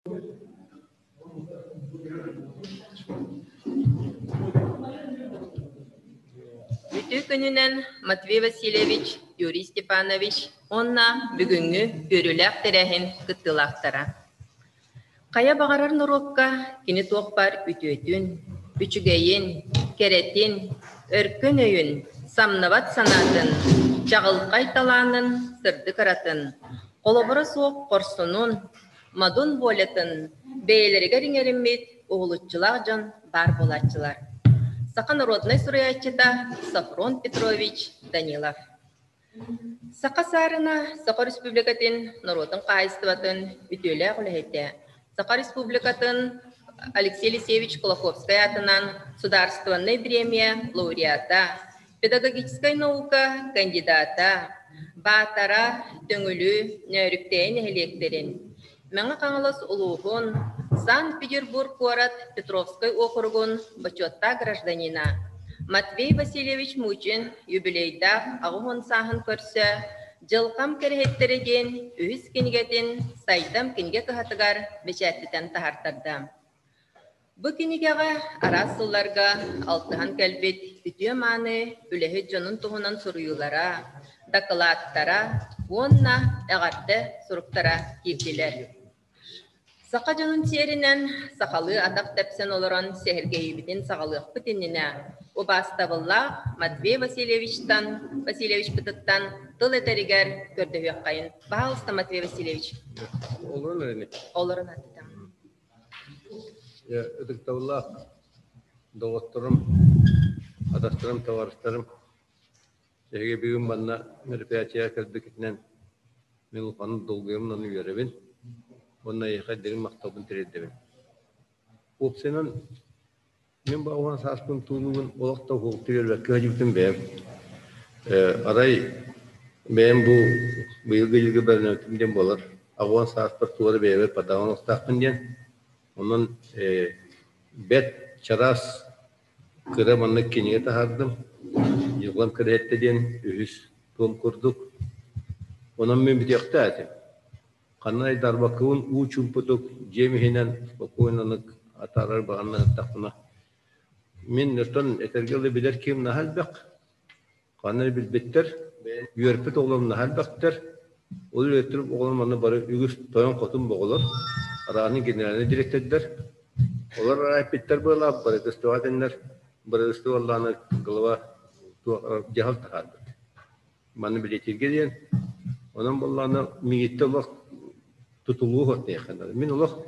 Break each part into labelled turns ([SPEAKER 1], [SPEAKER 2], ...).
[SPEAKER 1] Үтүө күнүнэн Матвей Васильевич, Юрий Степанович уонна бүгүҥҥү үөрүүлээх тэрээһин кыттыылаахтара. Хайа баҕарар норуокка кини туох баар үтүөтүн, үчүгэйин, кэрэтин, өркөн өйүн, самныбат санаатын, чаҕылхай талаанын, сырдык ыратын, холобура суох хорсунун, модун волятын бэйэлэригэр иҥэриммит уһулуччулаах дьон баар буолааччылар. Саха народнай суруйааччыта Софрон Петрович Данилов. Саха саарына Саха Республикатын норуотун хаһаайыстыбатын үтүөлээх үлэһитэ, Саха Республикатын Алексей Елисеевич Кулаковскай аатынан Судаарыстыбаннай бириэмийэ лауреата, педагогическай наука кандидата, Баатара, Төҥүлү, Нөөрүктээйи нэһилиэктэрин, Мэҥэ Хаҥалас улууһун, Санкт-Петербург куорат Петровскай уокуругун бочуоттаах гражданина Матвей Васильевич Мучин юбилейдаах 80 сааһын көрсө «Дьылҕам кэрэһиттэрэ» диэн үһүс кинигэтин Сайдам кинигэ кыһатыгар бэчээттэтэн таһаартарда. Бу кинигэҕэ араас сылларга алтыһан кэлбит үтүө-мааны үлэһит дьонун туһунан суруйуулара, дакылааттара уонна эҕэрдэ суруктара киирдилэр. Саха дьонун сиэринэн сахалыы атах тэпсэн олорон сэһэргэһиибитин саҕалыахпыт иннинэ убаастабыллаах Матвей Васильевичтан Васильевичпытыттан тыл этэригэр көрдөһүөххэйин. Пожалуйста, Матвей Васильевич.
[SPEAKER 2] Олорон эрэ.
[SPEAKER 1] Олорон аттым.
[SPEAKER 2] Ытыктабыллаах доҕотторум, атастарым, табаарыстарым, эһиги бүгүн манна мероприятиеҕа кэлбиккитинэн мин улаханнык долгуйабын уонна үөрэбин уонна эйиэхэ дириҥ махталбын тириэрдэбин. Уопсайынан Мин баҕа сааспын туолуубун олох да уһуктуу биэрбэккэ сылдьыбытым бэйэм. Арай бэйэм бу быйылгы дьылга бэлэмнэммитим диэн буолар. 80 сааспар туора бэйэбэр подаван охтоохпун диэн. Онон бэрт чараас кыра маннык кинигэ таһаардым. Дьылҕам кэрэһиттэ диэн үһүс туом курдук. Онон мин бүтүөхтээх этим. Ханна айдарбаккабын уу чуумпутук дьиэм иһинэн спокойнанык атаарар баҕанна ыһыттахпына, мин оттон этэргэ дылы билэр киһим наһаа элбэх, ханна эрэ билбиттэр, үөрпүт оҕолорум наһаа элбэхтэр, ол үөрэттэрим оҕолорум манна бары үгүс тойон-хотун оҕолор, арааны генеральнай дириэктэрдэр, олор эппиттэр быалаах бырагыстыбаҕа этэннэр, бырагыстыбаллааны глава дьаһал таһаарбыт. Маны билиэтиргэ диэн. Онон буоллаҕына миигиттэн олох тутулуу суох диэххэ наада. Мин олох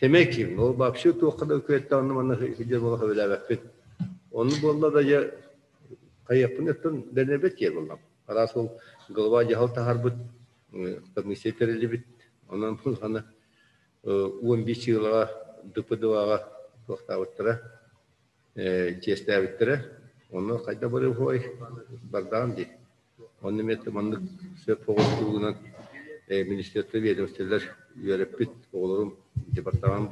[SPEAKER 2] сэмэй киһим. Ол вообще туохха да үкүөттэ онно манна сылдьар буола сөбүлээбэппин. Ону буолла да дьэ хайыахпын оттон дэнэрбэт киһи буоллам. Араас ол голова дьаһал таһаарбыт, комиссия тэриллибит. Онон аны 11 сыылаҕа ДПД-ҕа туохтаабыттара чиэстээбиттэрэ. Онно хайда барыахуой бардаҕым дии. Онно эмиэ маннык сөп оҕустуугунан министерство ведомстволар үөрэппит оҕолорум департамент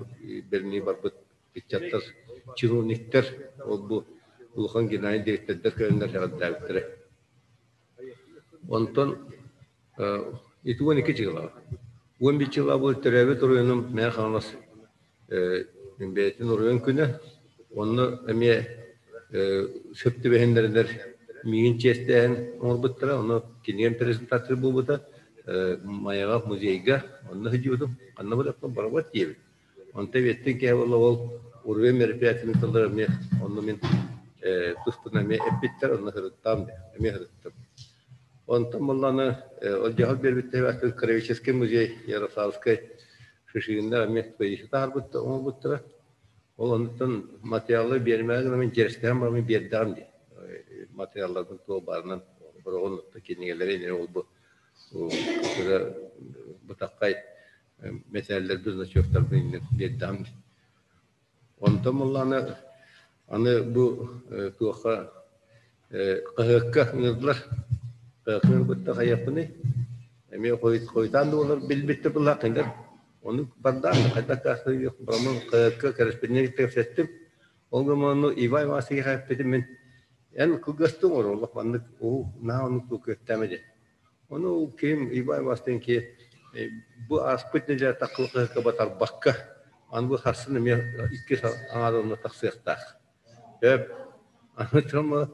[SPEAKER 2] бэринии барбыт ыччаттар, чиновниктар ол бу улахан генеральный директордар кэлэннэр эҕэрдээбиттэрэ. Онтон ити 12 дьыалаҕа. 11 дьыалаҕа бу төрөөбүт оройуонум Мэҥэ Хаҥалас бэйэтин оройуон күнэ. Онно эмиэ сөп түбэһиннэринэр миигин чиэстээһин оҥорбуттара. Онно кинигэм презентация буолбута. Майаҕа музейга онно сылдьыбытым. Ханна барыахпын барабат диэбит. Онто эбиэттэн киһи буолла ол уруйа мероприятиены тыллар эмиэ онно мин туспунан эмиэ эппиттэр, онно сырыттаам эмиэ сырыттым. Онтон буоллаҕына ол дьаһал биэрбиттэр Краеведческий музей Ярославскай Шишигиннэр эмиэ экспозиция таһаарбыттар, оҥорбуттара. Ол онтон материалы биэрмээри гынан мин дьиэрэстэһэн бараммын биэрдэҕим дии. Материалларбын туох баарынан бороҕон кинигэлэри эмиэ ол бу бытаххай мэтээллэрбин, значоктарбын иннин биэрдэҕим. Онтон буоллаҕына аны бу туохха хаһыакка ыҥырдылар. Хаһыакка ыҥырбыттар хайыахпыный? Эмиэ хойутаан да буолар билбиттэр былаах кинилэр. Ону бардаан хайдах бараммын хаһыакка кэрэспэдьиэнньик кэпсэттим. Ол гынан Иван Ивановичка эппитим мин эн кылгастык оҥор олох маннык уу наһаа оннук туох күөттээмэ диэн. Ону ол киһим Иван Иванович киһи Бу ааспыт нэдиэлэ таккылыкка батарбакка, аны бу сарсын эмиэ иккис аҥаарына тахсыахтаах. Аны туран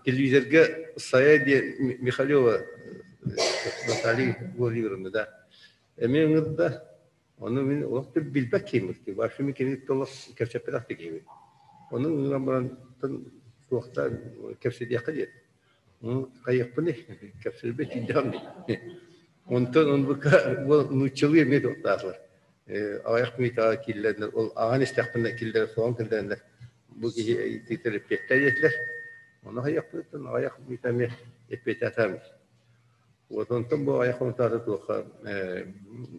[SPEAKER 2] телевизорга Сайа диэн Михалева Наталья Владимировна да эмиэ ыҥырда. Ону мин олох да билбэт киһим вообще мин кинини олох кэпсэппэтэх да киһибин. Ону ыҥыран баран туохта кэпсэтиэххэ диэн. Хайыахпыный кэпсэлбэт тиийдэҕим дии. Онтон оннука нууччалыы эмиэ туохтаатылар. Аҕыйах мүнүүтэҕэ киллэрэннэр, ол ааҕан истэхпинэ киллэрэ соҕон киллэрэннэр бу киһи итиитэр эппиэттэй диэтилэр. Ону хайыахпытыттан аҕыйах мүнүүтэ эмиэ эппиэттээтэ. Вот онтон бу аҕыйах хонуктаата туохха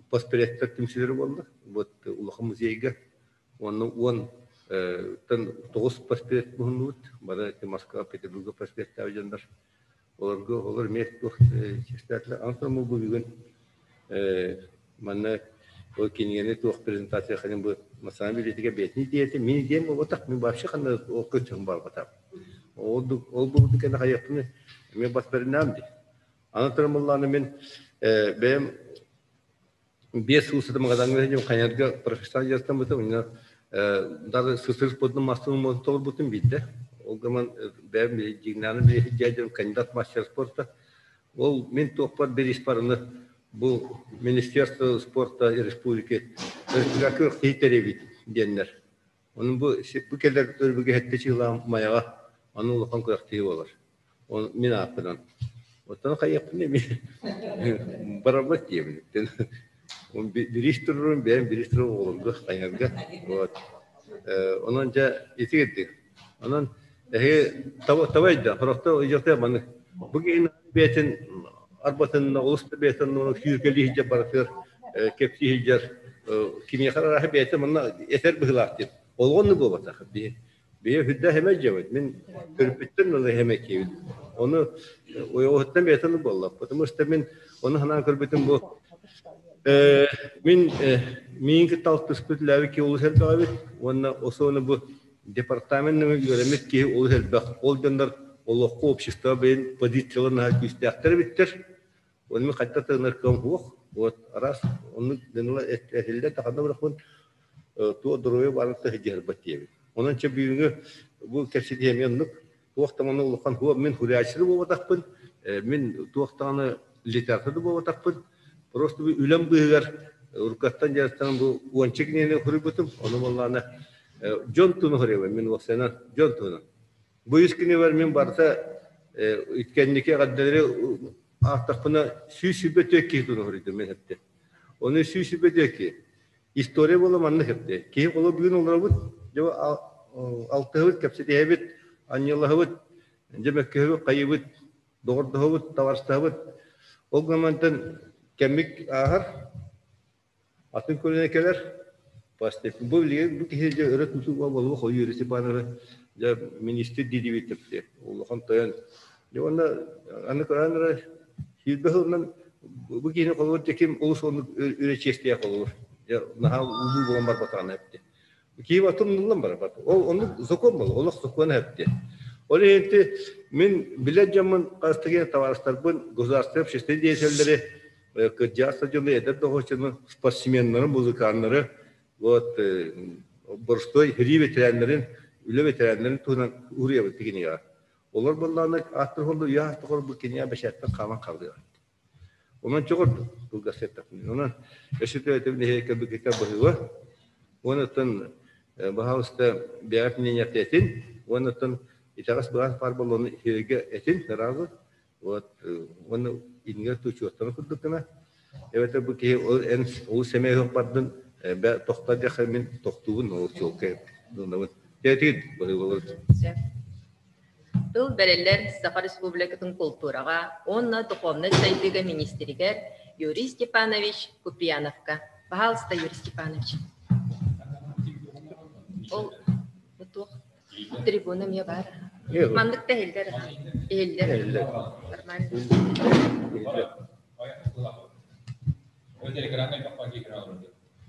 [SPEAKER 2] постпредтэр түмсүүлэрэ буолла. Вот улахан музейга Уонна уон тан тоҕус проспект муһуннубут. Бары ити Москва, Петербурга проспектаах дьоннор. Олорго олор эмиэ туох чэстээтилэр. Антон бу бүгүн манна ол кинигэни туох презентация ханын бу Национальной библиотека бэйэтин идеята мин идеям буолбатах, мин вообще ханна ол көтөҕүм барбатах. Ол ол буолбут кэннэ хайыахпын эмиэ бас бэринэм дии. Аны туран буллааны мин бэйэм 5 сыл устата Магадаҥҥа сылдьан хайарга профессионал дьарыктаммытым. Уонна даже сысыр спордун маастарын толорбутум биирдэ. Ол гынан бэйэм дьиҥнээҕин билиһи кандидат мастер спорта. Ол мин туохпар бириспарыны бу Министерство спорта республики республика киһи диэннэр. Онон бу бу кэлэр өрбүгэ хэттэ чыылаам майаҕа аны улахан күрэхтэһии буолар. Ол мин ааппынан. Оттон хайыахпын эмиэ барарбат диэбин. Бириис турурум, бэйэм бириис турар оҕолорго хайарга. Вот. Онон дьэ ити кирдик. Онон эһиги табайда, хорохто ыйыахта маны. Бу киһин бэйэтин арбатын олус да бэйэтин сүүркэлии сылдьар барытыгар кэпсии сылдьар кимиэхэ арааһы бэйэтэ манна этэр быһыылаах диэн. Олоҕун буолбатах. Бэйэ үрдээх эмэ дьиэбит. Мин төрүппүттэн ыла эмэ киэбит. Ону уйугуттан бэйэтин буолла. Потому что мин ону санаан көрбүтүм бу мин миин кытта алтыспыт үлээбит киһи олус элбэх эбит уонна особенно бу департамент үөрэммит киһи олус элбэх. Ол дьоннор олоххо общество бэйин позициялар наһаа күүстээхтэр эбиттэр. Оны мин хайдах тыынар кыам суох. Вот раз оннук дыныла этиллэр таханна бырахпын туох доруобуйа баарын сыһдьыһарбат диэбит. Онон чэ бүгүҥҥү бу кэпсэтии эмиэ оннук. Туох даҕаны улахан хуо мин хуряччы буолбатахпын, мин туох даҕаны литератор да буолбатахпын. Просто бу үлэм быыһыгар уруккаттан дьарыктанан бу уонча кинигэни суруйбутум. Ону буоллаҕына дьон туһунан суруйабын мин уопсайынан дьон туһунан. Бу үс кинигэбэр мин барыта кэнники эҕэрдэлэри ааттахпына 124 киһи туһунан суруйдум мин эттим. Ону 124 киһи. История буола маннык эбит. Киһи холо бүгүн олоробут, дьэ алтыһыбыт, кэпсэтиһэбит, анньылаһыбыт, дьэ мөккүһэбит, хайыбыт, доҕордоһобут, табарыстаһабыт. Ол гынан кэммит ааһар, атын көлүөнэ кэлэр. Бу билигин бу киһи дьэ өрө тутуу буолуох Юрий Степановы дьэ министр диибит тепти улахан тойон. Дьэ уонна аны көрөн эрэ сүүрбэ сылынан бу киһини холобур дьэ ким олус оннук үрэ чиэстийэ холобур дьэ наһаа улуу буолан барбатаҕына эпти. Киһи тумнуллан барбат. Ол оннук закон буолар, олох сокуона эпти. Ол иһин мин билэр дьоммун хастыгы табаарыстарбын государственный общественный деятеллэри кырдьаҕас дьону, эдэр доҕоччуну, спортсменнары, музыканнары, вот боростуой сэрии ветераннарын, үлэ ветераннарын туһунан уруйабыт кинигэҕэ. Олор буоллаҕына ааттар холлу үйэ аастах бу кинигэ бэчээттэн хааман хаалыаҕа. Онон чоҕурдум кылгас эттэхпинэ. Онон өссө төһөтөбүн эһиэкэ быкыта быһыыба. Уонуттан баһаалыста бэйэҕит мнениятын этин, уонуттан итэҕэс быраас баар буоллаҕына иһиэргэ этин сразу. Вот уонна иннигэр учуоттарын курдук гына. Эбэтэр бу киһи ол эн олус сэмэй ыһыах бардын бэ тохтоо диэххэ мин тохтуубун ол чуолкай ылынабын. Тиэтигит быһыы
[SPEAKER 1] Тыл бэриллэр Саха Республикатын култуураҕа уонна духовнай сайдыыга министригэр Юрий Степанович Куприяновка. Пожалуйста, Юрий Степанович. Ол туох трибуна эмиэ баар. Маннык да иһиллэр. Иһиллэр. Нормально.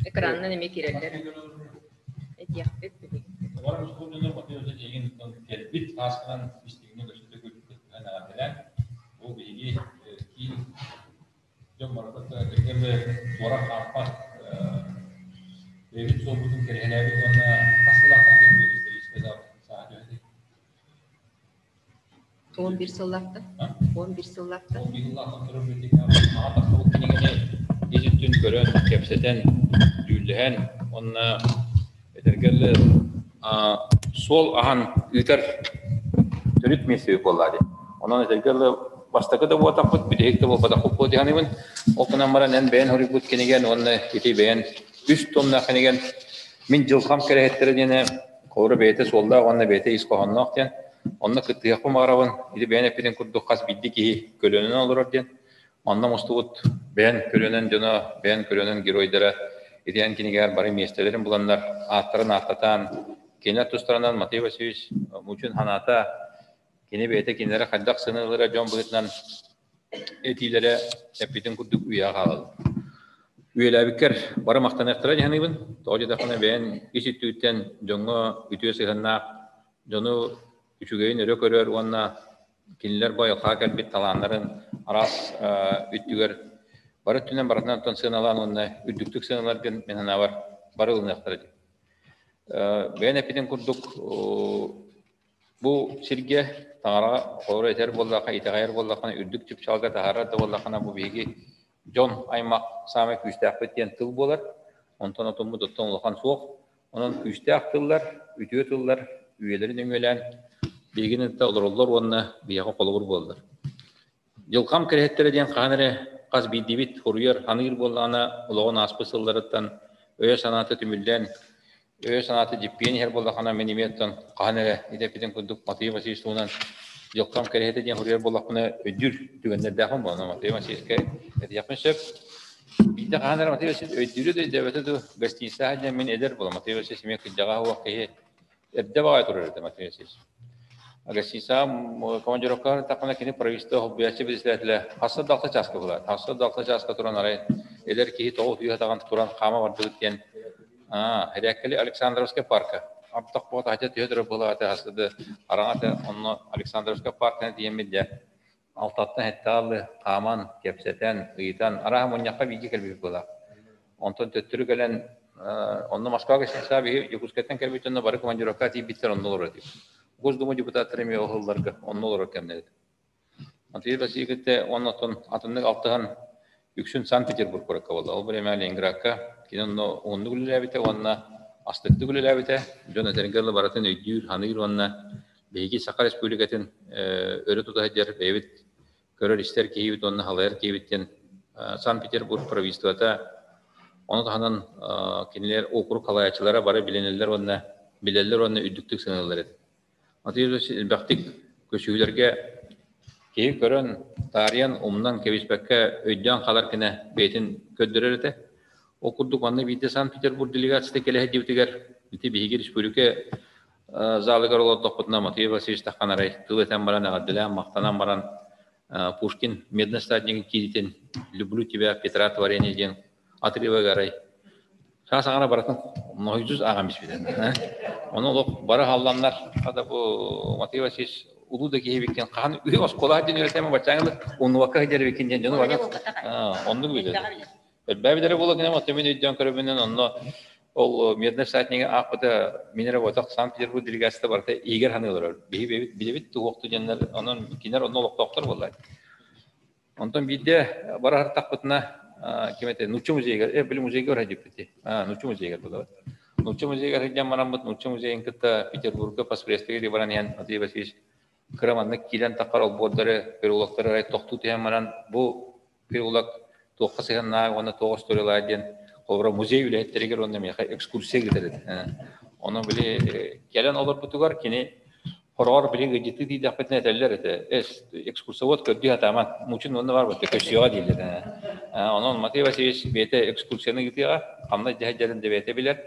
[SPEAKER 1] Экранынан эмиэ киирэллэр. Этиэхпит билигин.
[SPEAKER 3] Кэлбит аасканан истиҥник өссө төгүл кыттыһан эҕэрдэлээн, бу биһиги киин дьон барыта этэргэ туора хаампат бэйэбит суолбутун кэрэһэлээбит уонна хас сыллаахтан кэлбит историческай заалбытын сааһа төһөтүй?
[SPEAKER 1] 11 сыллаахтан. 11 сыллаахтан.
[SPEAKER 3] 11 сыллаахтан турар библиотекаҕа тахсыбыт кинигэни ис өттүн көрөн, кэпсэтэн, дьүүллэһэн уонна этэргэ суол аһан ыытар төрүт миэстэбит буолла дии. Онон этэргэ бастакы да буолбатахпыт, бүтэһик да буолбатахпыт буолуо дии саныыбын. Ол гынан баран эн бэйэн суруйбут кинигэн уонна ити бэйэн үс томнаах кинигэн «Мин дьылҕам кэрэһиттэрэ» диэнэ холобура бэйэтэ суоллаах уонна бэйэтэ ис хоһоонноох диэн. Онно кыттыһыахпын баҕарабын. Ити бэйэн эппитин курдук хас биирдии киһи көлүөнэнэн олорор диэн. Манна мустубут бэйэн көлүөнэн дьоно, бэйэн көлүөнэн геройдара итиэн кинигээр бары миэстэлэрин буланнар, ааттарын ааттатаан, кинилэр тустарынан Матвей Васильевич Мучин санаата, кини бэйэтэ кинилэри хайдах сыаналыыра дьон быһыытынан этиилэрэ эппитин курдук үйэҕэ хаалаллар. Үйэлээбиккэр бары махтаныахтара дии саныыбын. Тоҕо диэтэххинэ бэйэн ис өттүгүттэн дьоҥҥо үтүө сыһыаннаах, дьону үчүгэйин өрө көрөр уонна кинилэр бу айылҕаҕа кэлбит талааннарын араас өттүгэр бары өттүнэн барытынан оттон сыаналаан уонна үрдүктүк сыаналаргын мин санаабар бары ылыныахтара дии. Бэйэн эппитин курдук бу сиргэ таҥараҕа холобура этэр буоллахха, итэҕэйэр буоллаххына, үрдүк чыпчаалга таһаарар да буоллаххына, бу биһиги дьон аймах саамай күүстээхпит диэн тыл буолар. Онтон отуммут оттон улахан суох. Онон күүстээх тыллар, үтүө тыллар үйэлэрин өҥүөлээн биһигини кытта олороллор уонна биһиэхэ холобур буолаллар. Дьылҕам кэрэһиттэрэ диэн хаһан эрэ хас биирдиибит хоруйар, ханыыр буоллаҕына, олоҕун ааспыт сылларыттан өйө-санаата түмүллэн, өйө-санаата дьиппиэн иһэр буоллахына, мин эмиэ оттон хаһан эрэ идэппитин курдук Матвей Васильевич туһунан дьылҕам кэрэһитэ диэн хоруйар буоллахпына өйдүүр түгэннэрдээхпин буолан Матвей Васильевичка этиэхпин сөп. Биирдэ хаһан эрэ Матвей Васильевич өйдүүрү да өйдөөбөтө дуу, гостиницаҕа диэн мин эдэр буолан Матвей Васильевич эмиэ кырдьаҕас уох киһи эрдэ баҕайы турар этэ Матвей Васильевич. Гостиницаҕа командировкаҕа сырыттахпына кини правительство холбуйааччы председателэ хасса да алта чааска буолар. Хасса да алта чааска туран арай эдэр киһи тоҕо утуйа сатаҕын туран хаама бардыбыт диэн Эрээккэли Александровскай парка. Ардах буота хача түһэ турар буолаата хаста да араҥата онно Александровскай парканы тиийэммит дьэ алтаттан сэттэ аалы хааман, кэпсэтэн, ыйытан, арааһа мунньахха бииргэ кэлбит буолаах. Онтон төттөрү кэлэн онно Москваҕа гостиницаҕа биһи Якутскайтан кэлбит дьонно бары командировкаҕа тиийбиттэр онно олорор этибит. Госдума депутаттара эмиэ ол сылларга онно олорор кэмнэр этэ. Матвей Васильевич кытта уонна оттон атыннык алтыһан үксүн Санкт-Петербург куоракка буолла. Ол бириэмэ Ленинградка кини онно уһуннук үлэлээбитэ уонна астыктык үлэлээбитэ. Дьон этэргэ дылы барытын өйдүүр, ханыыр уонна биһиги Саха Республикатын өрө тута сылдьар бэйэбит көрөр-истэр киһибит уонна халайар киһибит диэн Санкт-Петербург правительствота ону таһынан кинилэр округ халайааччылара бары билинэллэр уонна билэллэр уонна үрдүктүк сыаналыыллар этэ. Матвей элбэхтик көсүһүүлэргэ киһи көрөн, таарыйан, умнан кэбиспэккэ өйдөөн хаалар гына бэйэтин көрдөрөр этэ. Ол курдук манна биирдэ Санкт-Петербург делегацията кэлэ сылдьыбытыгар ити биһиги республика залыгар олордохпутуна Матвей Васильевич таххан арай тыл этэн баран эҕэрдэлээн, махтанан баран Пушкин медный всаднигын кииритин «Люблю тебя, Петра творение» диэн отрывок арай саас аҥара барытын ноһуйдус ааҕан биспитин. Ону олох бары халланнар хата бу Матвей Васильевич улуу да киһи эбиккин хаһан үһү оскуола диэн үөрэтэмэ баччааҥы уннубакка сылдьар эбиккин диэн дьону бары оннук билэр. Элбээбит эрэ буола гынан оттон мин өйдөөн көрөбүнэн онно ол медный всаднига аахпыта мин эрэ буотах Санкт-Петербург делегацията барыта иһигэр ханыы олорор. Биһи бэйэбит билэбит туһуохту диэннэр онон кинилэр онно олохтоохтор буоллар. Онтон биирдэ бара сырыттахпытына ким этэ нуучча музейыгар били музейга барар диэппит нуучча музейыгар буолабыт. Нуучча музейыгар сылдьан бараммыт нуучча музейын кытта Петербурга поспредствоҕа баран иһэн Матвей Васильевич кыра маннык киирэн таххар олбуордары, переулоктары арай тохтуу түһэн баран бу переулок туохха сыһыаннаах уонна туох остуоруйалаах диэн холобура музей үлэһиттэригэр уонна миэхэ экскурсия ыытар этэ. Ону били кэлэн олорбутугар кини хороҕор били ыдьытыы тиийдэхпитинэ этэллэр этэ эс экскурсовод көрдүү сатааман мучин уонна бар бытта көссүөҕэ дииллэр онон Матвей Васильевич бэйэтэ экскурсияны ыытыаҕа ханна дьэһэ да бэйэтэ билэр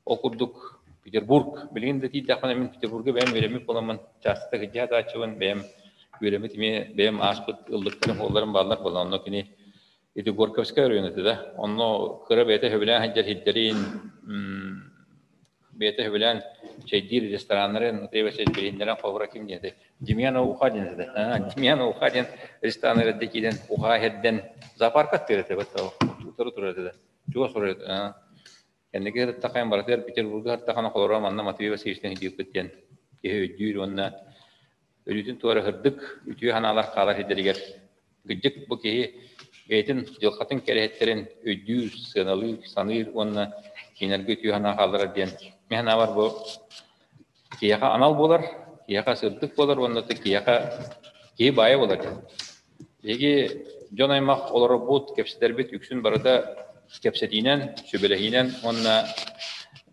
[SPEAKER 3] ол курдук Петербург билигин да тиийдэхпинэ мин Петербурга бэйэм үөрэммит буоламмын чаастата кырдьа сатааччыбын бэйэм үөрэммит эмиэ бэйэм ааспыт ыллыктарым суолларым бааллар буолан онно кини ити Горьковскай оройуон этэ да онно кыра бэйэтэ сөбүлээн сылдьар сирдэрин. Бэйэтэ сөбүлээн чэйдиир рестораннарын Матвей билиһиннэрэн холобура ким диэн этэй? Демьян Уха диэн этэ. Демьян Уха диэн ресторан эрдэ киирэн уха иһэрдэн зоопарка аттыыр этэ утары турар этэ. Чугас турар этэ. Кэнники сырыттахайын барытыгар Петербурга сырыттахына холобура манна Матвей Васильевичтан иһдиирбит диэн киһи өйдүүр уонна өрүүтүн туора сырдык, үтүө санаалар хаалар сирдэригэр кырдьык бу киһи бэйэтин дьылҕатын кэрэһиттэрин өйдүүр, сыаналыыр, саныыр уонна кинилэргэ үтүө санаа хаалларар диэн мин санаабар бу киһиэхэ анал буолар, киһиэхэ сырдык буолар уонна киһиэхэ киһи баайа буолар диэн. Биһиги дьон аймах олорорбут, кэпсэтэрбит үксүн барыта кэпсэтиинэн, сүбэлэһиинэн уонна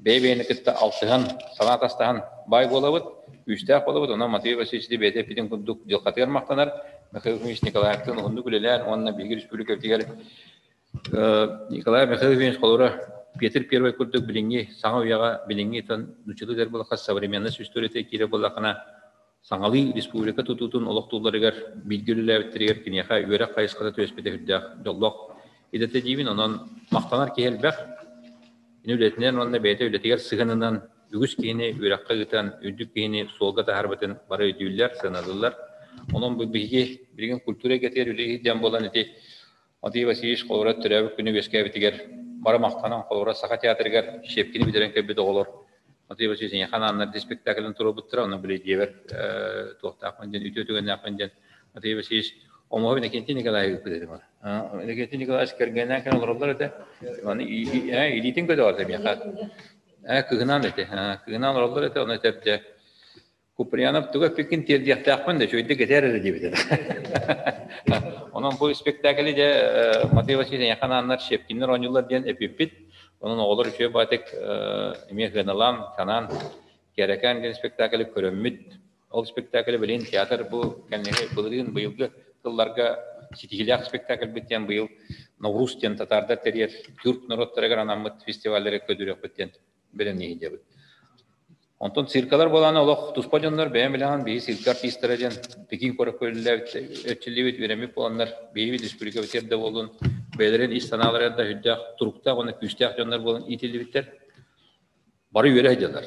[SPEAKER 3] бэйэ-бэйэни кытта алтыһан, санаа атастаһан баай буолабыт, күүстээх буолабыт. Онон Матвей Васильевич бэйэтэ эппитин курдук дьылҕатыгар махтанар. Михаил Ефимович Николаевтыын уһуннук үлэлээн уонна биһиги республикабытыгар Николай Михайлович холобура Петр Первый курдук билиҥҥи саҥа үйэҕэ билиҥҥи нууччалыы этэр буоллахха современность историята киирэр буоллаххына саҥалыы республика тутуутун олохтуулларыгар бииргэ үлэлээбиттэригэр киниэхэ үөрэх хайысхата түбэспитэ сүрдээх дьоллоох идэтэ диибин. Онон махтанар киһи элбэх. Кини үлэтинэн уонна бэйэтэ үлэтигэр сыһыанынан үгүс киһини үөрэххэ ыытан, үрдүк киһини суолга таһаарбытын бары өйдүүллэр, сыаналыыллар. Онон бу биһиги билигин культура эйгэтигэр үлэлиир дьон буолан ити Матвей Васильевич холобура төрөөбүт күнү үөскээбитигэр бары махтанан холобура Саха театрыгар Щепкини бүтэрэн кэлбит оҕолор Матвей Васильевич эйиэхэ анааннар спектаклын туруорбуттара, онно били дьиэбэр туохтаахпын диэн үтүө түгэннээхпин диэн Матвей Васильевич омоһу Иннокентий Николаевич ыыппыт этим. Иннокентий Николаевич кэргэнинээн кэлэн олороллор этэ. Аны илиитин көтөҕөр этэ миэхэ. Кыһынаан этэ. Кыһынаан олороллор этэ, ону этэр дьэ Куприянов тугу эппиккин тиэрдиэхтээхпин да үчүгэйдик этээр эрэ диэбит этэ. Онон бу спектакли дьэ Матвей Васильевич эйиэхэ анааннар Щепкиннэр оонньууллар диэн эпиппит. Онон оҕолор үчүгэй баатык эмиэ сыаналаан, санаан Кэрэкээн диэн спектакли көрөммүт. Ол спектакли билигин театр бу кэнники былырыын быйылгы тылларга ситиһиилээх спектакльбит диэн быйыл Навруз диэн татаардар тэрийэр тюрк норуоттарыгар анаммыт фестиваллары көрдөрүөхпүт диэн бэлэмниир диэбит. Онтон циркалар буолааны олох туспа дьоннор бэйэм билэҕин биһи цирка артистара диэн Пекин куоракка үлэлээбит, эрчиллибит, үөрэммит буоланнар биһиги республикабытыгар да буоллун бэйэлэрин ис санаалара да сүрдээх туруктаах уонна күүстээх дьоннор буолан иитиллибиттэр. Бары үөрэ сылдьаллар.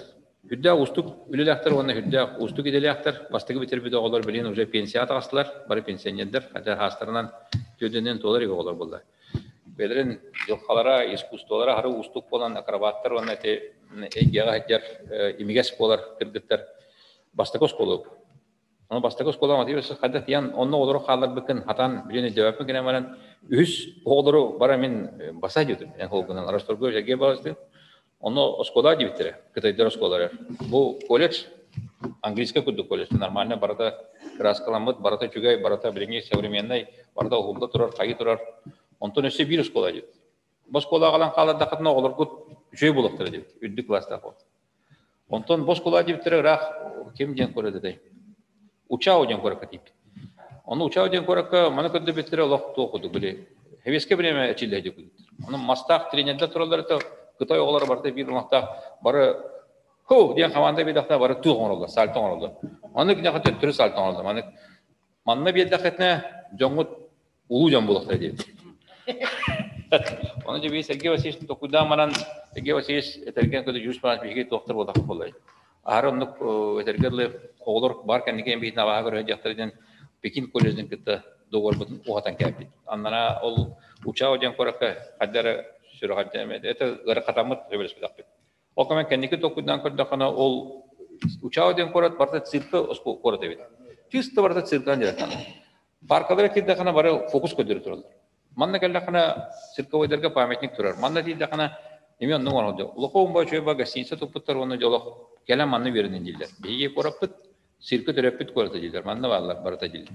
[SPEAKER 3] Сүрдээх уустук үлэлээхтэр уонна сүрдээх уустук идэлээхтэр. Бастакы бүтэрбит оҕолор билигин уже пенсияҕа таҕыстылар. Бары пенсионердар, хотя хаастарынан түөрдүнэн туолар игэ оҕолор буолла. Бэйэлэрин дьылҕалара, искусстволара аһары уустук буолан акробаттар уонна ити эйгэҕэ сылдьар имигэс буолар кыргыттар бастакы оскуола Ону бастакы оскуола Матвей хайдах тиийэн онно оҕолору хаалларбыккын хатан билин өйдөөбөппүн гынан баран үһүс оҕолору бара мин баса диэтим эн холгунан Расторгуев Сергей Павловичтыын онно оскуола диэбиттэрэ кытайдар оскуолалара бу колледж английскай курдук колледж нормально барыта кырааскаламмыт барыта үчүгэй барыта билиҥҥи современный барыта уһулла турар хайыы турар онтон өссө биир оскуола диэбит бу оскуолаҕа аҕалан хааллардаххытына оҕолоргут үчүгэй буолуохтара диэбит үрдүк класстаах буолуохтара Онтон бу оскуола диэбиттэрэ ыраах ким диэн куорат этэй? Учао диэн куоракка тиийбит. Ону Учао диэн куоракка маны көрдөбүттэрэ олох туох курдук били Хэвескэ бириэмэ эчиллэ диэбиттэр. Ону мастаах тренердэр тураллар этэ, Кытай оҕолоро барыта биир умахтаах бары ху диэн хамаанда биэдэхтэ бары туох оҥороллор, сальто оҥороллор. Маннык киниэхэ төттөрү сальто оҥороллор. Маннык манна биэрдэххитинэ дьоҥҥут улуу дьон буолуохтара диэбит. Ону дьэ биир Сергей Васильевич токуйдаан баран, Сергей Васильевич этэргэ көтө дьүүс баран биһиги туохтар буоллахха буоллай. Аһары оннук этэргэ дылы оҕолор бар кэнники эмбиһитин абааһы көрө дьахтар диэн Пекин колледжын кытта договорбутун уһатан кээппит. Аннара ол Учао диэн куоракка хайдары сүрэҕэрдэммит. Это ыарахатаммыт сөбүлэспэтэхпит. Ол кэмэн кэнники толкуйдаан көрдөххүнэ, ол Учао диэн куорат барыта цирка куорат эбит. Чисто барыта цирканан дьарыктанар. Паркалара киирдэххинэ бары фокус көрдөрө тураллар. Манна кэллэххинэ цирковойдарга памятник турар. Манна тиийдэххинэ эмиэ оннук оҥороллор. Улахан умба үчүгэй гостиница туппуттар уонна дьолох кэлэн манна үөрэнин дииллэр. Биһиги куораппыт цирка төрөппүт куората дииллэр. Манна бааллар барыта дииллэр.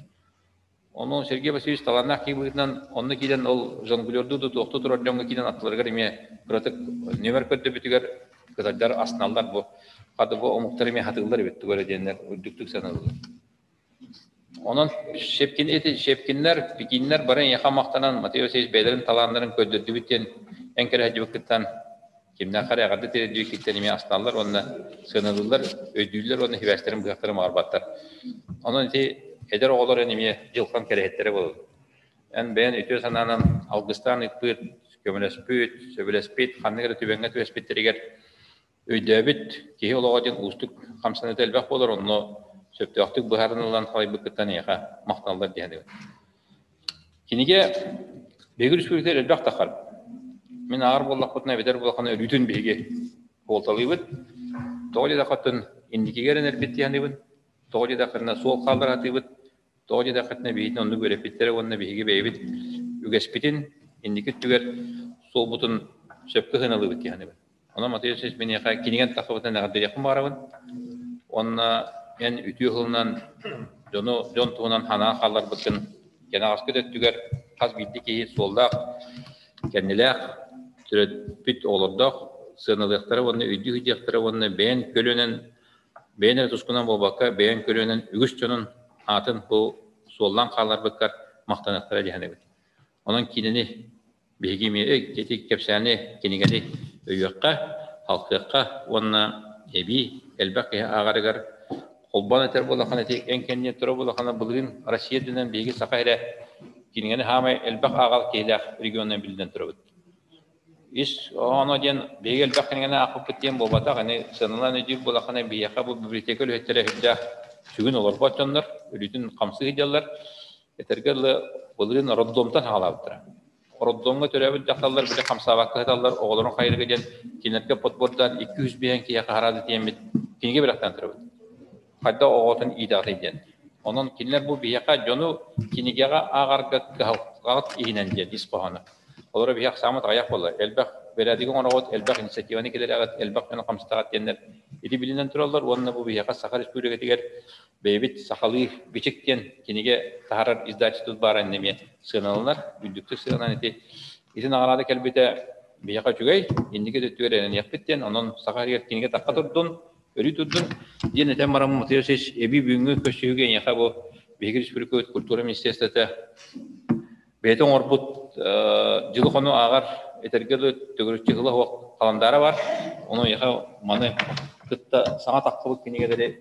[SPEAKER 3] Ону Сергей Васильевич талааннаах киһи быһыытынан онно киирэн ол жонглердуу да туохтуу турар дьоҥҥо киирэн аттыларыгар эмиэ кыратык нүөмэр көрдөбүтүгэр кытайдар астыналлар бу хата бу омуктар эмиэ хатыыллар эбит тугу эрэ диэннэр үрдүктүк саныыллар. Онон Щепкин ити Щепкиннэр, Пекиннэр бары эйиэхэ махтанан Матвей Васильевич бэйэлэрин талааннарын көрдөрдүбүт диэн эн кэрэһдьибиккиттэн кимнээх эрэ эҕэрдэ тириэрдибиккиттэн эмиэ астыналлар уонна сыаналыыллар, өйдүүллэр уонна сибээстэрин быһахтарын баҕарбаттар. Онон ити эдэр оҕолор эн эмиэ дьылҕан кэрэһиттэрэ буолаллар. Эн бэйэн үтүө санаанан алгыстаан ыыппыт, көмөлөспүт, сөбүлэспит, ханнык эрэ түгэҥҥэ түбэспиттэригэр. Өйдөөбүт киһи олоҕо диэн уустук хамсаныыта элбэх буолар, онно сөптөөхтүк быһаарыныллан халайбыккыттан эйиэхэ махтаналлар диэн. Кинигэ биһиги республикатыгар элбэх тахар. Мин ааҕар буоллахпытына, эбэтэр буоллаххына өлүүтүн биһиги суолталыыбыт. Тоҕо диэтэххиттэн инникигэ эрэнэрбит диэхинибин, тоҕо диэтэххитинэ суол хаалларатыыбыт, тоҕо диэтэххитинэ биһигини оннук үөрэппиттэрэ уонна биһиги бэйэбит үгэспитин инники өттүгэр суолбутун сөпкө сыаналыыбыт диэхинибин. Онон Матвей Васильевич миниэхэ кинигэн тахсыбытын эҕэрдэлиэхпин баҕарабын. Уонна эн үтүө тылынан дьону дьон туһунан санаан хаалларбыккын кэнэҕэски өттүгэр хас биирдии киһи суоллаах, кэннилээх, төрөппүт оҕолордоох сыаналыахтара уонна өйдүү сылдьыахтара уонна бэйэн көлүөнэн бэйэн эрэ тускунан буолбакка, бэйэн көлүөнэн үгүс дьонун аатын бу суоллаан хаалларбыккар махтаныахтара дии саныыбын. Онон кинини биһиги эмиэ ити кэпсээни, кинигэни өйүөххэ, халкыахха уонна эбии элбэх киһи ааҕарыгар холбоон этэр буоллаххына ити эн кэнниэ турар буоллаххына былырыын Россия үрдүнэн биһиги Саха сирэ кинигэни хаамай элбэх ааҕар киһилээх регионунан биллэн турабыт. Ис оно диэн биһиги элбэх кинигэни аахпыппыт диэн буолбатах, ини сыаналаан өйдүүр буоллаххына биһиэхэ бу библиотека үлэһиттэрэ сүрдээх сүгүн олорбот дьоннор, өлүүтүн хамсыы сылдьаллар. Этэргэ дылы, былырыын роддомтан саҕалаабыттара. Роддомҥа төрөөбүт дьахталлар били хамсаабакка сыталлар, оҕолорун хайырга диэн кинилэргэ подбордаан 205 киһиэхэ хараады тиэммит кинигэ бэлэхтээн турабыт. Хайдах оҕотун иитэҕитэй диэн. Онон кинилэр бу биһиэхэ дьону кинигэҕэ ааҕарга кыһалҕаҕыт иһинэн диэн ис хоһооно. Олоро биһиэх саамат аҕыйах буолла. Элбэх бэрээдэги оҥороҕут, элбэх инициативаны киллэрэҕит, элбэх дьону хамсатаҕыт диэннэр ити билинэн тураллар уонна бу биһиэхэ Саха Республикатыгар бэйэбит сахалыы бичик диэн кинигэ таһаарар издательство баара эмиэ сыаналанар, үрдүктүк сыаналанан ити ити наҕараада кэлбитэ биһиэхэ үчүгэй, инники өттүгэр эрэниэхпит диэн, онон саха сиригэр кинигэ тахха турдун, өрүү турдун диэн этэн баран Матвей Васильевич эбии бүгүҥҥү көрсүһүүгэ эйиэхэ бу биһиги республикабыт культура министерствота бэйэтэ оҥорбут дьылы-хону ааҕар этэргэ дылы төгүрүччү ыла суох халандаара бар. Ону эйиэхэ маны кытта саҥа тахсыбыт кинигэлэри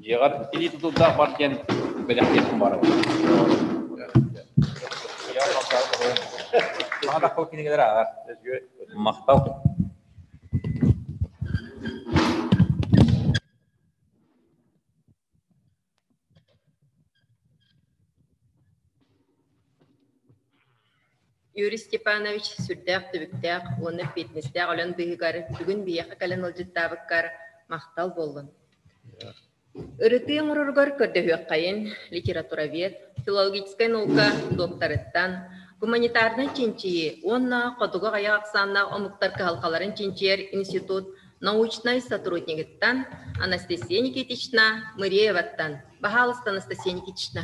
[SPEAKER 3] дьиэҕэр илии тутулдаах бар диэн бэлэхтиэхпин баҕарабын. Саҥа тахсыбыт кинигэлэри ааҕар. Махтал.
[SPEAKER 1] Юрий Степанович сүрдээх түбүктээх уонна эппиэтинэстээх үлэн быыһыгар бүгүн биһиэхэ кэлэн ыалдьыттаабыккар махтал буоллун. Ырытыы оҥороругар көрдөһүөххэйин литературовед, филологическай наука докторыттан, гуманитарнай чинчийии уонна хотугу аҕыйах ахсааннаах омуктар кыһалҕаларын чинчийэр институт научнай сотруднигыттан Анастасия Никитична Мырееваттан. Баһаалыста, Анастасия Никитична.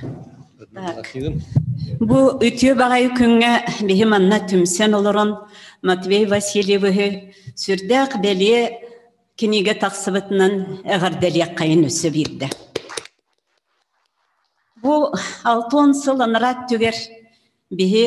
[SPEAKER 4] Так. Бу үтүө баҕайы күҥҥэ биһи манна түмсэн олорон Матвей Васильевиһы сүрдээх бэлиэ кинигэ тахсыбытынан эҕэрдэлиэххэйин өссө биирдэ. Бу алтон сыл анараа өттүгэр биһи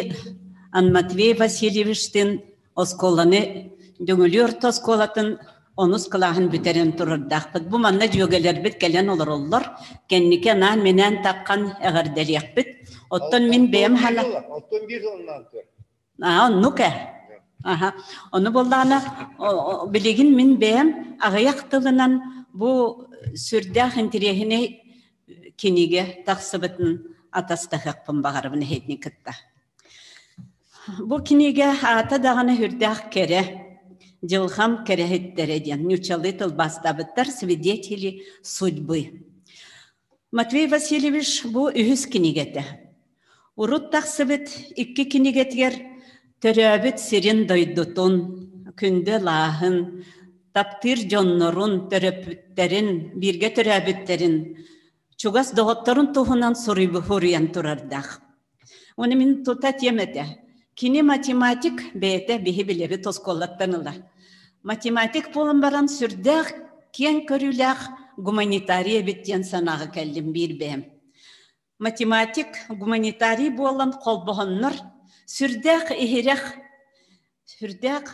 [SPEAKER 4] Матвей Васильевичтыын оскуоланы Дөҥүлү орто оскуолатын онус кылааһын бүтэрэн турардаахпыт. Бу манна дьүөгэлэрбит кэлэн олороллор. Кэнники анаан-минээн таххан эҕэрдэлиэхпит. Оттон мин бэйэм хана...
[SPEAKER 2] Оттон биир сылынан тур.
[SPEAKER 4] Аа, оннук ээ. Аха. Ону буоллаҕына, билигин мин бэйэм аҕыйах тылынан бу сүрдээх интэриэһинэй кинигэ тахсыбытын атастаһыахпын баҕарабын эһигини кытта. Бу кинигэ аата даҕаны сүрдээх кэрэ, Дьылҕам кэрэһиттэрэ диэн нууччалыы тылбаастаабыттар «Свидетели судьбы». Матвей Васильевич бу үһүс кинигэтэ. Урут тахсыбыт икки кинигэтигэр төрөөбүт сирин-дойдутун, күндү алааһын, таптыыр дьоннорун, төрөппүттэрин, бииргэ төрөөбүттэрин, чугас доҕотторун туһунан суруйан турардаах. Уонна мин тута этиэм этэ, кини математик бэйэтэ биһи билэбит оскуолаттан ыла. Математик буолан баран сүрдээх киэҥ көрүүлээх гуманитарий эбит диэн санааҕа кэллим биир бэйэм. Математик, гуманитарий буолан холбоһоннор сүрдээх иһирэх, сүрдээх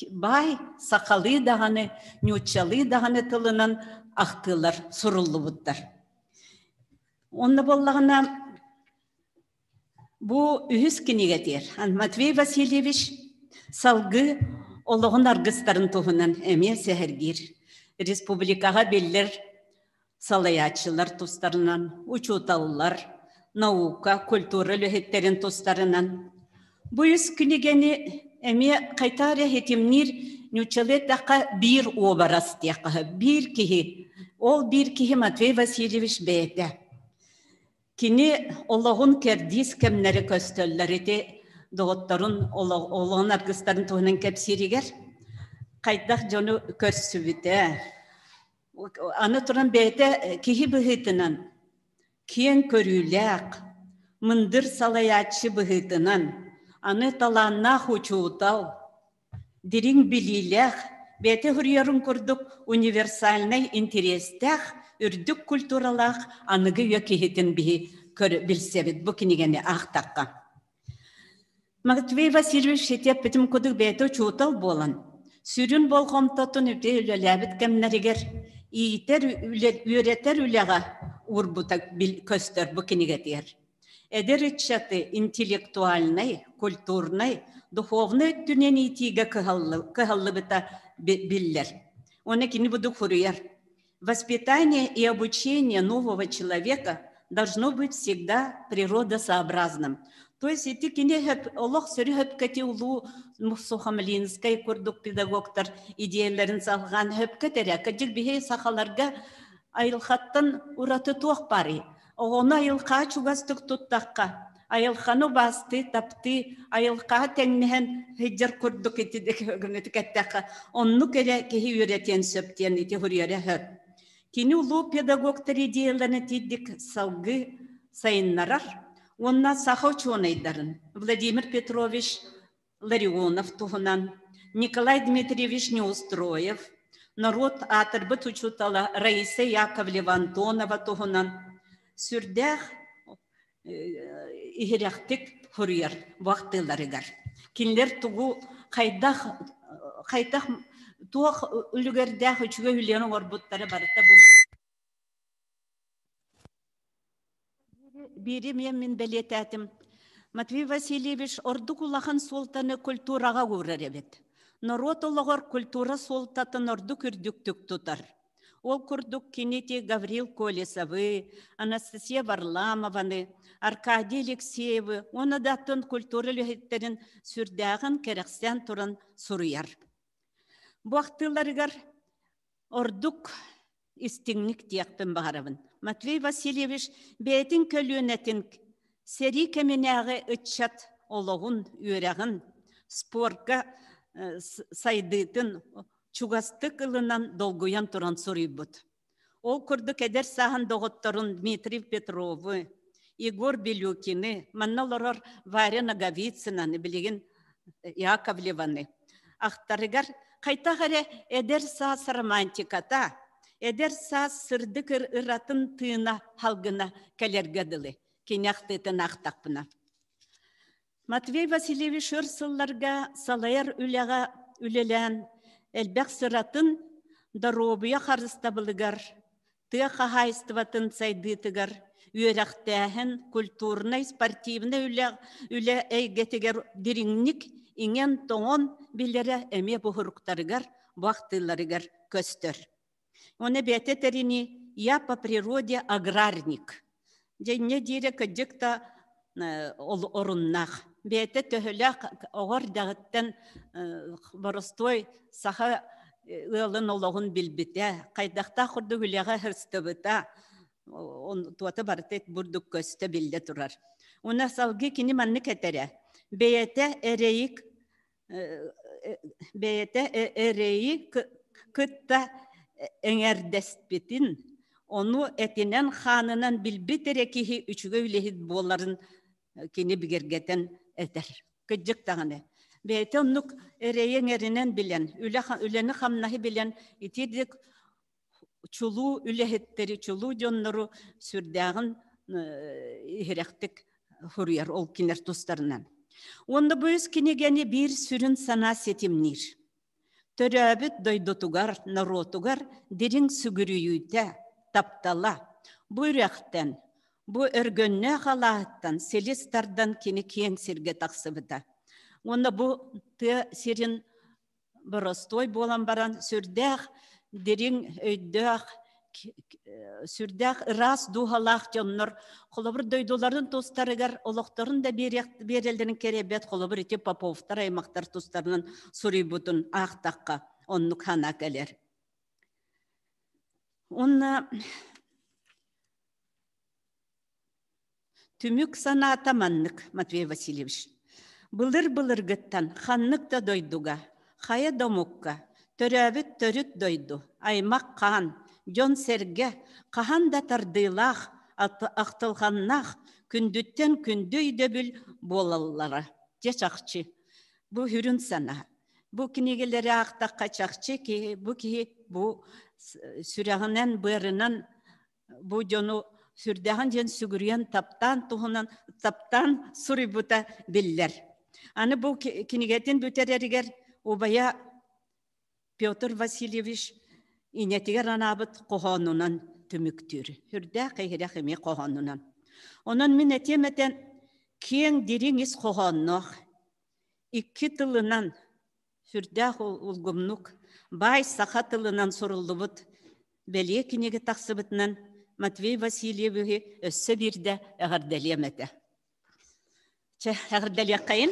[SPEAKER 4] баай сахалыы даҕаны, нууччалыы даҕаны тылынан ахтыылар суруллубуттар. Онно буоллаҕына бу үһүс кинигэтигэр Матвей Васильевич салгыы Олоҕун аргыстарын туһунан эмиэ сэһэргиир. Республикаҕа биллэр салайааччылар тустарынан, учууталлар, наука, культура үлэһиттэрин тустарынан. Бу үс кинигэни эмиэ хайта эрэ ситимниир нууччалыы эттэххэ биир уобарас диэххэ биир киһи. Ол биир киһи Матвей Васильевич бэйэтэ. Кини олоҕун кэрдиис кэмнэрэ көстөллөр ити доҕотторун олоҕун аргыстарын туһунан кэпсииригэр хайдах дьону көрсүбүтэ. Аны туран бэйэтэ киһи быһыытынан киэҥ көрүүлээх, мындыр салайааччы быһыытынан, аны талааннаах учуутал, дириҥ билиилээх, бэйэтэ суруйарын курдук универсальнай интэриэстээх, үрдүк культуралаах аныгы үйэ киһитин биһи билсэбит бу кинигэни аахтахха. Матвей Васильевич ситиэппитим курдук бэйэтэ учуутал буолан, сүрүн болҕомтотун үтүө үлэлээбит кэмнэригэр иитэр, үөрэтэр үлэҕэ уурбута көстөр бу кинигэтигэр. Эдэр ыччаты интеллектуальнай, культурнай, духовнай өттүнэн иитиигэ кыһаллыбыта биллэр. Уонна кини будук суруйар. Воспитание и обучение нового человека должно быть всегда природосообразным. То есть ити кини олох сөрү хөпкөти улуу Сухомлинскай курдук педагогтар идеяларын салҕаан хөпкө тэрэ. Кыдьык биһи сахаларга айылхаттан ураты туох барый? Оҕону айылҕа чугастык туттахха, айылҕаны убаастыы, таптыы, айылҕаҕа тэҥнэһэн сылдьар курдук ити эттэххэ, оннук эрэ киһи үөрэтиэн сөп диэн ити суруйара сөп. Кини улуу педагогтар идеяларын итирдик салгыы сайыннарар уонна саха учуонайдарын Владимир Петрович Ларионов туһунан Николай Дмитриевич Неустроев, норуот аатырбыт учуутала Раиса Яковлева Антонова туһунан сүрдээх иһирэхтик суруйар вахтыларыгар. Кинилэр тугу хайдах хайдах туох үлүгэрдээх үчүгэй үлэни оҥорбуттара барыта бу Биири мин бэлиэтээтим. Матвей Васильевич ордук улахан суолтаны культураҕа уурар эбит. Норуот олоҕор культура суолтатын ордук үрдүктүк тутар. Ол курдук кинити Гаврил Колесовы, Анастасия Варламованы, Аркадий Алексеевы уонна да атын культура үлэһиттэрин сүрдээҕин кэрэхсээн туран суруйар. Бу ахтыыларыгар Ордук истиҥник диэхпин баҕарабын. Матвей Васильевич бэйэтин көлүөнэтин сэрии кэминээҕи ыччат олоҕун, үөрэҕин, спорка сайдыытын чугастык ылынан долгуйан туран суруйбут. Ол курдук эдэр сааһын доҕотторун Дмитрий Петровы, Егор Белюкины, манна олорор Варя Ноговицынаны, билигин Яковлеваны ахтарыгар хайдах эрэ эдэр саас романтиката, эдэр саас сырдык ыратын тыына халгына кэлэргэ дылы кини ахтыытын аахтахпына. Матвей Васильевич өр сылларга салайар үлэҕэ үлэлээн элбэх сыратын доруобуйа харыстабылыгар, тыа хаһаайыстыбатын сайдыытыгар, үөрэхтээһин, культурнай, спортивнай үлэ, үлэ эйгэтигэр дириҥник иҥэн-тоҥон билэрэ эмиэ буһуруктарыгар, бу ахтыыларыгар көстөр. Оны бэйэтэ тэрини «Я по природе аграрник». Дьэнньэ диирэ кырдьык да оруннаах. Бэйэтэ төһөлөөх оҕо эрдэҕиттэн боростуой саха ыалын олоҕун билбитэ, хайдахтаах курдук үлэҕэ сыстыбыта, туота барыта бурдук көстө биллэ турар. Уна салгыы кини маннык этэрэ. Бэйэтэ эрэйик бэйэтэ эрэйи кытта эҥэрдэспитин, ону этинэн-хаанынан билбит эрэ киһи үчүгэй үлэһит буоларын кини бигэргэтэн этэр. Кырдьык даҕаны. Бэйэтэ оннук эрэйи эҥэринэн билэн, үлэни-хамнаһы билэн итирдик чулуу үлэһиттэри, чулуу дьоннору сүрдээҕин иһирэхтик суруйар ол кинилэр тустарынан. Уонна бу үс кинигэни биир сүрүн санаа ситимниир. Төрөөбүт дойдутугар, норуотугар дириҥ сүгүрүйүүтэ, таптала. Бу үрэхтэн, бу өргөннөөх алааһыттан силис тардан кини киэҥ сиргэ тахсыбыта. Уонна бу тыа сирин Боростуой буолан баран сүрдээх дириҥ өйдөөх, сүрдээх ыраас дууһалаах дьоннор холобур дойдуларын тустарыгар олохторун да биэрэллэрин кэриэбэт холобур ити Поповтар аймахтар тустарынан суруйбутун аахтахха оннук санаа кэлэр. Уонна Түмүк санаата маннык, Матвей Васильевич. Былыр-былыргыттан ханнык да дойдуга, хайа да омукка, төрөөбүт төрүт дойду, аймах-хаан, дьон-сэргэ хаһан да тардыылаах, ахтылҕаннаах, күндүттэн күндү өйдөбүл буолаллара. Дьэ чахчы, бу сүрүн санаа. Бу кинигэлэри аахтахха чахчы киһи, бу киһи бу сүрэҕинэн, быарынан бу дьону сүрдээҕин диэн сүгүрүйэн таптаан туһунан таптаан суруйбута биллэр. Аны бу кинигэтин бүтэрэригэр убайа Петр Васильевич инэтигэр анаабыт хоһоонунан түмүктүүр. Сүрдээх иһирэх эмиэ хоһоонунан. Онон мин этиэм этэн киэҥ дириҥ ис хоһоонноох икки тылынан Сүрдээх улгумнук, баай саха тылынан суруллубут бэлиэ кинигэ тахсыбытынан Матвей Васильевиһы өссө биирдэ эҕэрдэлиэм этэ. Чэ, эҕэрдэлиэххэйин.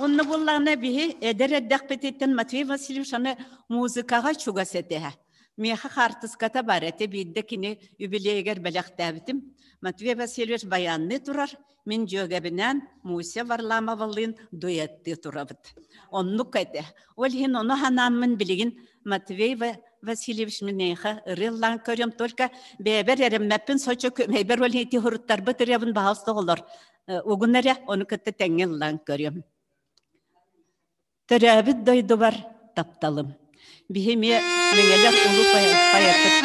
[SPEAKER 4] Онно буоллаҕына биһи эдэр эрдэхпититтэн Матвей Васильевич аны музыкаҕа чугас этэ. Миэхэ хаартыската бар этэ, биирдэ кини юбилейигэр бэлэхтээбитим. Матвей Васильевич баянныы турар, Мин дьүөгэбинээн Муся Варламовалыын дуэттыы турабыт. Оннук этэ. Ол иһин ону санааммын билигин Матвей Васильевич минээхэ ырыаллаан көрүөм только бэйэбэр эрэммэппин сочо көмөйбөр ол ити хуруттарбыт ырыабын баһаалыста оҕолор угун эрэ ону кытта тэҥҥэ ыллаан көрүөм. Төрөөбүт дойдубар тапталым. Биһи эмиэ Мэҥэлэх улуу поэппыт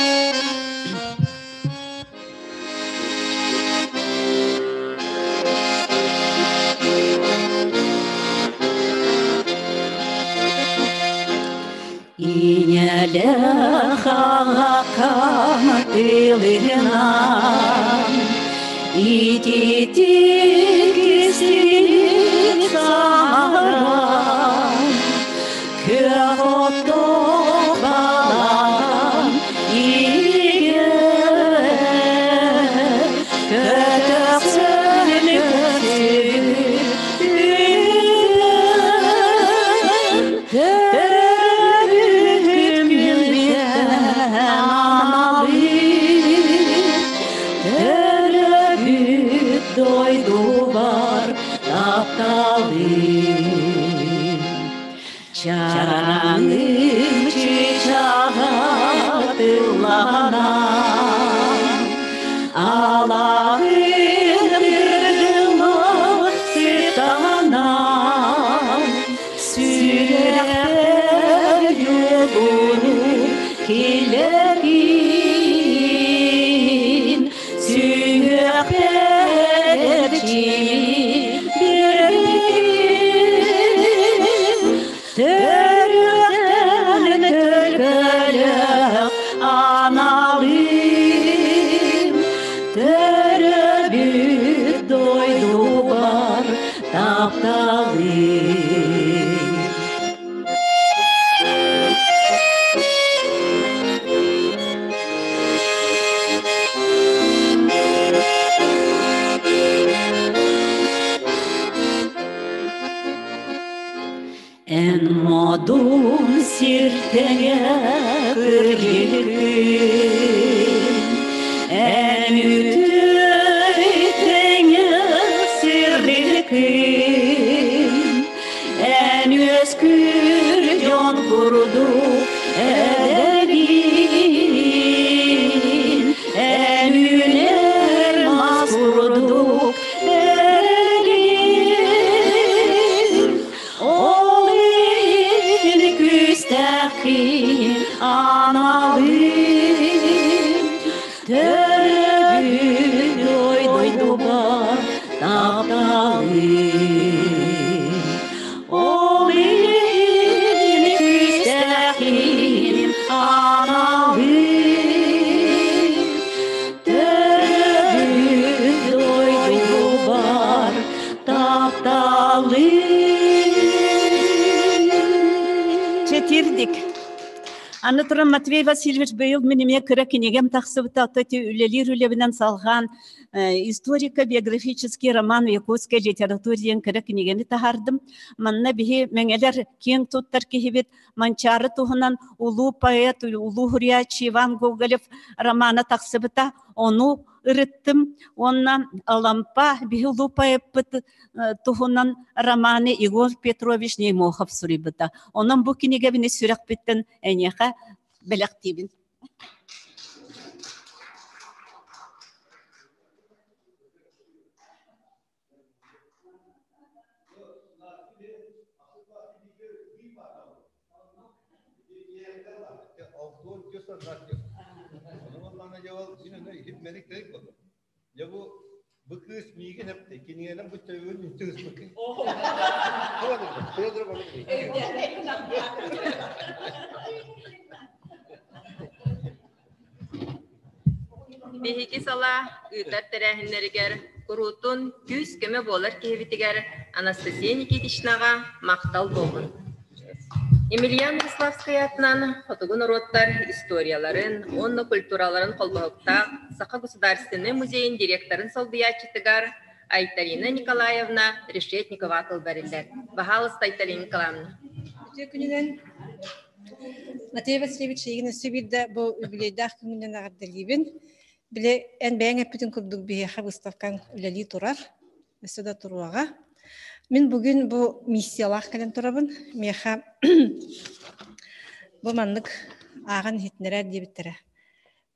[SPEAKER 4] Ийэлээх аҕакам тылынан ититик истиҥ саҥаран күөх оттоох балаҕан иһигэр көтөхсөн Төрөөбүт дойдубар тапталым Чараҥым чыычааҕа тылланан Алаһын кыргылык сытанан Сүрэхпэр дьолуну киллэрин Сүһүөхпэр эрчими биэрбин Төрүөхтэн төлкөлөөх аналым Төрөөбүт дойдубар тапталым. Эн модун сиртэҥэ кыргыгын, Эн үтүөтэҥэ сирдикин, Эн үөскүүр дьон курдук эдэргин, Эн үүнэр мас курдук эрэлгин. Ол иһин күүстээххин. Аны туран Матвей Васильевич быйыл мин эмиэ кыра кинигэм тахсыбыта, ото ити үлэлиир үлэбинэн салҕаан историко-биографический роман в якутской литературе диэн кыра кинигэни таһаардым. Манна биһи мэҥэлэр киэҥ туттар киһибит Манчаары туһунан улуу поэт, улуу суруйааччы Иван Гоголев романа тахсыбыта. Ону ырыттым уонна Алампа биһи улуу поэппыт туһунан романы Егор Петрович Неймохов суруйбута. Онон бу кинигэбини сүрэхпиттэн эйиэхэ бэлэхтиибин.
[SPEAKER 2] Дьэ бу бу кыыс миигин эптэ, кинигэнэн бу төбөбүн үнтү ыспыккын.
[SPEAKER 1] Биһиги салаа ыытар тэрээһиннэригэр куруутун күүс-көмө буолар киһибитигэр Анастасия Никитичнаҕа махтал буоллун. Емельян Ярославскай аатынан хотугу норуоттар историяларын уонна культураларын холбоһуктаах Саха государственнай музейын директорын солбуйааччытыгар Айталина Николаевна Решетникова тыл бэриллэр. Баһаалыста, Айталина Николаевна.
[SPEAKER 5] Үтүө күнүнэн Матвей Васильевич эйигин өссө биирдэ бу үбүлүөйдээх күҥҥүнэн эҕэрдэлиибин. Били эн бэйэҥ эппитин курдук биһиэхэ выставкаҥ үлэлии турар, өссө да туруоҕа. Мин бүгүн бу миссиялаах кэлэн турабын. Миэхэ бу маннык ааҕан иһитиннэрээр диэбиттэрэ.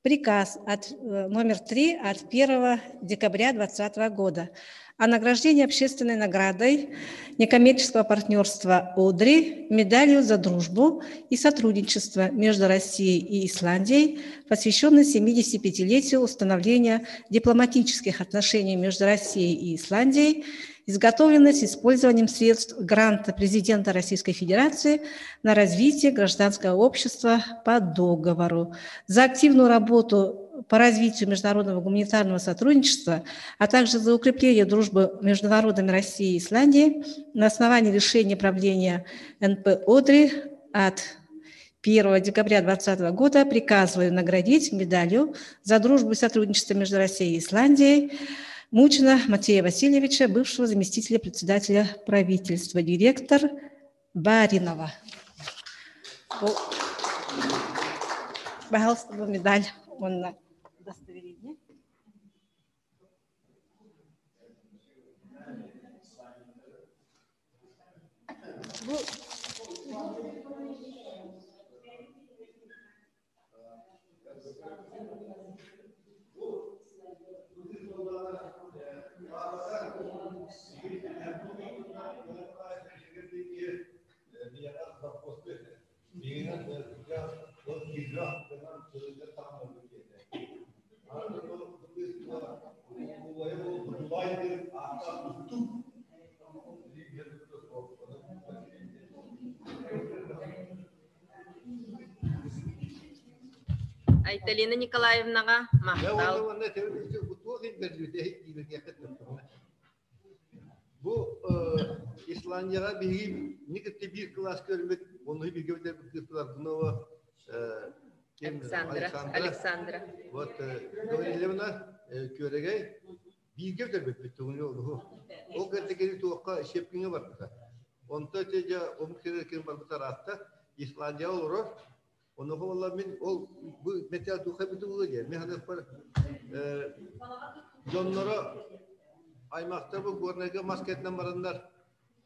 [SPEAKER 5] Приказ от номер 3 от 1 декабря 2020 года о награждении общественной наградой некоммерческого партнерства «Одри» медалью за дружбу и сотрудничество между Россией и Исландией, посвященной 75-летию установления дипломатических отношений между Россией и Исландией, изготовленной с использованием средств гранта президента Российской Федерации на развитие гражданского общества по договору. За активную работу по развитию международного гуманитарного сотрудничества, а также за укрепление дружбы между народами России и Исландии на основании решения правления НП «Одри» от 1 декабря 2020 года приказываю наградить медалью за дружбу и сотрудничество между Россией и Исландией Мучина Матвея Васильевича, бывшего заместителя председателя правительства, директор Баринова. Пожалуйста, медаль он удостоверение. Бу
[SPEAKER 1] Айталина Николаевнаҕа махтал.
[SPEAKER 2] Бу Исландияҕа биһиги никытта биир кылаас көрбүт, онно бииргэ бүтэрбит кыыспыт Аргунова
[SPEAKER 1] Александра. Александра.
[SPEAKER 2] Вот Гаврильевна Күөрэгэй бииргэ бүтэрбиппит тугуну олуһу. Ол кэннэ кини туохха Щепкиҥҥэ барбыта. Онто ити дьэ омук сиригэр ким барбыта ыраатта. Исландияҕа олорор. Онуоха буолла мин ол бу металл туха бүтүллэ диye. Мин ханыппар дьонноро аймахтар бу Горнайга мас кэтинэн бараннар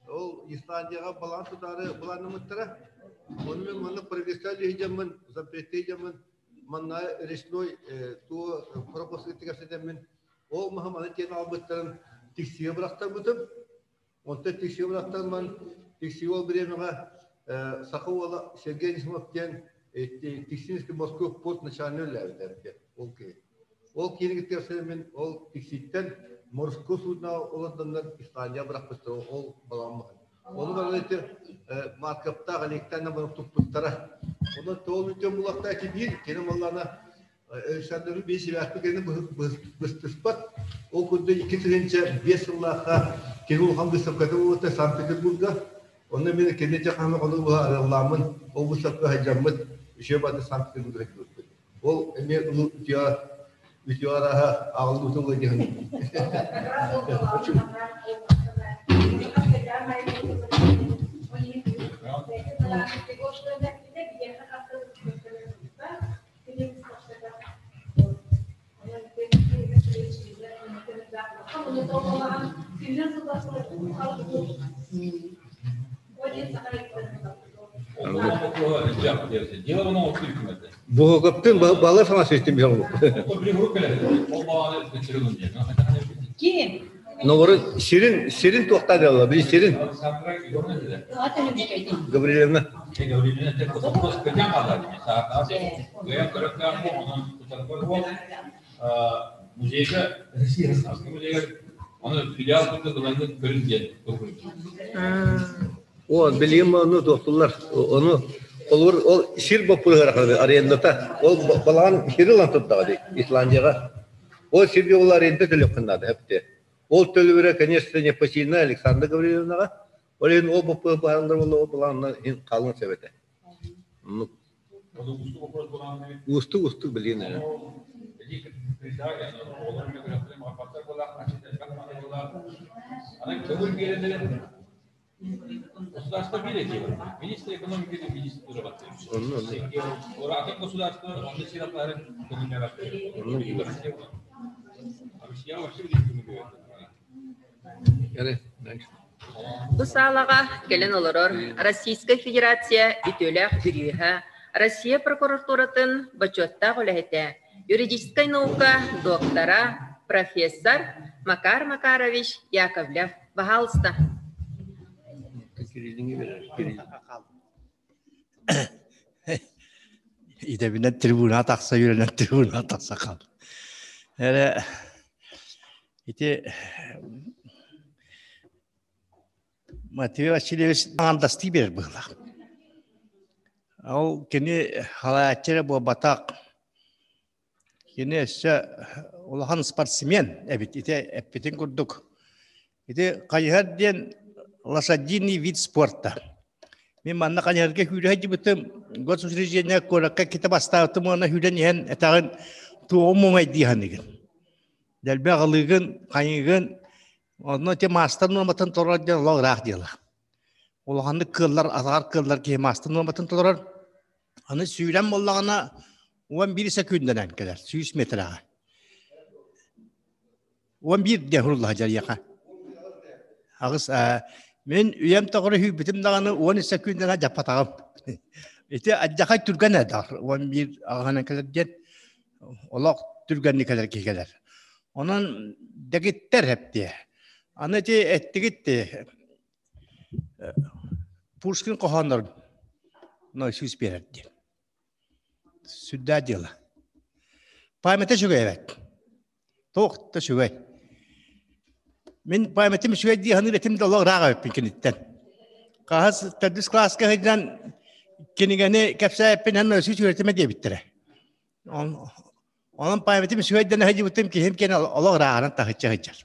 [SPEAKER 2] ол Исландияҕа балаан тутаары былааннаммыттара. Ону мен манна правительство дьаммын, запретте дьаммын, манна речной туо пропуск кэпсэтэммин ол маһым аны тиэн албыттарын тиксигэ бырахтарбытым. Онтон тиксигэ бырахтарман тиксигэ ол бириэмэҕэ саха уола Сергей Анисимов диэн Тиксинский морской порт начальник үлэлээбитэ ол киһи. Ол киһини кытта мин ол Тикситтэн морской судно олордоннор Исландия бырахпыттар ол балаҕан Ону баран ити Марковтаах Александр баран туппуттара. Онон тоол үтүөн булахта ити биир кини буоллаана Александры биир сибээспит кини быстыспат. Ол курдук 2005 сыллаахха кини улахан выставката буолбута Санкт-Петербурга. Онно мин кини чаханы ону арыаллааммын ол выставка сылдьаммыт. Еще бады Санкт-Петербурга киирбит. Ол эмиэ үтүө үтүө арааһа аҕалбытын диэн. Буһугуптун балы саҥа систем
[SPEAKER 1] Ким?
[SPEAKER 2] Новоры сирин сирин туохтаа дьалла били сирин Гаврилевна
[SPEAKER 3] Музейга музейга оны филиал курдук ылаҥҥын көрүн диэн
[SPEAKER 2] О, билигин ону туохтуллар. Ону олор ол сир боппуруһар арендата. Ол балаҕан сири ылан турдаҕа дии Исландияҕа. Ол сиргэ ол аренда төлүөххүн наада эпте. Ол төлөбүрэ, конечно, непосильна Александра Гавриловнаҕа. Ол иһин ол боппуруһу быһаараллар буолла, ол балаҕанна иһин хаалыан сөп этэ. Уустук уустук билигин эрэ.
[SPEAKER 3] Государство биир Министр экономики министр Атын государство онно сир атларын
[SPEAKER 1] Бу саалаҕа кэлэн олорор Российскай Федерация үтүөлээх бүрүүһэ, Россия прокуратуратын бочуоттаах үлэһитэ, юридическай наука доктора, профессор Макар Макарович Яковлев. Баһаалыста.
[SPEAKER 6] Идэбинэн трибуна тахса үөрэнэн трибуна тахса хаал. Эрэ ити Матвей Васильевич аҥардастыы биэрэр быһыылаах. Ол кини халааччы эрэ буолбатах. Кини өссө улахан спортсмен эбит. Ити эппитин курдук. Ити хайыһар диэн лошадиный вид спорта. Мин манна хайыһарга сүүрэ сылдьыбытым, госучреждение куоракка китэ бастаабытым уонна сүүрэн иһэн этэҕин туоҕум муҥай дии саныыгын. Дэлби аҕалыыгын, хайыыгын, онно ити маастар нуорматын толорор диэн олох ыраах дьыала. Улаханнык кыаллар, атаҕар кыаллар киһи маастар нуорматын толорор. Аны сүүрэн буоллаҕына 11 секундэнэн кэлэр, 100 метрэҕэ. 11 диэн сурулла сылдьар ийэхэ. Аҕыс мин үйэм тоҕоро сүүрбүтүм даҕаны 10 секундэнэн дьаппатаҕым. Ити адьахай түргэн эдэр 11 аҕаһынан кэлэр диэн олох түргэнник кэлэр киһи кэлэр. Онон дэгиттэр эптиэ. Аны ити эттигит Пушкин хоһооннорун нойсуус биэрэр диэн. Сүрдээх дьыала. Памята үчүгэй эбээт. Туох да үчүгэй. Мин памятым үчүгэй дии саныыр этим да олох ыраах эбиппин киниттэн. Хаһыс төрдүс кылааска сылдьан кинигэни кэпсээппин эн нойсуус үөрэтимэ диэбиттэрэ. Онон памятым үчүгэйдэн сылдьыбытым киһим киэнэ олох ырааҕынан таһыччы сылдьар.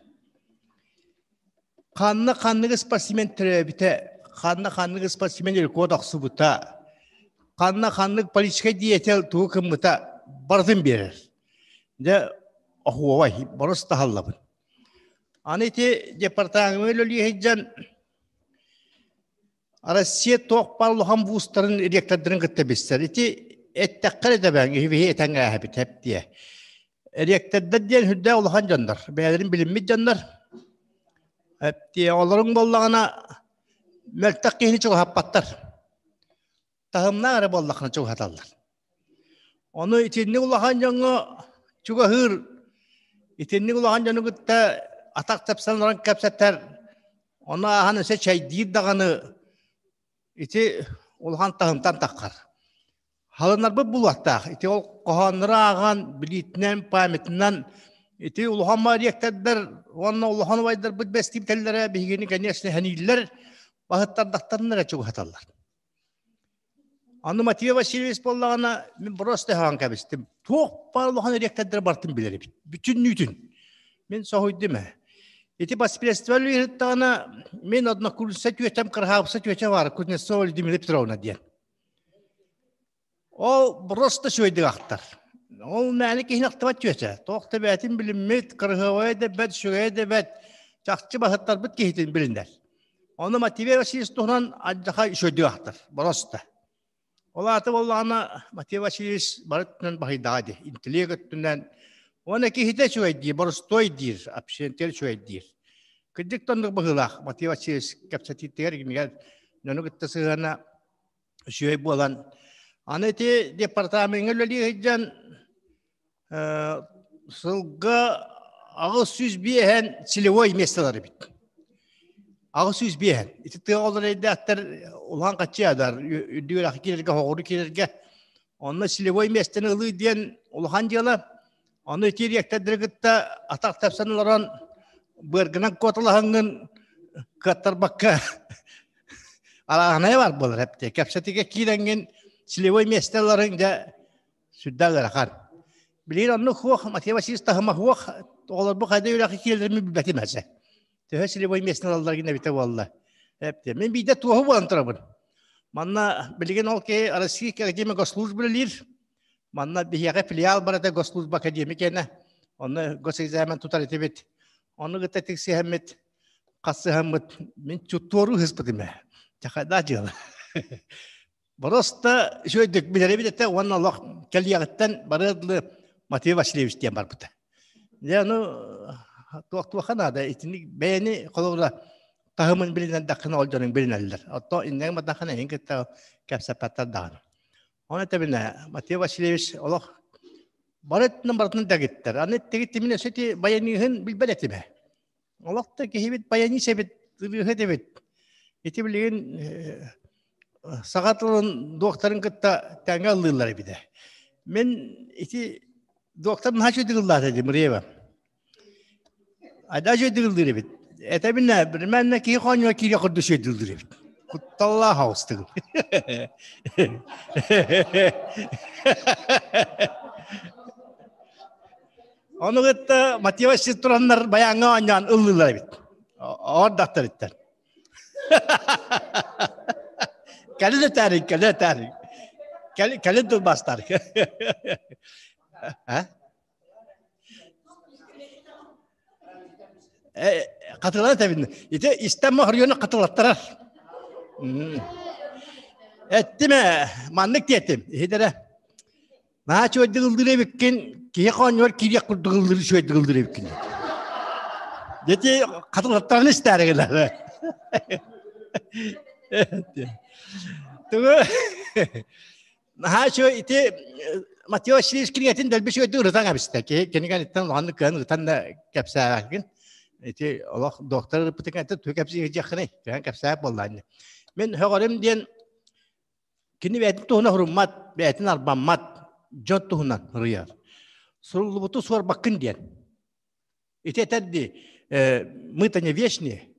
[SPEAKER 6] Ханна ханнык спортсмен төрөөбүтэ, ханна ханнык спортсмен рекорд охсубута, ханна ханнык политическай деятель тугу кыммыта барытын биэрэр. Дьэ, оһуобай, борос таһаллабын. Аны ити департамент үлэлии сылдьан Россия туох баар улахан вузтарын ректордарын кытта билсэр. Ити эттэххэ эрэ дэбэҥ, биһи этэн ааһабыт эп диэ. Ректордар диэн сүрдээх улахан дьоннор, бэйэлэрин билиммит дьоннор. Эп диэ, олоруҥ буоллаҕына мөлтөх киһини чугаһаппаттар. Таһымнаах эрэ буоллаххына чугаһаталлар. Ону итинник улахан дьоҥҥо чугаһыыр, итинник улахан дьону кытта атах тэпсэн олорон кэпсэтэр, ону ааһан өссө чэйдиир даҕаны ити улахан таһымтан таххар. Халынарбыт булуохтаах. Ити ол хоһооннору ааҕан, билиитинэн, памятынан ити улахан ректордар уонна улахан убайдарбыт бэстиибитэллэрэ биһигини, конечно, сэнииллэр, баһыттардахтарына эрэ чугаһаталлар. Аны Матвей Васильевич буоллаҕына, мин просто хаан кэбистим. Туох баар улахан ректордары барытын билэр эбит. Бүтүннүүтүн. Мин соһуйдум ээ. Ити баспредстволь ыһыттаҕына, мин однокурсница түөтэм, кырһаабыса түөтэ баар, Кузнецова Людмила Петровна диэн. Ол просто үчүгэйдик ахтар. Ол мээнэ киһини ахтыбат чүөчэ. Туох да бэйэтин билиммит, кырыһыабайа да бэрт, үчүгэйэ да бэрт, чахчы баһыттарбыт киһитин билинэр. Ону Матвей Васильевич туһунан алдьархай үчүгэйдик ахтар. Просто. Ол аата буоллаҕына Матвей Васильевич бары өттүнэн баһыйдаҕа дии. Интеллект өттүнэн уонна киһитэ үчүгэй диир, боростуой диир, общение үчүгэй диир. Кырдьык да оннук быһыылаах Матвей Васильевич кэпсэтиитигэр кинигэ дьону кытта сыһыана үчүгэй буолан аны ити департамеҥҥа үлэлии сылдьан сылга 805 целевой местолар эбит. 805. Ити тыа олор эйдээхтэр улахан хаччыадар үрдүгэр киирэргэ, хоҕуру киирэргэ. Онно целевой местени ылыы диэн улахан дьыала. Ону ити ректордары кытта атах тэпсэн олорон быаргынан куоталаһаҥҥын кыаттарбакка арааһынайа бар буолар эптэ. Кэпсэтигэ киирэҥҥин целевой место ыларыҥ дьэ сүрдээх ыарахан. Билигин оннук хуох, Матвей Васильевич таһыма хуох, оҕолорбу хайда үрэхи киирэллэрин билбэтим эсэ. Төһө целевой местни ылаллар гин эбитэ буолла. Эптэ. Мин биирдэ туоһу буолан турабын. Манна билигин ол киһи Российская академия госслужбы үлэлиир. Манна биһиэхэ филиал бар этэ госслужба академия киэнэ. Онно госэкзамен тутар этибит. Ону кытта тиксиһэммит, хасыһаммыт мин чуттуору ыһыспытым ээ. Чахайдаа дьыала. Просто үчүгэйдик билэрэбит этэ уонна олох кэлиэҕиттэн барыар дылы Матвей Васильевич диэн барбыта. Дьэ, ону туох-туохха наада итинник бэйэни холобура таһымын билинэрдэххинэ ол дьонуҥ билинэллэр. Оттон иннэҥ бардаххына эйигин кытта кэпсэппэттэр даҕаны. Оны этэбинэ Матвей Васильевич олох бары өттүнэн барытын дэгиттэр. Аны тигиттимин өссө ити баяниһын билбэт этим. Олох да киһибит баянист эбит, ырыаһыт эбит. Ити билигин саха тылын дуоктарын кытта тэҥҥэ ыллыыллар эбитэ. Мин ити доктор наһаа үчүгэйдик ыллаата дии Муреева. Айда үчүгэйдик ыллыыр эбит. Этэбинэ, билимэннэ киһи хоонньуга киирэ курдук үчүгэйдик ыллыыр эбит. Кутталлаах оҕустугун. Ону кытта Матева тураннар баяҥҥа оонньоон ыллыылар эбит. Оордахтар иттэр. Кэлин этээрин, кэлин этээрин. Кэлин тылбастар. Хатылан этэбин. Ити истэн мохорйону хатылаттарар. Эттим ээ, маннык диэтим. Иһитэрэ. Наһаа үчүгэйдик ыллыыр эбиккин, киһи хоонньугар киириэх курдук ыллыыр үчүгэйдик ыллыыр эбиккин. Дети хатылаттарын истээри гынар. Тугу наһаа үчүгэй ити Матвей Васильевич кинигэтин дэлби үчүгэйдик ырытан кэбистэ. Киһи кинигэниттэн улаханнык кыан ырытан да кэпсээбэккин. Ити олох доктор ырыппытын кэнниттэн тугу кэпсиэххиний? Түһэн кэпсээбит буоллаҕа. Мин сөҕөрүм диэн Кини бэйэтин туһунан суруммат, бэйэтин арбаммат, дьон туһунан суруйар. Суруллубуту суорбаккын диэн. Ити этэр дии, мы-то не вечные.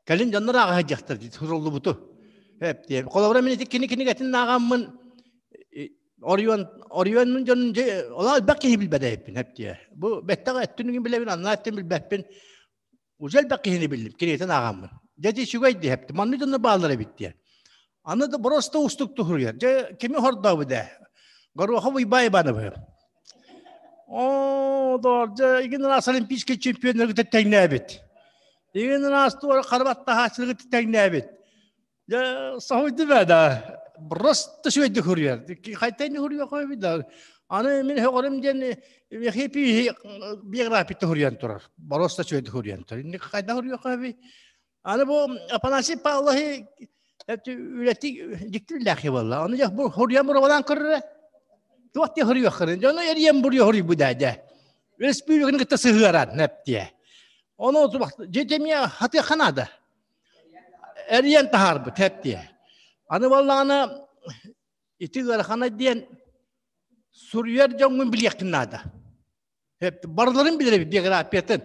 [SPEAKER 6] Кэлин дьоннор ааҕа сылдьыахтар дии, суруллубуту. Эп Холобура мин ити кини кинигэтин ааҕаммын Орион Орионун дьонун ола элбэх киһи билбэт эбиппин эп диэ. Бу бэттэх өттүн билэбин, аннаа өттүн билбэппин. Уже элбэх киһини биллим, кинигэтин ааҕаммын. Дьэ дии үчүгэй диэһэптим, маннык дьонно бааллар эбит диэн. Аны да просто уустук туһуруйар. Дьэ кими хордообу дээ? Горохов Уйбай Ивановы. О, доор, дьэ, игин раз олимпийский чемпионнаргыта тэҥнээбит. Игин раз туора харбат таһааччыларгыта тэҥнээбит. Дьэ, соһуйдум ээ да. Просто үчүгэйдик суруйар. Хайтан суруйуохха да. Аны мин сөҕөрүм диэн Михипи биографията суруйан турар. Просто үчүгэйдик суруйан турар. Инник хайдах суруйуохха эбий? Аны бу Афанасий Павлович үлэти дьиктилээхи буолла. Аны бу суруйан буруолаан көрөрө. Туох диэ суруйуоххарын. Дьону эрийэн буруйа суруйбу да дьэ. Республиканы кытта сыһыаран нэптиэ. Ону дьэ эмиэ хатыахха наада. Эрийэн таһаарбыт хэп диэ. Аны буоллаҕына ити ыарахана диэн суруйар дьоҥҥун билиэххин наада. Хэп барыларын билэр эбит биографиятын.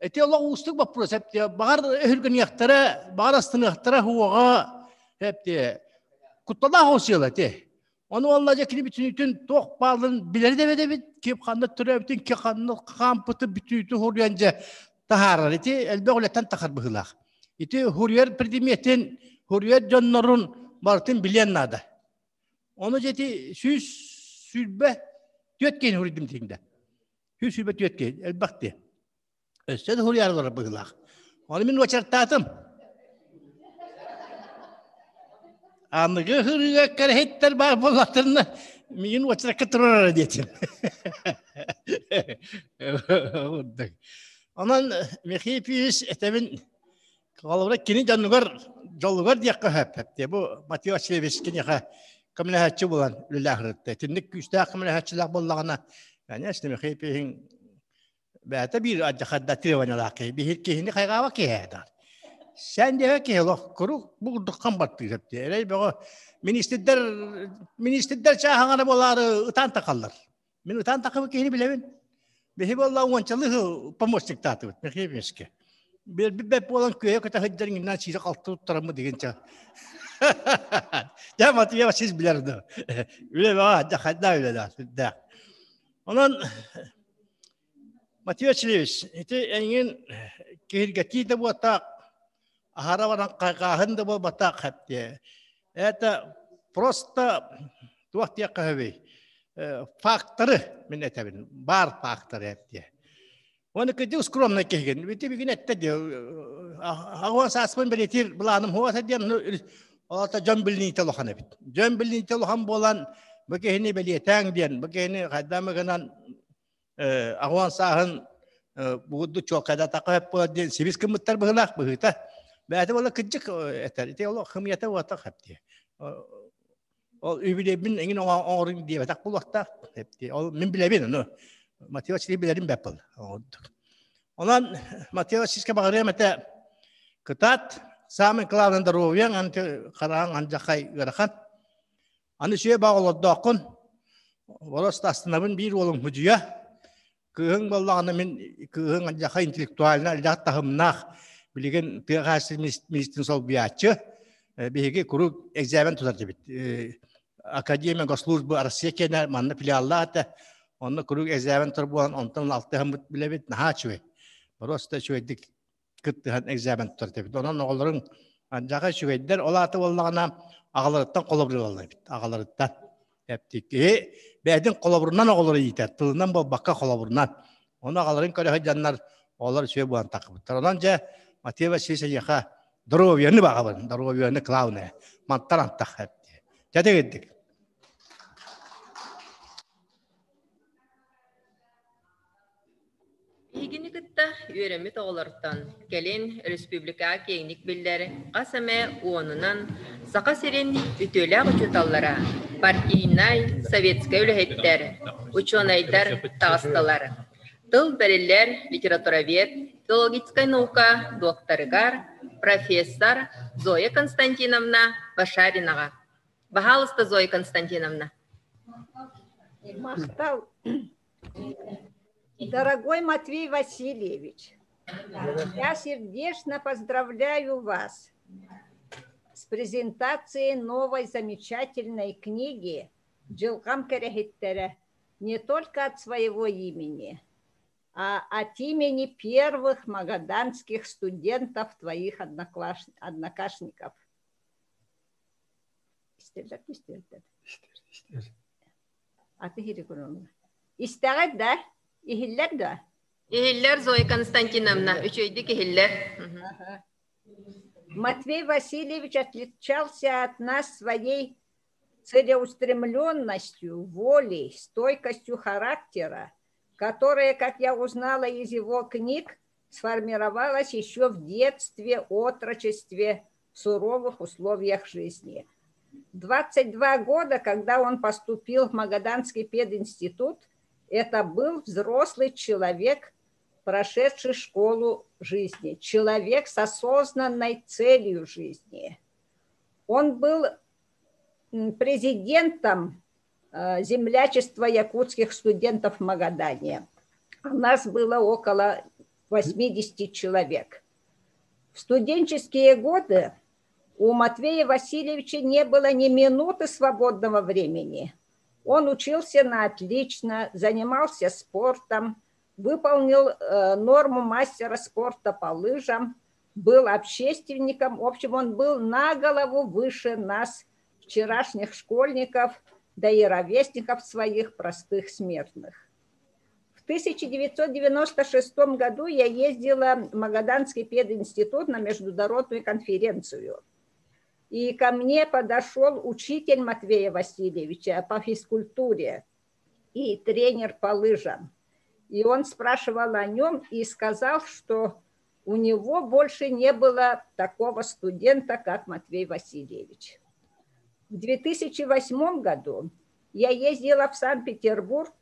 [SPEAKER 6] Ити олох уустук боппуруос хэп диэ. Баҕар өһүргэниэхтэрэ, баҕар астыныахтара уоҕа хэп диэ. Кутталаах ол сыала ити. Ону уолла дьэ кини бүтүнүтүн туох баалын билэр да эбит, ким ханна төрөөбүтүн, ким ханна хаампытын бүтүнүтүн хуруйан дьэ таһаарар. Ити элбэх үлэттэн тахар быһыылаах. Ити хуруйар предметин, хуруйар дьоннорун барытын билиэн наада. Оны жети 124 киһини хуруйдум тиҥдэ. 124 киһи элбэх дии. Өссө да хуруйарылар быһыылаах. Оны мин уочартаатым. Аныгы хырыыга кэрэһиттэр баар буоллахтарына миигин уочаракка турарара диэтим. Онон Михаил Ефимович этэбин Холобура кини дьонугар дьолугар диэххэ сөп диэ. Бу Матвей Васильевич киниэхэ көмөлөһөөччү буолан үлэлээхиритте. Итинник күүстээх көмөлөһөөччүлээх буоллаҕына, конечно, Михаил Пехин бэйэтэ биир алдьархайда требованиялаах киһи. Биһир киһини хайҕаабат киһи этэр. Сен диэбэ киһи олох куруук бу курдук хам баттыыр сөп диэ. Эрэй бөҕө министрдэр министрдэр чааһаҥана буолаары ытаан тахаллар. Мин ытаан тахыбыт киһини билэбин. Биһи буолла уончалыы помощниктаатыбыт Михаил Ефимовичке. Биэрбит бэт буолан күөйэ көтө сылдьар иҥиннэн сиирэ халты туттараммы деген ча. Дьэ Матвеева сис билэр да. Үлэ баҕа дьэ хайда үлэлээх сүрдээх. Онон Матвей Васильевич, ити эйигин киһиргэтии да буотаах, аһара баран хайҕааһын да буолбатах хэптиэ. Это просто туох диэххэ сөбүй? Факторы мин этэбин, баар факторы эптиэ. Оны кыдьык скромный киһигин. Бити бүгүн этте диэ. Аҕуан сааспын бэлиэтиир былааным хуота диэн олата дьон билиниитэ улахан эбит. Дьон билиниитэ улахан буолан бу киһини бэлиэтээҥ диэн, бу киһини хайдам гынан аҕуан сааһын бугудду чуолкайдатахха сөп буолар диэн сибис гыммыттар быһыылаах быһыыта. Бэйэтэ буола кырдьык этэр. Ити олох хымыйата уотах сөп дии. Ол үбүлүөйбүн эҥин оҥорун диэбэтэх буолуохтаах. Ол мин билэбин ону. Матвей Васильевич билэрим бэп был. Онон Матвей Васильевичка баҕарыам этэ кытаат, самый главный здоровьең анты хараҕаҥ андьахай ыарахан. Аны сүө баҕа олордооххун. Волос астынабын биир уолуҥ худьуйа. Кыыһыҥ буоллаҕына мин кыыһыҥ андьаха интеллектуально элбэх таһымнаах билигин тыа хаһаайыстыбатын министрин солбуйааччы. Биһиги куруук экзамен тутар дибит. Академия госслужбы Россия киэнэ манна филиаллаах этэ. Онно куруук экзамен тутар буолан онтон алтыһаммыт билэбит наһаа үчүгэй. Просто үчүгэйдик кыттыһан экзамен тутар этибит. Онон оҕолоруҥ андьаха үчүгэйдэр, ол аата буоллаҕына аҕаларыттан холобур ылаллар эбит. Аҕаларыттан. Эптик. Киһи бэйэтин холобурунан оҕолору иитэр, тылынан буолбакка холобурунан. Ону аҕаларын көрө сылдьаннар оҕолор үчүгэй буолан тахсыбыттар. Онон дьэ Матвей Васильевич эйиэхэ здоровьяны баҕабын, здоровьяны главное. Мантан антах эптиэ. Дьэ дэгирдик.
[SPEAKER 1] Биһигини кытта үөрэммит оҕолортон кэлин республикаҕа киэҥник биллэр хас эмэ уонунан Саха сирин үтүөлээх учууталлара, партийнай, советскай үлэһиттэр, учуонайдар таҕыстылар. Тыл бэриллэр литературовед, филологическай наука докторыгар, профессор Зоя Константиновна Башаринаҕа. Баһаалыста, Зоя Константиновна.
[SPEAKER 7] Махтал. Дорогой Матвей Васильевич, я сердечно поздравляю вас с презентацией новой замечательной книги «Дьылҕам кэрэһиттэрэ» не только от своего имени, а от имени первых магаданских студентов твоих однокашников. Истэллэр истэллэр. Аты Истэҕит да? Иһиллэр да?
[SPEAKER 1] Иһиллэр, Зоя Константиновна, үчүгэйдик иһиллэр.
[SPEAKER 7] Матвей Васильевич отличался от нас своей целеустремленностью, волей, стойкостью характера, которая, как я узнала из его книг, сформировалась еще в детстве, отрочестве, в суровых условиях жизни. 22 года, когда он поступил в Магаданский пединститут, это был взрослый человек, прошедший школу жизни, человек с осознанной целью жизни. Он был президентом землячества якутских студентов в Магадане. У нас было около 80 человек. В студенческие годы у Матвея Васильевича не было ни минуты свободного времени. Он учился на отлично, занимался спортом, выполнил норму мастера спорта по лыжам, был общественником. В общем, он был на голову выше нас, вчерашних школьников, да и ровесников своих простых смертных. В 1996 году я ездила в Магаданский пединститут на международную конференцию. И ко мне подошел учитель Матвея Васильевича по физкультуре и тренер по лыжам. И он спрашивал о нем и сказал, что у него больше не было такого студента, как Матвей Васильевич. В 2008 году я ездила в Санкт-Петербург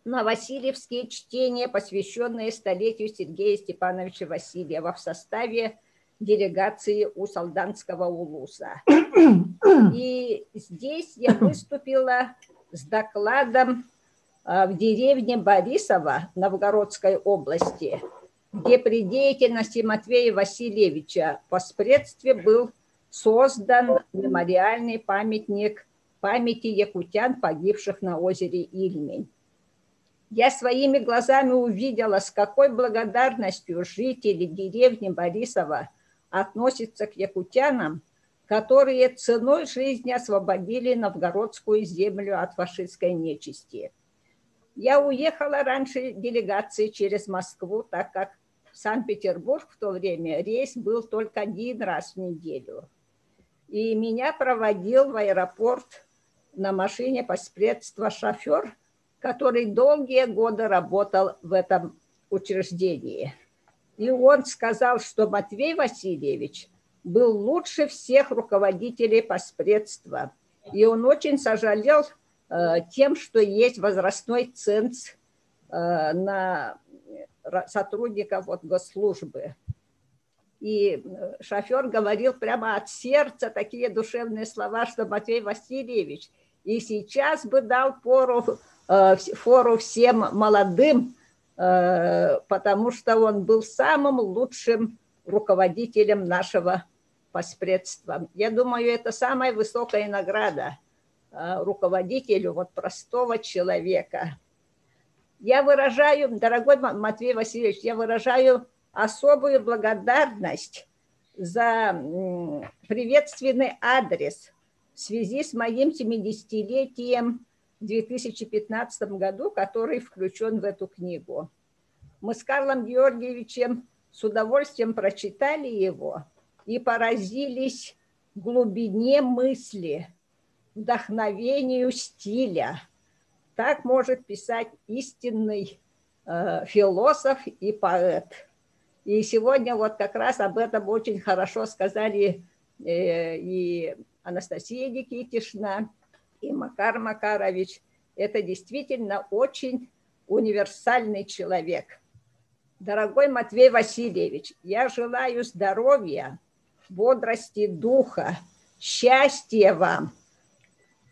[SPEAKER 7] на Васильевские чтения, посвященные столетию Сергея Степановича Васильева в составе делегации у Салданского улуса. И здесь я выступила с докладом в деревне Борисово Новгородской области, где при деятельности Матвея Васильевича в постпредстве был создан мемориальный памятник памяти якутян, погибших на озере Ильмень. Я своими глазами увидела, с какой благодарностью жители деревни Борисова относятся к якутянам, которые ценой жизни освободили новгородскую землю от фашистской нечисти. Я уехала раньше делегации через Москву, так как в Санкт-Петербург в то время рейс был только один раз в неделю. И меня проводил в аэропорт на машине постпредства шофер, который долгие годы работал в этом учреждении. И он сказал, что Матвей Васильевич был лучше всех руководителей постпредства. И он очень сожалел тем, что есть возрастной ценз на сотрудников от госслужбы. И шофер говорил прямо от сердца такие душевные слова, что Матвей Васильевич и сейчас бы дал фору всем молодым, потому что он был самым лучшим руководителем нашего постпредства. Я думаю, это самая высокая награда руководителю вот простого человека. Я выражаю, дорогой Матвей Васильевич, я выражаю особую благодарность за приветственный адрес в связи с моим 70-летием в 2015 году, который включен в эту книгу. Мы с Карлом Георгиевичем с удовольствием прочитали его и поразились глубине мысли, вдохновению стиля. Так может писать истинный философ и поэт. И сегодня вот как раз об этом очень хорошо сказали и Анастасия Никитична, и Макар Макарович. Это действительно очень универсальный человек. Дорогой Матвей Васильевич, я желаю здоровья, бодрости духа, счастья вам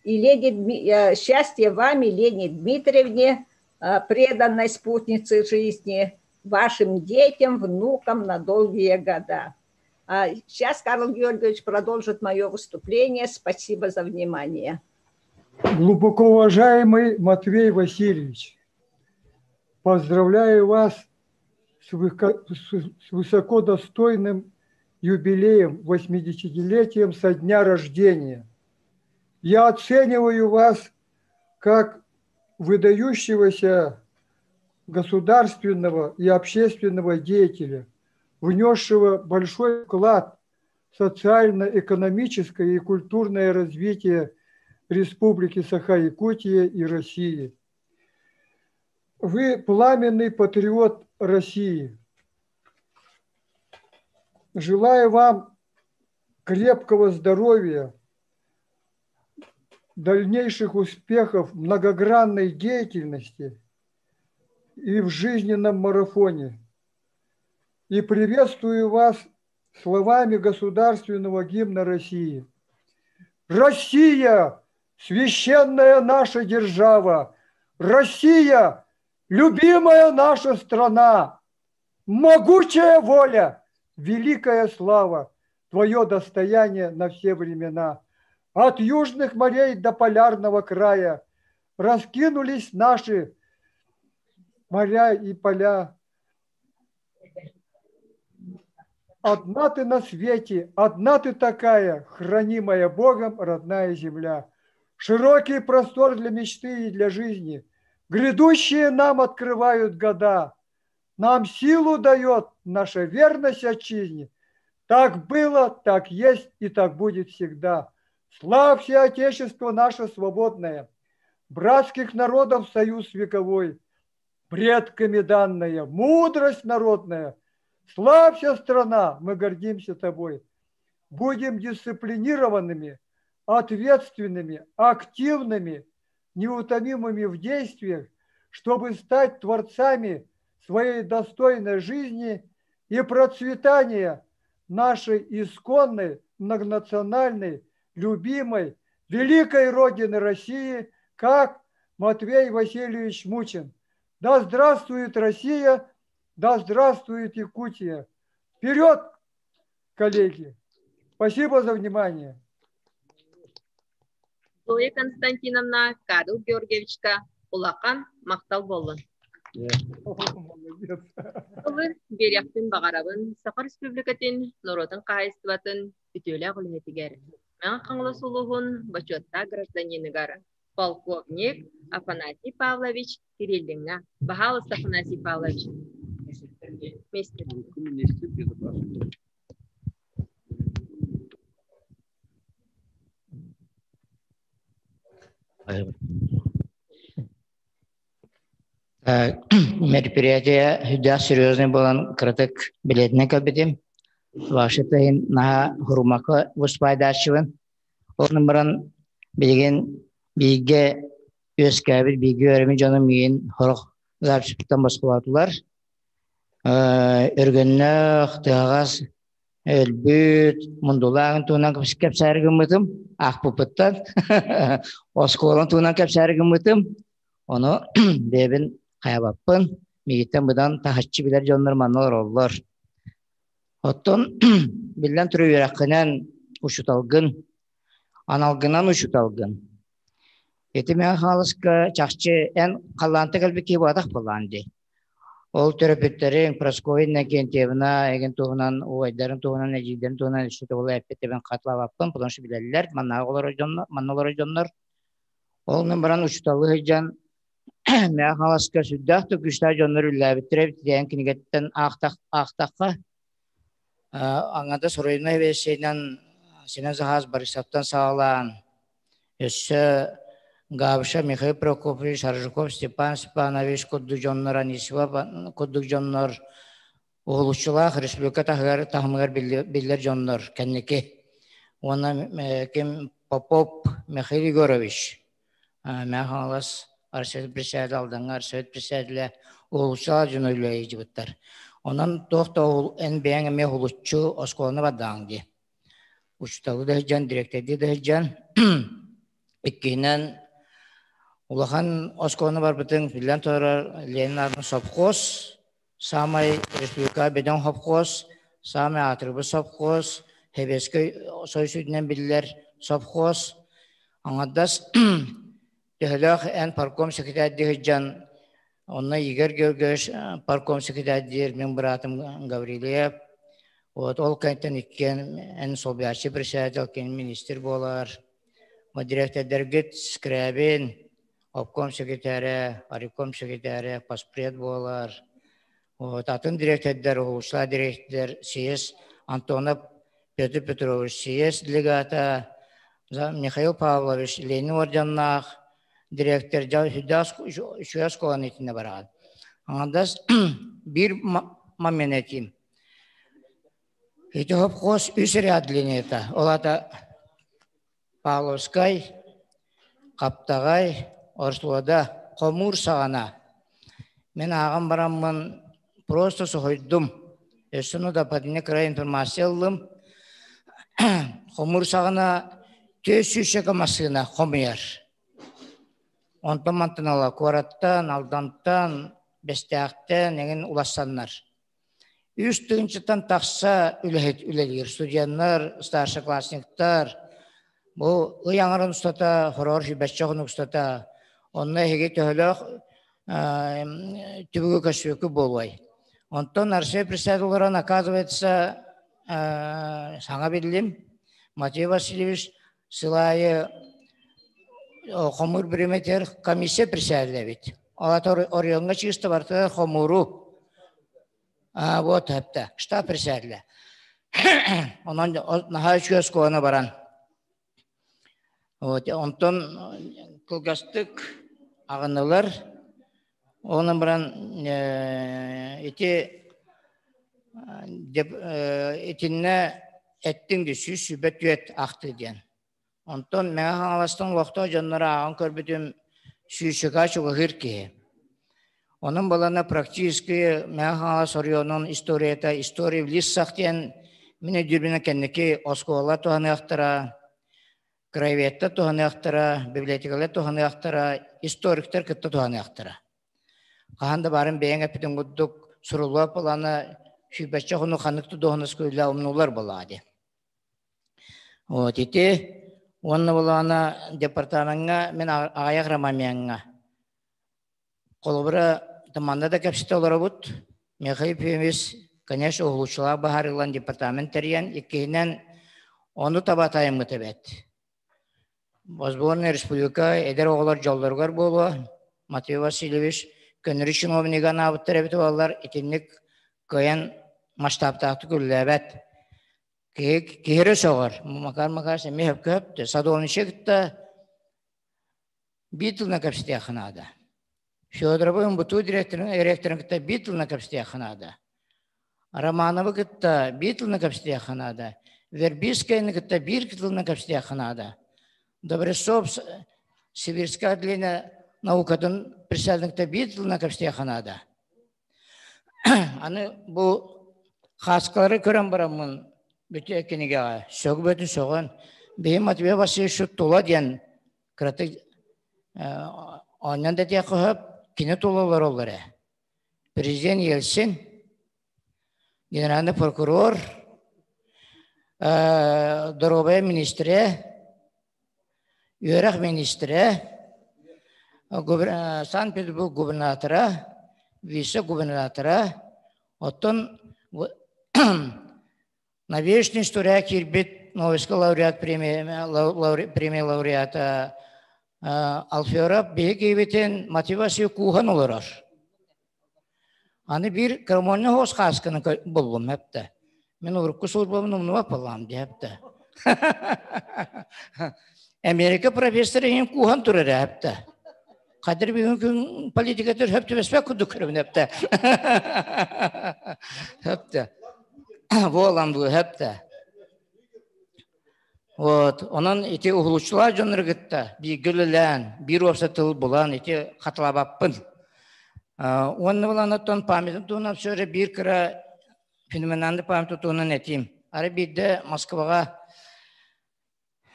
[SPEAKER 7] и счастья вам и Лене Дмитриевне, преданной спутнице жизни, вашим детям, внукам на долгие года. А сейчас Карл Георгиевич продолжит мое выступление. Спасибо за внимание.
[SPEAKER 8] Глубоко уважаемый Матвей Васильевич, поздравляю вас с высокодостойным юбилеем, 80-летием со дня рождения. Я оцениваю вас как выдающегося государственного и общественного деятеля, внесшего большой вклад в социально-экономическое и культурное развитие Республики Саха-Якутия и России. Вы пламенный патриот России. Желаю вам крепкого здоровья, дальнейших успехов многогранной деятельности и в жизненном марафоне. И приветствую вас словами государственного гимна России. Россия – священная наша держава! Россия – любимая наша страна! Могучая воля, великая слава, твое достояние на все времена. От южных морей до полярного края раскинулись наши моря и поля. Одна ты на свете, одна ты такая, хранимая Богом родная земля. Широкий простор для мечты и для жизни. Грядущие нам открывают года. Нам силу дает наша верность отчизне. Так было, так есть и так будет всегда. Славься, Отечество наше свободное, братских народов союз вековой, предками данная, мудрость народная. Славься, страна, мы гордимся тобой. Будем дисциплинированными, ответственными, активными, неутомимыми в действиях, чтобы стать творцами своей достойной жизни и процветания нашей исконной, многонациональной, любимой, великой Родины России, как Матвей Васильевич Мучин. Да здравствует Россия, да здравствует Якутия. Вперед, коллеги! Спасибо за внимание.
[SPEAKER 1] Зоя Константиновна Карл Георгиевичка улахан махтал буоллун.
[SPEAKER 8] Молодец.
[SPEAKER 1] Тылы биэриэхпин баҕарабын Саха Республикатын норуотун хаһаайыстыбатын үтүөлээх үлэһитигэр, Мэҥэ Хаҥалас улууһун бочуоттаах гражданиныгар, полковник Афанасий Павлович Кириллиҥҥа. Баһаалыста, Афанасий Павлович. Вместе.
[SPEAKER 2] Министр безопасности.
[SPEAKER 9] Мероприятие сүрдээх серьезный буолан кыратык билиэтинэн кэлбитим. Ваша иһин наһаа хурумака выступайдааччыбын. Онон баран билигин бииргэ үөскээбит бииргэ үөрэммит дьонум миигин сорох записьтан босхолоотулар. Өргөннөөх, тыаҕас өлбүт, мундулааҕын туһунан кэпсээри гыммытым, аахпыппыттан оскуолам туһунан кэпсээри гыммытым. Ону бэйэбин хайабаппын, миигиттэн быдан таһыччы билэр дьоннор манна олороллор. Оттон биллэн турар үөрэххинэн учууталгын, аналгынан учууталгын. Ити мин хаалыска чахчы эн халлаанта кэлбит киһи буолбатах буоллаҕын дии. Ол төрөппүттэриҥ Прасковья Иннокентьевна эйигин туһунан, убайдарын туһунан, эдьиийдэрин туһунан өссө төгүл эппит хатылаабаппын, потому что билэллэр, манна олорор дьоннор, манна олорор дьоннор. Ол гынан баран учууталлыы сылдьан Мэҥэ Хаҥаласка сүрдээх да күүстээх дьоннор үлэлээбиттэрэ эбит диэн кинигэттэн аахтахха, аҥада суруйунай версиянан Синэн Захаров Борисовтан саҕалаан, өссө Габышев Михаил Прокопьевич, Аржаков Степан Степанович курдук дьоннор, Анисимов курдук дьоннор уһулуччулаах республика таһыгар таһымыгар биллэр дьоннор кэнники. Уонна ким Попов Михаил Егорович, Мэҥэ Хаҥалас Арсен председатель Алдаҥҥа Арсен председателэ уһулуччулаах дьоно үлэлии Онон туох да эн бэйэҥ эмиэ уһулуччу оскуоланы бардаҕыҥ дии. Учууталы да сылдьан, дириэктэрдии да сылдьан иккиһинэн улахан оскуоланы барбытыҥ биллэн турар Ленин аатынан совхоз, саамай республика бөдөҥ совхоз, саамай аатырбыт совхоз, Сэбиэскэй Союз үрдүнэн биллэр совхоз. Аҥардас төһөлөөх эн парком секретарь сылдьан онно Игорь Георгиевич парком секретарь мин быраатым Гаврильев. Вот ол кэнниттэн иккиэн эн солбуйааччы председатель, кини министр буолар. Директордэргит Скрябин, обком секретарэ, райком секретарэ, паспред буолар. Вот атын директордар, улуустаах директордар съезд Антонов Петр Петрович съезд делегата, Михаил Павлович Ленин орденнаах директор сүрдээх үчүгэй оскуоланы итиннэ бараҕын. Аҥардас биир момент этиим. Ити хопхуос үс ряд линията. Ол аата Павловскай, Хаптаҕай, Орсуода, хомуур саҕана. Мин ааҕан бараммын просто соһуйдум. Өссө ону да патина кыра информация ыллым. Хомуур саҕана 400 массыына хомуйар. Онтон мантан ыла куораттан, Алдантан, Бэстээхтэн эҥин улассаннар. Үс тыһыынчаттан тахса үлэһит үлэлиир студеннар, старшеклассниктар. Бу ый аҥарын устата, хороор сүүрбэччэ хонук устата, онно эһиги төһөлөөх түбүгү көрсүөккүт буолуой? Онтон Арсей председатель олорон, оказывается, саҥа биллим. Матвей Васильевич сыл аайы хомуур бириэмэтигэр комиссия председателэ Ол оройуоҥҥа чыыста барытыгар хомууру вот эптэ штаб председателэ. Онон наһаа үчүгэй оскуоланы баран. Вот онтон кылгастык аҕыннылар. Онон баран ити итиннэ эттиҥ дии 124 ахтыы диэн. Онтон Мэҥэ Хаҥаластан олохтоох дьоннору ааҕан көрбүтүм сүүсүкэ чугаһыыр киһи. Онон балана практически Мэҥэ Хаҥалас оройуонун историята «История в лицах» диэн мин өйдүүрбүнэн кэнники оскуола туһаныахтара, краеведтар туһаныахтара, библиотекалар туһаныахтара, историктар кытта туһаныахтара. Хаһан да баарын бэйэҥ эппитиҥ курдук суруллуо былаана сүүрбэччэ хонук ханнык да дуоһунаска үлэ умнуллар буоллаҕа дии. Вот ити уонна былаана департамеҥҥа мин аҕыйах ромамеҥҥа холобура манна да кэпсэтэ олоробут. Михаил Ефимович, конечно, уһулуччулаах быһаарыылан департамент тэрийэн, иккиһинэн ону таба тайыммыт эбээт. Сборная республика эдэр оҕолор дьоллоругар буолуо. Матвей Васильевич көннөрү чиновнига анаабыттар эбит буоллар, итинник кыайан масштабтаахтык үлэлээбэт. Киһи киһи сөҕөр. Макар Макарович эмиэ сөпкө сөптө. Садовничий кытта биир тылынан кэпсэтиэххэ наада. Федоровы МБТУ директорын, ректорын кытта биир тылынан кэпсэтиэххэ наада. Романовы кытта биир тылынан кэпсэтиэххэ наада. Вербицкайны кытта биир тылынан кэпсэтиэххэ наада. Добрецов Сибирская отделение наукатын председателин кытта биир тылынан кэпсэтиэххэ наада. Аны бу хааскалары көрөн бараммын бүтүө кинигэҕэ сөҕүбөтүн сөҕөн биһи Матвей Васильевич тула диэн кыратык оонньоон да диэххэ сөп кини тула олороллор ээ. Президент Ельцин, генеральный прокурор, доруобуйа министрэ, үөрэх министрэ, Санкт-Петербург губернатора, вице-губернатора, оттон новейший история киирбит Нобелевскай лауреат премия лауреата Алферов биһи киһибитин мотивация кууһан олорор. Аны биир крамольный хоос хаасканы буллум эптэ. Мин урукку службабын умнубат буоллаҕым дии эптэ. Америка профессор иһин кууһан турар эптэ. Кадыр бүгүн күн политикатыр хөп түбэспэт курдук көрөбүн эптэ. Хөптө. Буолан бу хөптө. Вот, онон ити уһулуччулаах дьоннору кытта бииргэ үлэлээн, биир уопсай тыл булан ити хатылаабаппын. Уонна булан оттон памятын туһунан все эрэ биир кыра феноменальный память туһунан этиим. Ары биирдэ Москваҕа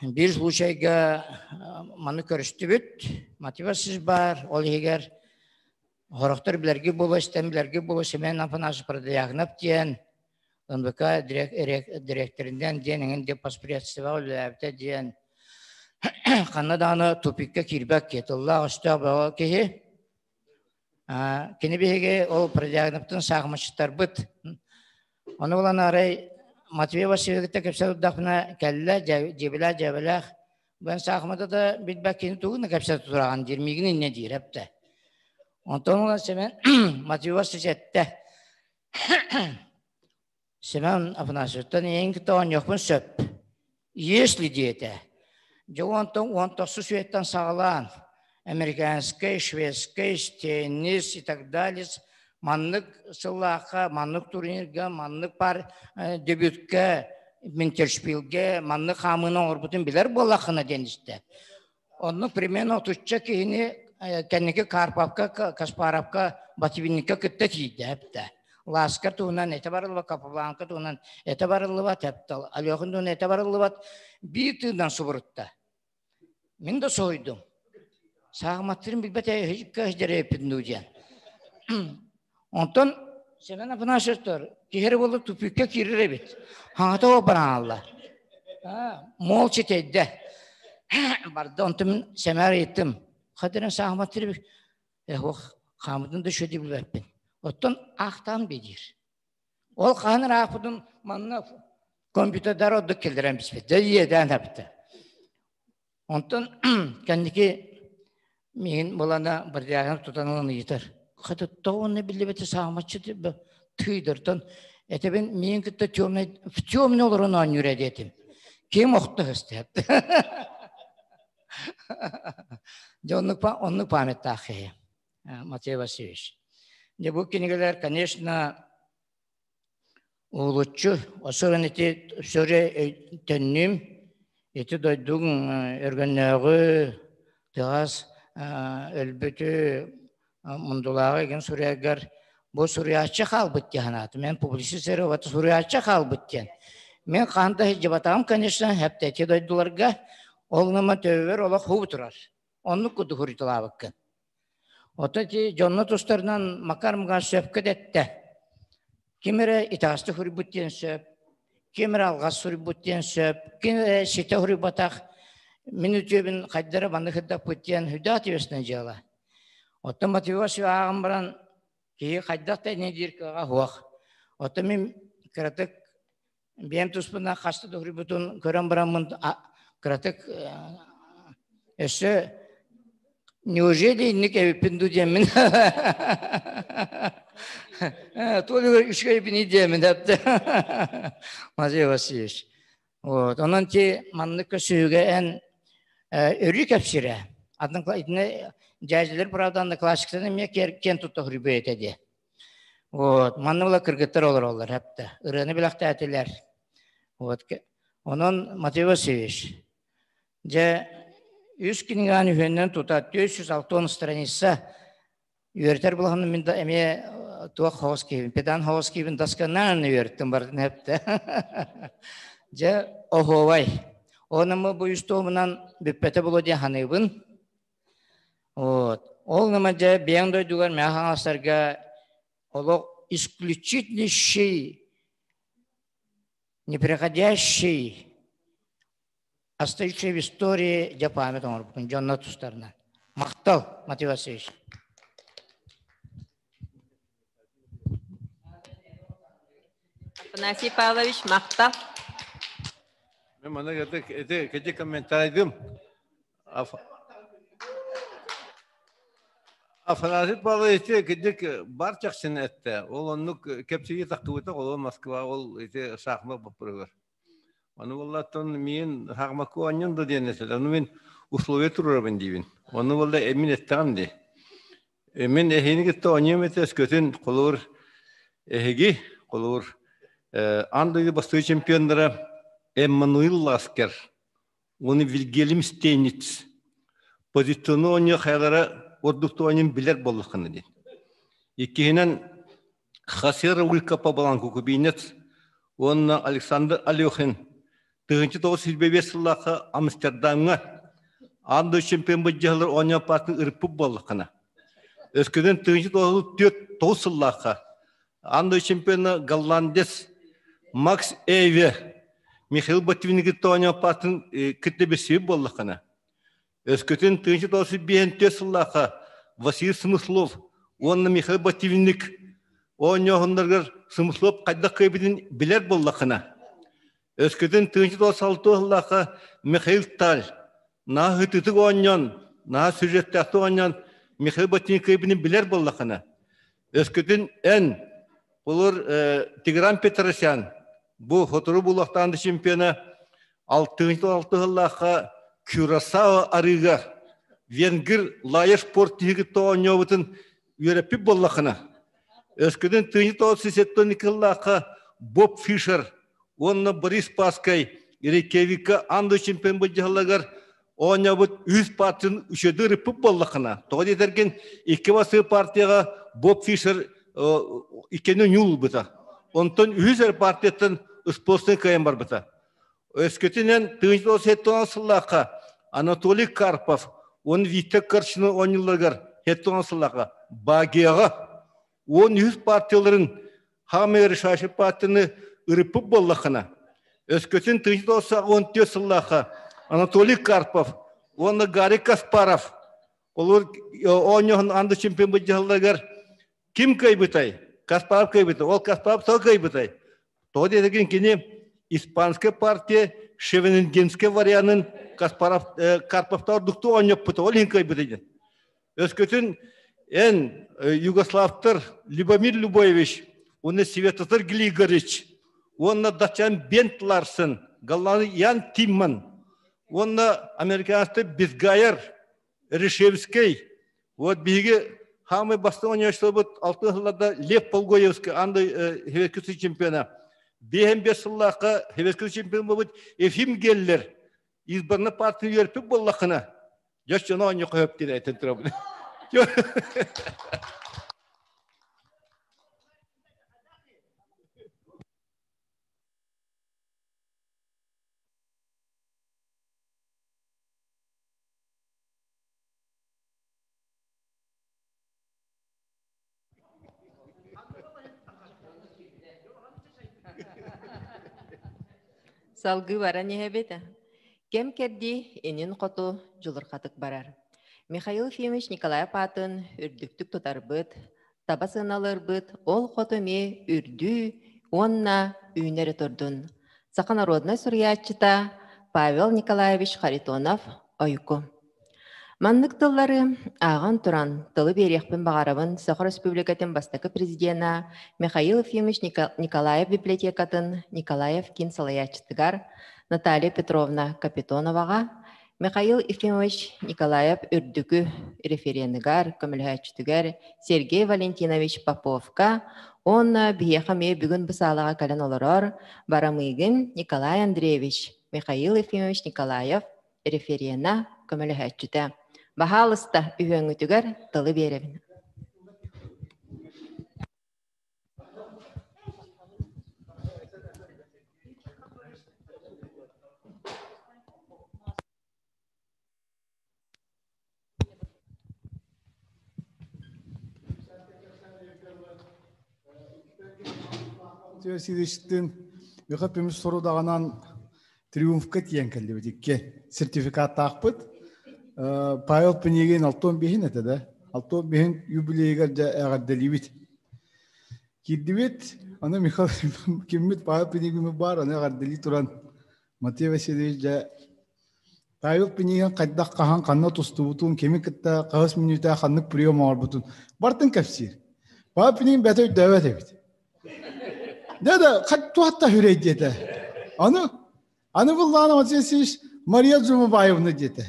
[SPEAKER 9] биир случайга маны көрүстүбүт. Мотивация бар, ол иһигэр Хорохтор билэрги буолуо, истэн билэрги буолуо Семен Афанасьевич Продоягнов диэн НВК дириэктэринэн диэн эҥин диэн поспредствоҕа үлэлээбитэ диэн ханна даҕаны тупикка киирбэт киһи, тыллаах-өстөөх бөҕө киһи. Кини биһиги ол Продоягновтын саахымаччыттарбыт. Ону булан арай Матвей Васильевичка кэпсэл турдахпына кэллэ, дьиэбилээх-дьээбэлээх Бэн саахымата да билбэт кини тугун да кэпсэтэ тураҕын диир, миигин инньэ диир эптэ. Онтон ыла Семен Матвеев сэтте. Семен Афанасьевтан эйиҥ кытта оонньуохпун сөп. Если диэтэ. Дьэ онтон он тохсус үйэттэн саҕалаан американскай, шведскай, теннис и так далее маннык сыллаахха, маннык турнирга, маннык пар дебютка Минтершпилгэ маннык хаамыыны оҥорбутун билэр буоллаххына диэн истэ. Онно примерно отучча киһини кэнники Карповка, Каспаровка, Ботвинникка кытта тиийдэ эптэ. Ласка туһунан этэ барыллыбат, Капабланка туһунан этэ барыллыбат, эптэ. Алехин туһунан этэ барыллыбат. Биир тыынан субурутта. Мин да соһуйдум. Саахыматтырын билбэт эппитин дуу диэн. Онтон Семен Афанасьевтар киһи эрэ буолла тупикка киирэр эбит. Хаҥата ол бараалла. Молча тэйдэ. Барда онтон мин сэмээр ыйыттым. Хадыран саахыматтыр Эх, хаамытын да үчүгэй билбэппин. Оттон аахтаан биэрдиир. Ол хаһан ыраахпытын манна Компьютердар ордук киллэрэн биспит. Дьэ иэдээн эбитэ. Онтон кэнники миигин булана бырдьааһын тутан ылан ыйытар. Хата тоҕо онно биллибэти саамаччы тыйдыртан этэбин миигин кытта темный в темный олорон оонньуур диэтим. Ким охто өстөп. Дьэ оннук оннук памяттаах киһи Матвей Васильевич. Дьэ бу кинигэлэр, конечно, Уһулуччу осуран ити сөрө төннүүм ити дойдуҥ өргөннөөҕү тыгас өлбүтү мундулааҕы игин суруйаргар бу суруйааччы хаалбыт дии санаатым. Мен публицист эрэ суруйааччы хаалбыт диэн. Мен хаһан да сылдьыбатаҕым, конечно, хэптэ ити дойдуларга ол гынан төбөбөр олох хуу турар. Оннук курдук суруйталаабыккын. Ото ити дьонно тустарынан Макар Муган сөпкө дэттэ. Ким эрэ итаҕастык суруйбут диэн сөп, ким эрэ алҕас суруйбут диэн сөп, ким эрэ ситэ суруйбатах, мин үтүөбүн хайдара маннык сырдаппыт диэн сүрдээх ответственное дьыала. Оттон мотивация ааҕан баран киһи хайдах да инньэ диир кыаҕа суох. Оттон мин кыратык Биэм туспунан хаста да суруйбутун көрөн бараммын кыратык өссө неужели инник эбиппин дуу диэммин туолугар үчүгэйбин диэммин эпте Матвей Васильевич. Вот. Онон ти маннык көсүүгэ эн өрүү кэпсирэ. Атын итини дьээдьилэр правда классиктан эмиэ киэн тутта суруйбу этэ диэ. Вот, манна була кыргыттар олороллор хапта. Ырыаны билэхтээтилэр. Вот, онон Матвей Васильевич, дьэ, үс кинигэни үһүөннэн тута 460 страница үөрэтэр булаһын мин да эмиэ туох хоос киһибин, педан хоос киһибин досконально үөрттüm бардын хепте. Дьэ, оһуобай. Онон бу үс туомунан бүппэтэ булу диэн ханыыбын. Вот. Ол гына дьэ бэйэҥ дойдугар Мэҥэ Хаҥаластарга олох исключительнейший, неприходящий, остающий в истории дьэ память оҥорбуккун дьонно тустарынан. Махтал, Матвей Васильевич.
[SPEAKER 1] Афанасий Павлович, махтал.
[SPEAKER 2] Мен мана эти кеди комментарийдым. Афанасий Павлович кидик бар чахчыны этте. Ол оннук кэпсии тахтыбыта, ол Москва ол ити саахма боппуругар. Аны боллаттан миин саахмакка оонньон да диэн эсэл. Аны мин условия турарабын диибин. Оны болла эмин эттэҕим ди. Мин эһини кытта оонньуом этэ өскөтүн холобур эһиги холобур аан дойду бастакы чемпионнара Эммануил Ласкер Уонна Вильгельм Стейниц позиционный оонньуу хайалара ордук оонньуун билэр буоллаххына диэн. Иккиһинэн Хасер Улька Пабаланку кубинец уонна Александр Алехин 1925 сыллаахха Амстердамҥа аан дойду чемпион быдьаһылар оонньуу аппаатын ырыппыт буоллаххына. Өскөтүн 1909 сыллаахха Аан дойду чемпиона голландец Макс Эйве Михаил Ботвины кытта оонньооппатын кытта билсибит буоллаххына, өскөтүн 1905 сыллаахха Василий Смыслов уонна Михаил Ботвинник оонньооһуннарыгар Смыслов хайдах кыайбытын билэр буоллаххына, өскөтүн 1906 сыллаахха Михаил Таль наһаа ытытык оонньоон, наһаа сюжеттаахтык оонньоон Михаил Ботвинник кыайбытын билэр буоллаххына, Өскөтүн эн Улур Тигран Петросян бу сотору булуохтаан да чемпиона 6-6 сыллаахха Кюрасао арыыга венгр Лайер спорт тиһигитте оонньообутун үөрэппит буоллахына өскөтүн тыынчы 972 сыллаахха Боб Фишер уонна Борис Паскай Рейкевикка аан дойду чемпион былдьаһалларыгар оонньообут үс партиятын үчүгэйдик ырыппыт буоллаххына, тоҕо диэтэргин икки бастакы партияҕа Боб Фишер иккини ньуулбута. Онтон үһүс эр партияттан спортсмен кыайан барбыта. Өскөтүнэн 1970 сыллаахха Анатолий Карпов уонна Виктор Корчино оонньууларыгар 70 сыллаахха Багияҕа 13 партияларын хаамай решающий партияны ырыппыт буоллаххына, өскөтүн 1914 сыллаахха Анатолий Карпов уонна Гарри Каспаров олор оонньоһун анды чемпион быдьаһалларыгар ким кыайбытай? Каспаров кыайбыта. Ол Каспаров тоҕо кыайбытай? Тоҕо диэтигин кини Испанскай партия Шевенингенскэй варианын Каспаров, Карповтар ордуктуу оонньоппута, ол иһин кыайбыта диэн. Өскөтүн эн югославтар Любомир Любоевич уонна Светотар Глигорич уонна датчан Бент Ларсен, голландец Ян Тимман уонна американецтар Бизгайер, Решевскэй. Вот биһиги хаамай бастыҥ оонньооччуларбыт алтын сылларда Лев Полгоевский анды Советский чемпиона. 5 сыллаахха Советский чемпион буолбут Ефим Геллер избранный партия үөрпүт буоллаххына, дьэ дьоно оонньуу хөп диэн этэн турабын.
[SPEAKER 1] Салгыы баран иһэбит. Кэм кэрдии инин хоту дьулурхатык барар. Михаил Ефимович Николаев аатын үрдүктүк тутарбыт, таба сыаналыырбыт ол хоту эмиэ үрдүү уонна үүнэри турдун. Саха народнай суруйааччыта Павел Николаевич Харитонов Ойуку. Маннык тыллары ааҕан туран, тылы биэриэхпин баҕарабын Саха Республикатын бастакы президена Михаил Ефимович Николаев библиотекатын Николаев киин салайааччытыгар Наталья Петровна Капитоноваҕа, Михаил Ефимович Николаев үрдүкү референыгар, көмөлөһөөччүтүгэр Сергей Валентинович Поповка уонна биһиэхэ эмиэ бүгүн бу саалаҕа кэлэн олорор Барамыгин Николай Андреевич, Михаил Ефимович Николаев референа көмөлөһөөччүтэ. Баһаалыста үһүөҥҥүтүгэр тылы биэрэбин.
[SPEAKER 10] Васильевичтыын Михаил Пимич сорудаҕынан триумфка тиийэн кэллибит икки сертификаттаахпыт. Павел Пинигин алтон биһин этэ да. Алтон биһин юбилейигэр дьэ эҕэрдэлиибит. Киирдибит, аны Михаил киммит Павел Пинигин баар, аны эҕэрдэлии туран Матвей Васильевич дьэ Павел Пинигин хайдах хаһан ханна тустубутун, кими кытта хаһыс мүнүүтэ ханнык прием оҥорбутун бартын кэпсиир. Павел Пинигин бэйэтэ өйдөөбөт эбит. Да да, туохта хүрэй диэтэ. Аны аны буллаана Матвей Васильевич Мария Джумабаевна диэтэ.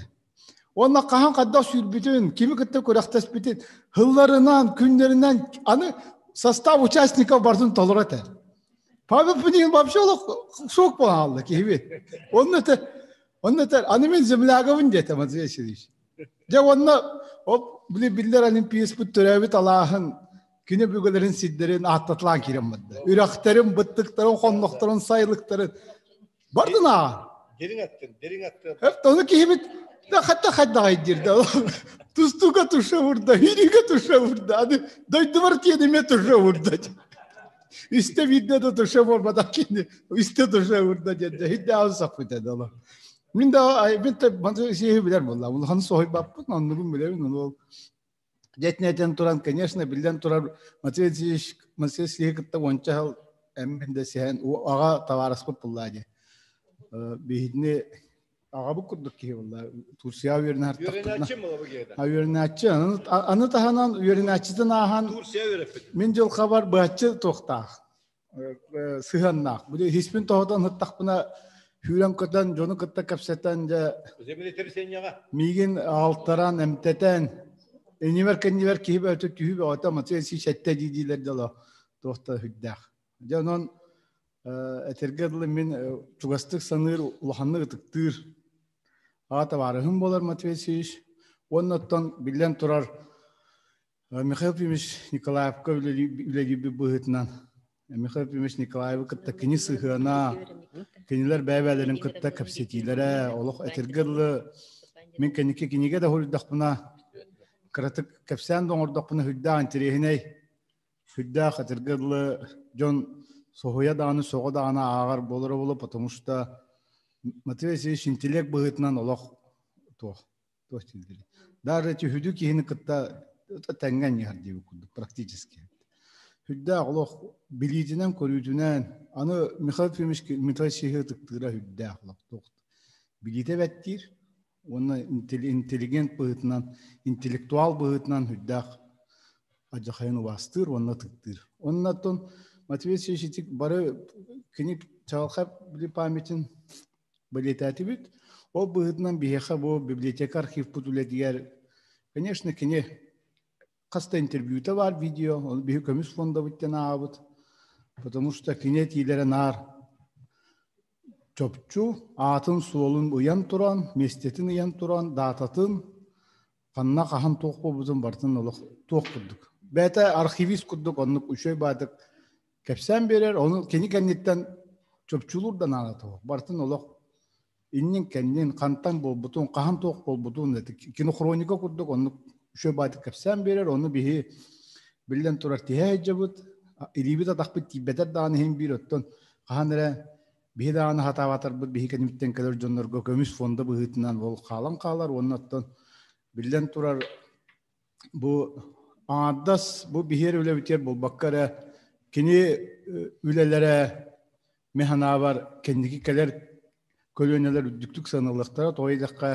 [SPEAKER 10] Уонна хаһан хайдах сүүрбүтүн, кими кытта күрэхтэспитин, һылларынан, күннэринэн аны состав участников барытын толоро этэ. Павел Пинигин вообще олох шок буолан хаалла киһибит. Онно этэ, онно этэр, аны мин земляговын диэтэ Матвей Васильевич. Дьэ уонна ол били биллэр олимпиецпыт төрөөбүт алааһын күнү бүгүлэрин сирдэрин ааттатылаан киирэн барда. Үрэхтэрин, быттыктарын, хоннохторун, сайылыктарын бардын ааҕан.
[SPEAKER 2] Дириҥ аттын, дириҥ аттын.
[SPEAKER 10] Ону киһибит да хатта хайдаҕай диир да. Тустууга туша урда, хиригэ туша урда, аны дойдубар тиэнимэ туша урда. Үстэ биирдэ да туша буолбатах кини үстэ туша урда диэн хиддээҕин саппыт этэ олор. Мин да мин да сиэһи билэр буолла. Улахан соһуйбаппын, оннугун билэбин, ол Дьэтинэтэн туран, конечно, биллэн турар, Матвей Васильевич Матвей Васильевич кытта уонча сыл эммин да сиһэн аҕа табаарыспыт буллаа дии. Биһигини аҕабыт курдук киһи булла. Турцияҕа үөрэнэ
[SPEAKER 2] Үөрэнээччи буола киһитэ.
[SPEAKER 10] Үөрэнээччи. Аны таһынан үөрэнээччитин ааһан
[SPEAKER 2] Турция үөрэппит.
[SPEAKER 10] Мин дьылҕабар быһаччы туохтаах сыһыаннаах. Бу иһиспин тоһутан ыттахпына сүүрэн-көтөн дьону кытта кэпсэтэн дьэ
[SPEAKER 2] Землетрясениеҕа
[SPEAKER 10] миигин алтаран эмтэтэн иннибэр кэннибэр киһи бөтө түһүү бөҕөтө Матвей Алексеевич эттэ дии-диилэр дьоло туох да сүрдээх. Дьэ онон этэргэ дылы мин чугастык саныыр улаханнык ытыктыыр аҕа табаарыһым буолар Матвей Алексеевич. Уонна оттон биллэн турар Михаил Ефимович Николаевка үлэлиирбит быһыытынан Михаил Ефимович Николаевы кытта кини сыһыана, кинилэр бэйэ-бэйэлэрин кытта кэпсэтиилэрэ олох этэргэ дылы мин кэнники кинигэ да суруйдахпына кыратык кэпсээн да оҥордохпуна сүрдээх интэриэһинэй, сүрдээх этэргэ дылы дьон соһуйа даҕаны, соҕо даҕаны ааҕар буолара буолуо, потому что Матвей Васильевич интеллект быһыытынан олох туох туох дииллэрий даже түһүдү киһини кытта тэҥҥэ анньыһар диэбит курдук практически. Хүрдээх олох билиитинэн көрүүтүнэн аны Михаил Ефимович Дмитрий Сиһи ытыктыыра хүрдээх олох туох билиитэ бэттиир уонна интеллигент быһыытынан интеллектуал быһыытынан хүрдээх адьахайын убаастыыр уонна ытыктыыр. Оннотон Матвей Васильевич ити бары кини чаҕылхай памятин бэлиэтээтибит. Ол быһыытынан биһиэхэ бу библиотека архивпыт үлэтигэр, конечно, кини хас да интервьюта бар видео, ол биһи көмүс фондабыт диэн ааҕабыт. Потому что кини этиилэрэ наар чопчу аатын суолун ыйан туран, миэстэтин ыйан туран, даататын, ханна хаһан туох буолбутун барытын олох туох курдук. Бэйэтэ архивист курдук оннук үчүгэй баадык кэпсээн биэрэр, ону кини кэнниттэн чопчулуур да наада туох. Барытын олох иннин кэннин, хантан буолбутун, хаһан туох буолбутун, кинохроника курдук оннук үчүгэй баадык кэпсээн биэрэр, ону биһи биллэн турар тиһэ сылдьабыт, илиибит атахпыт тиийбэтэр даҕаны иһин биир оттон хаһан эрэ биһи даҕаны хатаабатарбыт биһи кэнниттэн кэлэр дьоннорго көмүс фонда быһыытынан ол хаалан хаалар уонна оттон биллэн турар бу аҥаардас бу биһиэр үлэбитигэр буолбакка эрэ кини үлэлэрэ мин санаабар кэнники кэлэр көлүөнэлэр үрдүктүк сыаналыахтара тоҕо диэтэххэ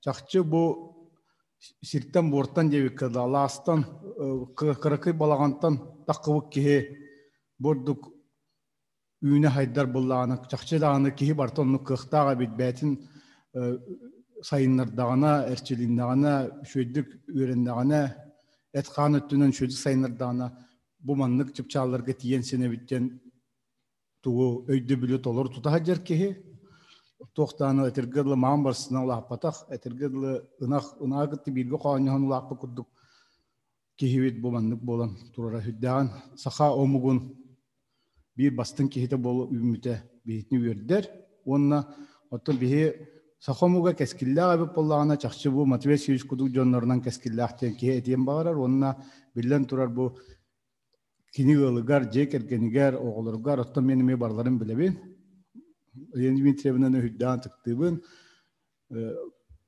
[SPEAKER 10] чахчы бу сиртэн буортан диэбиккэ да алаастан кыракый балаҕантан таххыбыт киһи бу ордук үүнэ хайдар буллаҕына чахчы даҕаны киһи барыта оннук кыахтаах эбит бэйэтин сайыннардаҕына эрчилиннэҕинэ үчүгэйдик үөрэннэҕинэ эт-хаан өттүнэн үчүгэйдик сайыннардаҕына бу маннык чыпчаалларга тиийэн син эбит диэн тугу өйдөбүлү толору тута сылдьар киһи туох даҕаны этэргэ дылы маан барсынан улааппатах этэргэ дылы ынах ынаҕы кытта бииргэ хоонньоһон улааппыт курдук киһибит бу маннык буолан турара сүрдээҕин саха омугун биир бастыҥ киһитэ буола үүммүтэ биһитини үөрдэр уонна оттон биһи саха омуга кэскиллээх эбит буоллаҕына чахчы бу Матвей Васильевич курдук дьоннорунан кэскиллээх диэн киһи этиэн баҕарар уонна биллэн турар бу кини ыалыгар, дьиэ кэргэнигэр, оҕолоругар, оттон мен эмиэ барыларын билэбин. Елена Дмитриевнаны үрдээн ытыктыыбын.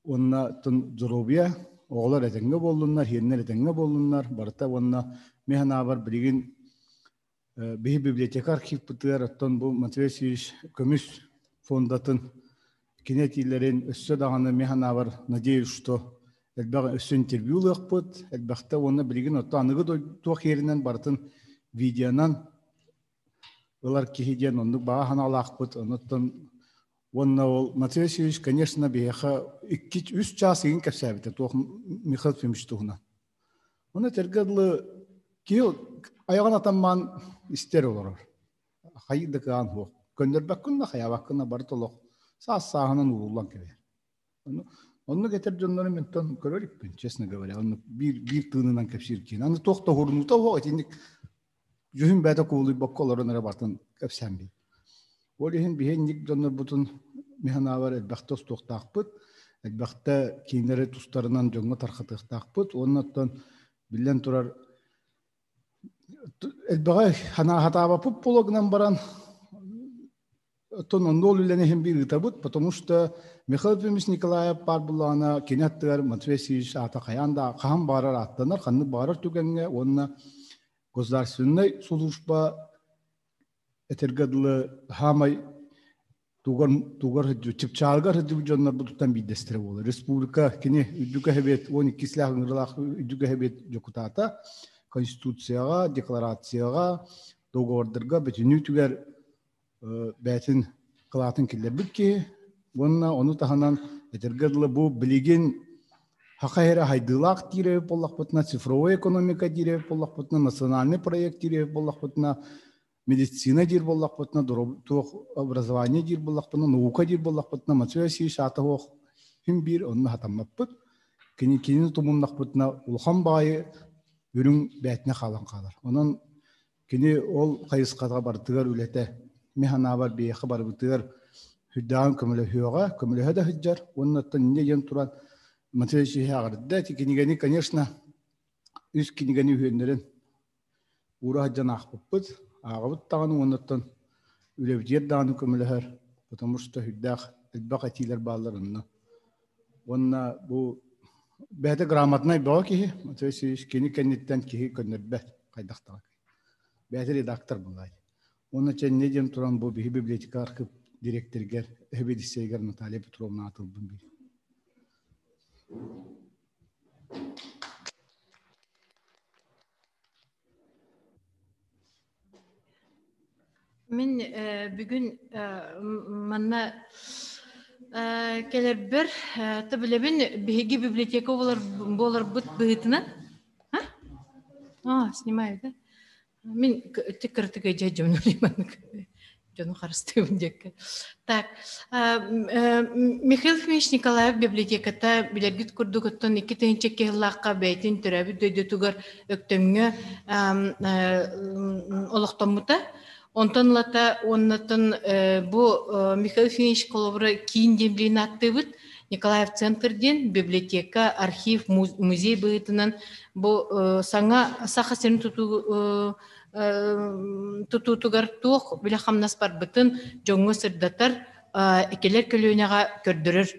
[SPEAKER 10] Уонна оттон здоровье, оҕолор этэҥҥэ буоллуннар, иһиэннэр этэҥҥэ буоллуннар, барыта уонна мин санаабар билигин биһи библиотека архивпытыгар оттон бу Матвей Васильевич көмүс фондатын кини этиилэрин өссө даҕаны мин санаабар надеюсь, что элбэх өссө интервью ылыахпыт, элбэхтэ уонна билигин оттон аныгы туох иэринэн барытын видеонан ылар киһи диэн оннук баҕа санаалаахпыт. Онуттан уонна ол Матвей Васильевич, конечно, биһиэхэ икки үс чаас игин кэпсээбитэ туох Михаил Ефимович туһунан. Ону этэргэ дылы киһи айаҕын атаммаан истэр олорор. Хайыы да кыаан суох. Көннөрбөккүн да хайаабаккын да барыта олох саас сааһынан ууруллан кэлэр. Оннук этэр дьоннору мен көрөр иппин, честно говоря. Оннук биир биир тыынынан кэпсиир киһи. Аны туох да уһурунуута суох итинник дьүһүн бэйэтэ кубулуйбакка олорон эрэ бартын кэпсээн бил. Ол иһин биһи дьоннорбутун мин санаабар элбэхтэ устуохтаахпыт, элбэхтэ кииннэри тустарынан дьоҥҥо тархатыахтаахпыт уонна оттон биллэн турар элбэҕи хатаабаппыт буолуо гынан баран оттон онно ол үлэни иһин биир ыытабыт, потому что Михаил Ефимович Николаев баар буоллаҕына кини аттыгар Матвей Васильевич аата хайаан да хаһан баҕарар ааттанар, ханнык баҕарар түгэҥҥэ уонна государственнай служба этэргэ дылы хаамай тугар тугар чыпчаалыгар сылдьыбыт дьоннорбутуттан биирдэстэрэ буолар. Республика кини үрдүк эһэбиэт 12 силээх ыҥырылаах үрдүк эһэбиэт дьокутаата Конституцияҕа, декларацияҕа, договордарга бүтүнүүтүгэр бэйэтин кылаатын киллэрбит киһи. Уонна ону таһынан этэргэ дылы бу билигин Хаха эрэ хайдыылаах диир эбит буоллахпытына, цифровой экономика диир эбит буоллахпытына, национальный проект диир эбит буоллахпытына, медицина диир буоллахпытына, туох образование диир буоллахпытына, наука диир буоллахпытына, Матвей Васильевич аата суох син биир онно хатаммаппыт. Кини кинини тумуннахпытына улахан баайы үрүҥ бээтинэ хаалан хаалар. Онон кини ол хайысхаҕа барытыгар үлэтэ мин санаабар биһиэхэ барыбытыгар сүрдээҕин көмөлөһүөҕэ, көмөлөһө да сылдьар. Уонна оттон инньэ диэн туран Матвей Васильевич аҕырда. Ити кинигэни, конечно, үс кинигэни үһүөннэрин уура сылдьан аахпыппыт. Ааҕабыт даҕаны уонна оттон үлэбитигэр даҕаны көмөлөһөр, потому что сүрдээх элбэх этиилэр бааллар онно. Уонна бу бэйэтэ грамотнай бөҕө киһи, Матвей Васильевич кини кэнниттэн киһи көннөрбөт хайдах даҕаны. Бэйэтэ редактор буолаай. Уонна чэнне диэн туран бу биһи библиотека архив директоригэр, эбидиссэйигэр Наталья Петровна атылбын бир.
[SPEAKER 11] Мин бүгүн манна кэлэрбэр билэбин биһиги библиотека буоларбыт быһыытынан а снимаю да мин кыратык дьэ дьону харыстыыбын диэккэ. Так, Михаил Ефимович Николаев библиотеката билэргит курдук оттон 2002 сыллаахха бэйэтин төрөөбүт дойдутугар Өктөмҥө олохтоммута. Онтон ылата уоннатын бу Михаил Ефимович холобура киин диэн билин ааттыыбыт. Николаев центр диэн библиотека, архив, музей быһыытынан бу саҥа Саха сирин тутуу тутуутугар туох үлэ-хамнас барбытын дьоҥҥо сырдатар, кэлэр көлүөнэҕэ көрдөрөр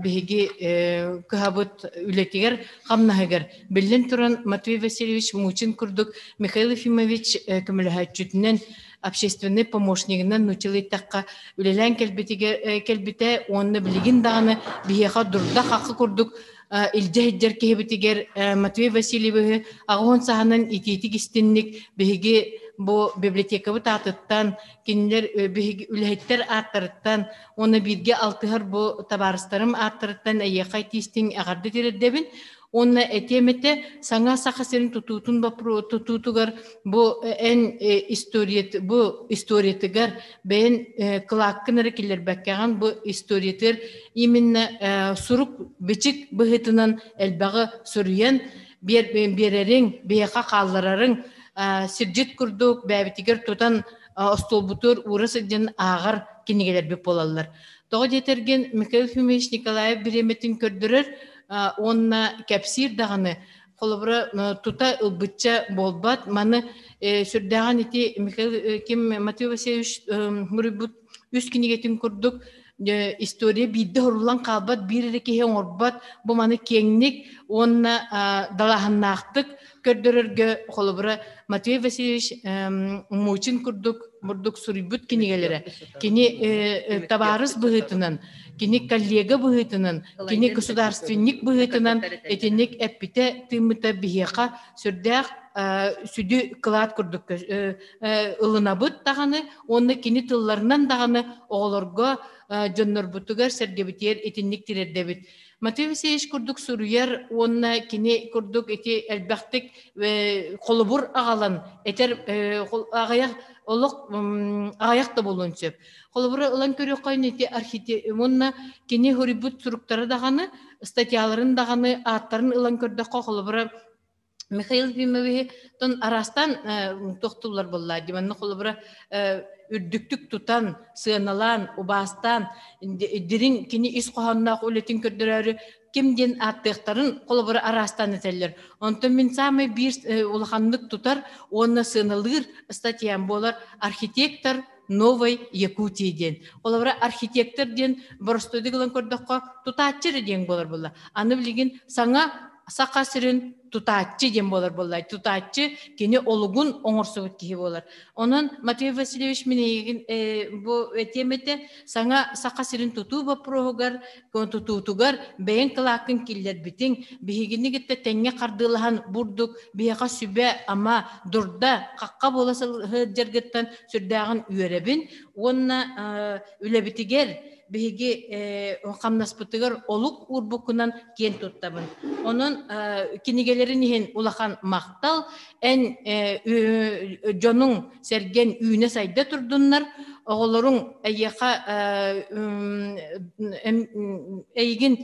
[SPEAKER 11] биһиги кыһабыт үлэтигэр хамнаһыгар биллэн туран Матвей Васильевич Мучин курдук Михаил Ефимович көмөлөһөөччүтүнэн общественный помощнигынан нууччалыйтахха үлэлээн кэлбитэ уонна билигин даҕаны биһиэхэ дурда хахха курдук илдьэ сылдьар киһибитигэр Матвей Васильевиһы аҕыһын саһанан итиитик истинник биһиги бу библиотекабыт аатыттан кинилэр биһиги үлэһиттэр ааттарыттан уонна бииргэ алтыһар бу табаарыстарым ааттарыттан эйиэхэ тиистиҥ эҕэрдэ тириэрдэбин уонна этиэм этэ саҥа Саха сирин тутуутун тутуутугар бу эн историят бу историятыгар бэйэн кылааккын эрэ киллэрбэккэҕин бу историятыгар именно сурук бичик быһыытынан элбэҕи суруйан биэрэриҥ биһиэхэ хаалларарыҥ сирдьит курдук бэйэбитигэр тутан остуолбутугар уура сылдьан ааҕар кинигэлэрбит буолаллар. Тоҕо диэтэргин Михаил Ефимович Николаев бириэмэтин көрдөрөр уонна кэпсиир даҕаны холобура тута ылбычча буолбат. Маны сүрдээҕин ити Михаил ким Матвей Васильевич муруйбут үс кинигэтин курдук история биирдэ хоруллан хаалбат, биир эрэ киһи оҥорбот. Бу маны киэҥник уонна далааһыннаахтык көрдөрөргө холобура Матвей Васильевич Мучин курдук бурдук суруйбут кинигэлэрэ кини табаарыс быһыытынан кини коллега быһыытынан кини государственник быһыытынан итинник эппитэ тыыммыта биһиэхэ сүрдээх сүдү кылаат курдук ылынабыт даҕаны уонна кини тылларынан даҕаны оҕолорго дьоннорбутугар сэргэбитигэр итинник тириэрдэбит. Матвей Васильевич курдук суруйар уонна кини курдук ити элбэхтик холобур аҕалан этэр аҕыйах олох аҕыйах да буолуон сөп. Холобура ылан көрүөххэ ити архите уонна кини суруйбут суруктара даҕаны статьяларын даҕаны ааттарын ылан көрдөххө холобура Михаил Ефимовиһы тон араастаан тохтуллар буолла диманна холобура үрдүктүк тутан сыаналаан убаастаан дириҥ кини ис хоһоонноох үлэтин көрдөрөөрү ким диэн ааттыахтарын холобура араастаан этэллэр. Онтон мин саамай биир улаханнык тутар уонна сыаналыыр статьям буолар архитектор новой Якутии диэн. Холобура архитектор диэн боростуойдук ылан көрдөххө тутааччы эрэ диэн буолар буолла. Аны билигин саҥа Саха сирин тутааччы диэн буолар буолла. Тутааччы кини олугун оҥорсубут киһи буолар. Онон Матвей Васильевич мин эйигин бу этиэм этэ саҥа Саха сирин тутуу боппуруоһугар тутуутугар бэйэҥ кылааккын киллэрбитиҥ, биһигини кытта тэҥҥэ хардыылаһан бурдук биһиэхэ сүбэ-ама, дурда, хахха буола сылдьаргыттан сүрдээҕин үөрэбин уонна үлэбитигэр биһиги хамнаспытыгар олук уурбуккунан киэн туттабын. Онон кинигэлэрин иһин улахан махтал. Эн дьонуҥ сэргэн үүнэ-сайда турдуннар, оҕолоруҥ эйиэхэ эйигин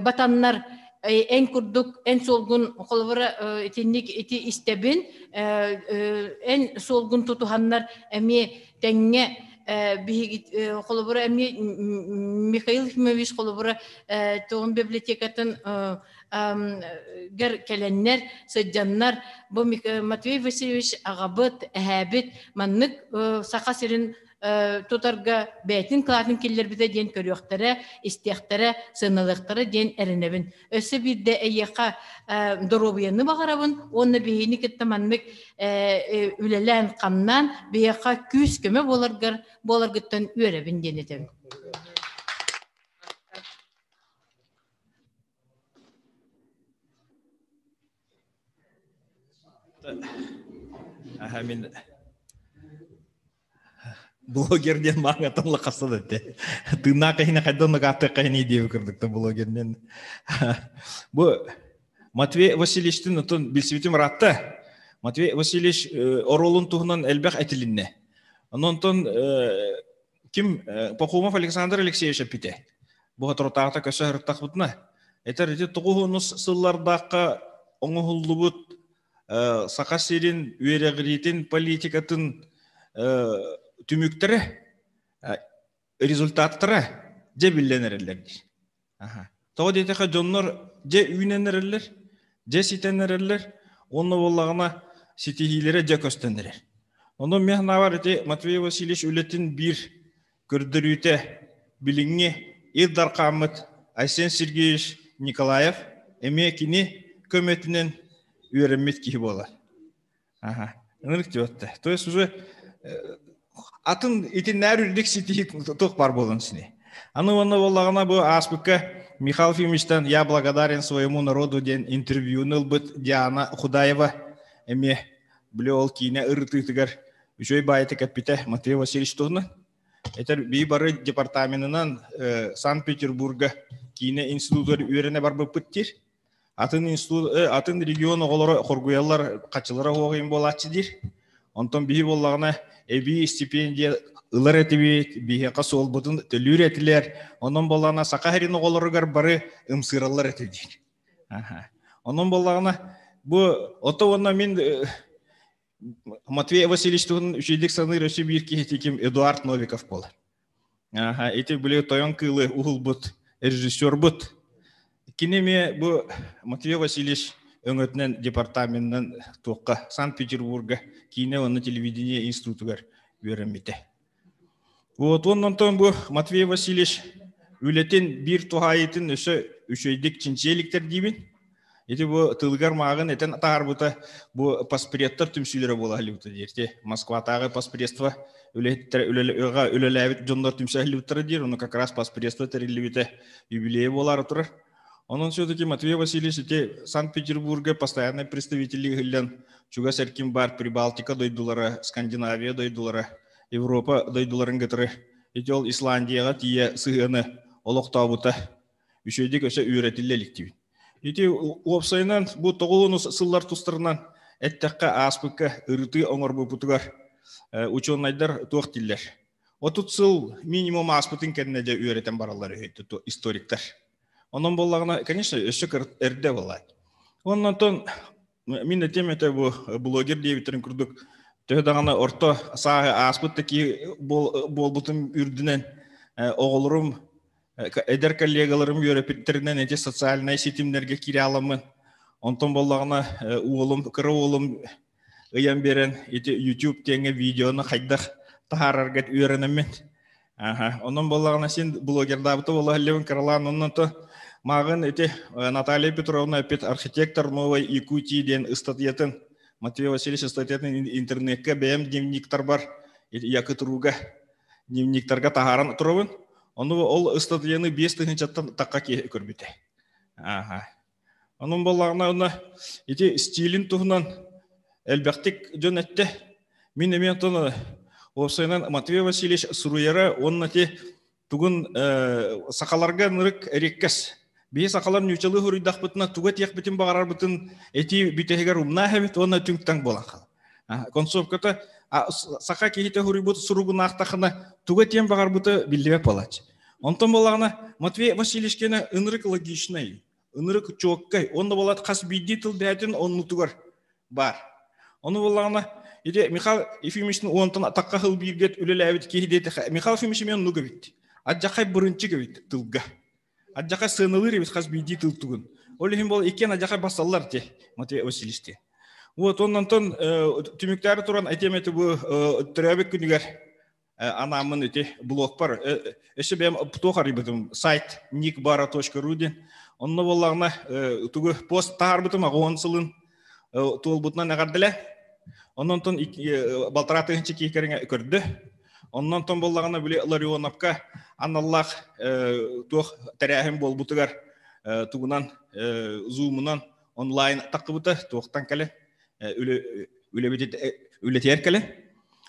[SPEAKER 11] батаннар эн курдук эн суолгун холобура итинник ити истэбин эн суолгун тутуһаннар эмиэ тэҥҥэ биһиги холобура эмиэ Михаил Ефимович холобура тугун библиотекатын гэр кэлэннэр сылдьаннар бу Матвей Васильевич аҕабыт эһээбит маннык Саха сирин тутарга бэйэтин кылаатын киллэрбитэ диэн көрүөхтэрэ, истиэхтэрэ, сыаналыахтара диэн эрэнэбин. Өссө биирдэ эйиэхэ доруобуйаны баҕарабын уонна биһини кытта маннык үлэлээн-хамнаан биһиэхэ күүс-көмө буоларгар буоларгыттан үөрэбин диэн этэбин.
[SPEAKER 12] Аха мин блогер диэн мааҥаттан лахасса да этэ. Тыыннаах киһини хайдах оннук ааттыахха иһиний диэби кырдыкта блогер диэн. Бу Матвей Васильевичтин отон билсибитим ыраатта. Матвей Васильевич оруолун туһунан элбэх этилиннэ. Онон ким Пахомов Александр Алексеевич эппитэ. Бу соторутааҕыта көсө сырыттахпытына, этэр ити тоҕуһунус сыллардаахха оҥоһуллубут Саха сирин үөрэҕириитин политикатын түмүктэрэ, результаттара дьэ биллэн эрэллэр дии. Тоҕо диэтэххэ дьоннор дьэ үүнэн эрэллэр, дьэ ситэн эрэллэр, уонна буоллаҕына ситиһиилэрэ дьэ көстөн эрэр. Онон мин санаабар ити Матвей Васильевич үлэтин биир көрдөрүүтэ билиҥҥи Ил Дархааммыт Айсен Сергеевич Николаев эмиэ кини көмөтүнэн үөрэммит киһи буолар. Аха. Ынырык диэбэтте. То есть уже атын итиннээр үрдүк ситиһи туох бар буолан сини. Аны уонна буоллаҕына бу ааспыкка Михаил Ефимовичтан «Я благодарен своему народу» диэн интервьюну ылбыт Диана Худаева эмиэ били ол киинэ ырытыытыгар үчүгэй баайытык эппитэ Матвей Васильевич туһунан. Этэр бии бары департаменынан Санкт-Петербурга киинэ институтугар үөрэнэ барбыппыт диир. Атын институт, атын регион оҕолоро хоргуйаллар, хаччылара уоҕайын буолааччы диир. Онтон биһи буоллаҕына эбии стипендия ылар этибит, биһиэхэ суолбутун төлүүр этилэр. Онон буоллаҕына Саха сирин оҕолоругар бары ымсыыраллар этэ диир. Онон буоллаҕына бу ото уонна мин Матвей Васильевич туһунан үчүгэйдик саныыр өссө биир киһи ким Эдуард Новиков буолар. Аха, ити били тойон кыылы уһулбут режиссербут. Кини эмиэ бу Матвей Васильевич өҥөтүнэн департаменынан туохха Санкт-Петербурга киинэ уонна телевидение институтугар үөрэммитэ. Вот онтон бу Матвей Васильевич үлэтин биир туһаайытын өссө үчүгэйдик чинчийэ иликтэр диибин. Ити бу тылыгар мааҕын этэн атаарбыта бу паспреттар түмсүүлэрэ буола сылдьыбыта диир. Ити Москватааҕы паспредство үлэһиттэрэ үлэлээбит дьоннор түмсэ сылдьыбыттара диир. Ону как раз паспредство тэриллибитэ юбилейа буолаары турар. Онон все-таки Матвей Васильевич ити Санкт-Петербурга постоянный представители ыһыллан чугас эркин бар Прибалтика дойдулара, Скандинавия дойдулара, Европа дойдуларын кытары ити ол Исландияҕа тиийэ сыһыаны олохтообута үчүгэйдик өссө үөрэтиллэ иликтибит. Ити уопсайынан бу тоҕуону сыллар тустарынан эттэххэ ааспыкка ырытыы оҥорбуппутугар учуонайдар туох дииллэр? 30 сыл минимум ааспытын кэннэ дьэ үөрэтэн бараллар үһү историктар. Онон буоллаҕына, конечно, өссө эрдэ буолаат. Оннонтон мин этиэм этэ бу блогер диэбиттэрин курдук төһө даҕаны орто сааһы ааспыт да киһи буолбутум үрдүнэн оҕолорум эдэр коллегаларым үөрэппиттэринэн эти социальнай ситимнэргэ киирэ аламмын онтон буоллаҕына уолум кыра уолум ыйан биэрэн ити YouTube диэҥҥэ видеону хайдах таһаарарга үөрэнэммин аха онон буоллаҕына син блогердаабыта буола иһиллибин кыралаан оннон то мааҕын ити Наталья Петровна эппит архитектор новой Якутии диэн ыстатыйатын Матвей Васильевич ыстатыйатын интернеккэ бэйэм дневниктарбар Якутруга дневниктарга таһааран турабын. Ону ол ыстатыйаны 5000-тан тахха киһи көрбүтэ. Ааха. Онон буоллаҕына уонна ити стилин туһунан элбэхтик дьон эттэ. Мин эмиэ онтон уопсайынан Матвей Васильевич суруйара уонна ити тугун сахаларга ынырык эриэккэс. Биһи сахалар ньуучалыы суруйдахпытына тугу этиэхпитин баҕарарбытын этии бүтэһигэр умнаа эбит уонна түҥ-таҥ буолан хаалар. Концовката саха киһитэ суруйбут суругун аахтахына тугу этиэн баҕарбыта биллибэт буолааччы. Онтон буоллаҕына Матвей Васильевич киэнэ ынырык логичнай, ынырык чуоккай, уонна буолаат хас биирдии тыл бэйэтин оннутугар баар. Ону буоллаҕына ити Михаил Ефимовичтын уонтан атахха хыл бииргэ үлэлээбит киһи диэтэхэ Михаил Ефимович эмиэ оннук эбит. Адьахай бырынчык эбит тылга. Адьахай сыаналыыр эбит хас биирдии тыл тугун. Ол иһин бол иккиэн адьахай бассаллар ти Матвей Васильевич ти. Вот онтон түмүктээри туран этиэм эти бу төрөөбүт күнүгэр. Анааммын ити блогпар өссө бэйэм туох арыйбытым сайт nikbara.ru диэн. Онно буоллаҕына тугу пост таһаарбытым аҕыон сылын туолбутунан эҕэрдэлэ. Онон тон балтараа тыһыынча киһи кэриҥэ көрдө. Оннон тон буоллаҕына били Ларионовка аналлаах туох тэрээһин буолбутугар тугунан зумунан онлайн таххыбыта туохтан кэлэ үлэтигэр кэлэ.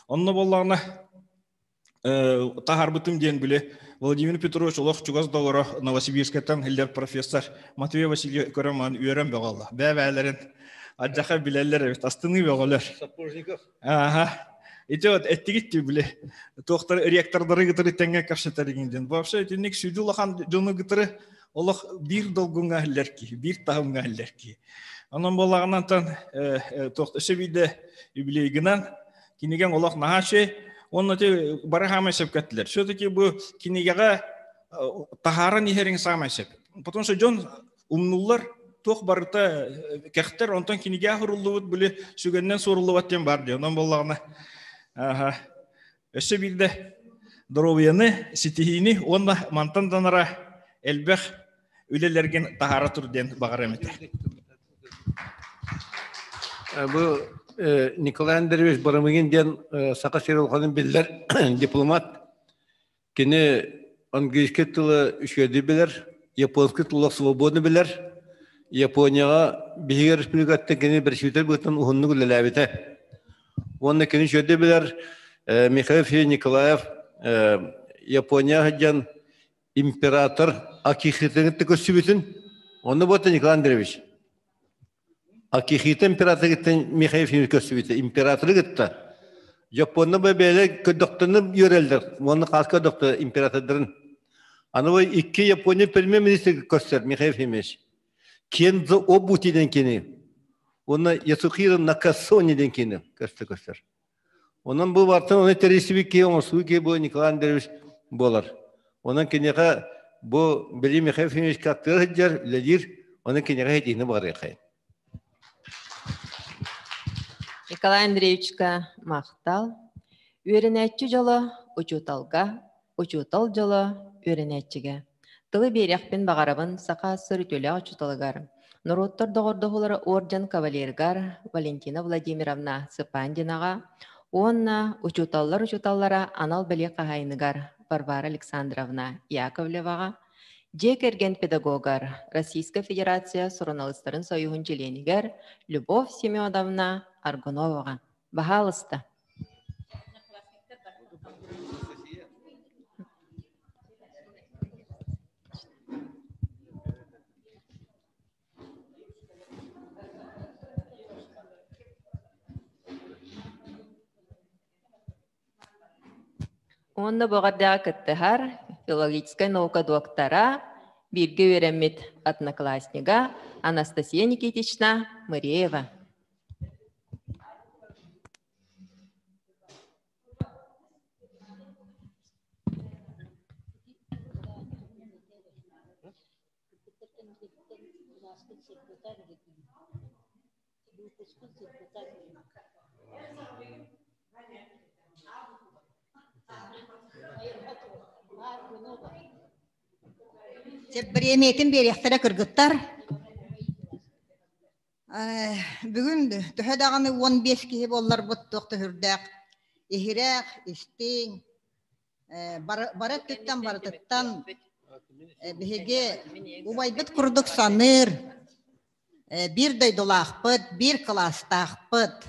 [SPEAKER 12] Онно буоллаҕына таһаарбытым диэн били Владимир Петрович олох чугас доҕоро Новосибирскайтан иһиллэр профессор Матвей Васильевич көрөн маан үөрэн бөҕө олла. Бэбээлэрин адьаха билэллэр эбит, астыныы бөҕөлөр.
[SPEAKER 2] Сапожников.
[SPEAKER 12] Ага. Ити вот эттигит били туохтар ректордары кытары тэҥҥэ кэпсэтэригин диэн. Вообще итинник сүдү улахан дьону кытары олох биир долгуҥҥа иһиллэр киһи, биир таһымҥа иһиллэр киһи. Онон буоллаҕынан туох өссө биирдэ юбилейгынан кинигэҥ олох наһаа үчүгэй. Уонна ити бары хаамай сөпкө эттилэр. Все-таки бу кинигэҕэ таһааран иһэриҥ саамай сөп. Потому что дьон умнуллар, туох барыта кэхтэр, онтон кинигэ суруллубут, били сүгэннэн суоруллубат диэн бар дии. Онон буоллаҕына, өссө биирдэ доруобуйаны, ситиһиини уонна мантан данара элбэх үлэлэргин таһаара тур диэн баҕарыам этэ.
[SPEAKER 2] Бу Николай Андреевич Барамыгин диэн Саха сирин улаханын биллэр дипломат. Кини английский тылы үчүгэйдик билэр, японский тылы свободно билэр. Японияҕа биһиги республикаттан кини бэрэсиитэл быһыытынан уһуннук үлэлээбитэ. Уонна кини үчүгэйдик билэр Михаил Федорович Николаев Япония сылдьан император Акихитаны көрсүбүтүн, онно буолта Николай Андреевич. Акихита императоры кытта Михаил Ефимович көрсүбүтэ. Императоры кытта. Японна бэйэлэр көрдөхтөрүнэ үөрэллэр. Уонна хаас көрдөхтөр императордарын. Аны бу икки Япония премьер-министр көрсөр Михаил Ефимович. Кензо Обути диэн кини. Уонна Ясухиро Накасони диэн кини көрсө көрсөр. Онон бу бартан оны тэрийсибит киһи оҥорсуу киһи бу Николай Андреевич буолар. Онон киниэхэ бу били Михаил Ефимович аттыгар сылдьар, үлэлиир, оны киниэхэ итиини баҕарыаххайын.
[SPEAKER 1] Николай Андреевичка махтал. Үөрэнээччи дьоло учууталга, учуутал дьоло үөрэнээччигэ. Тылы биэриэхпин баҕарабын Саха СССР үтүөлээх учууталыгар, норуоттар доҕордоһуулара орден кавалерыгар Валентина Владимировна Цыпандинаҕа уонна учууталлар учууталлара анал бэлиэ хаһаайыныгар Варвара Александровна Яковлеваҕа, дьиэ кэргэн педагогар, Российскай Федерация суруналыыстарын союһун чилиэнигэр Любовь Семеновна Аргуноваҕа. Баһаалыста. Уонна бөҕөрдөҕө кыттыһар филологическай наука доктора, бииргэ үөрэммит однокласснига Анастасия Никитична Мыреева.
[SPEAKER 13] Бириэмийэтин биэриэхтэрэ кыргыттар. Бүгүн төһө даҕаны 15 киһи буолларбыт туох да сүрдээх иһирэх, истиҥ, бары өттүттэн барытыттан биһиги убайбыт курдук саныыр, биир дойдулаахпыт, биир кылаастаахпыт,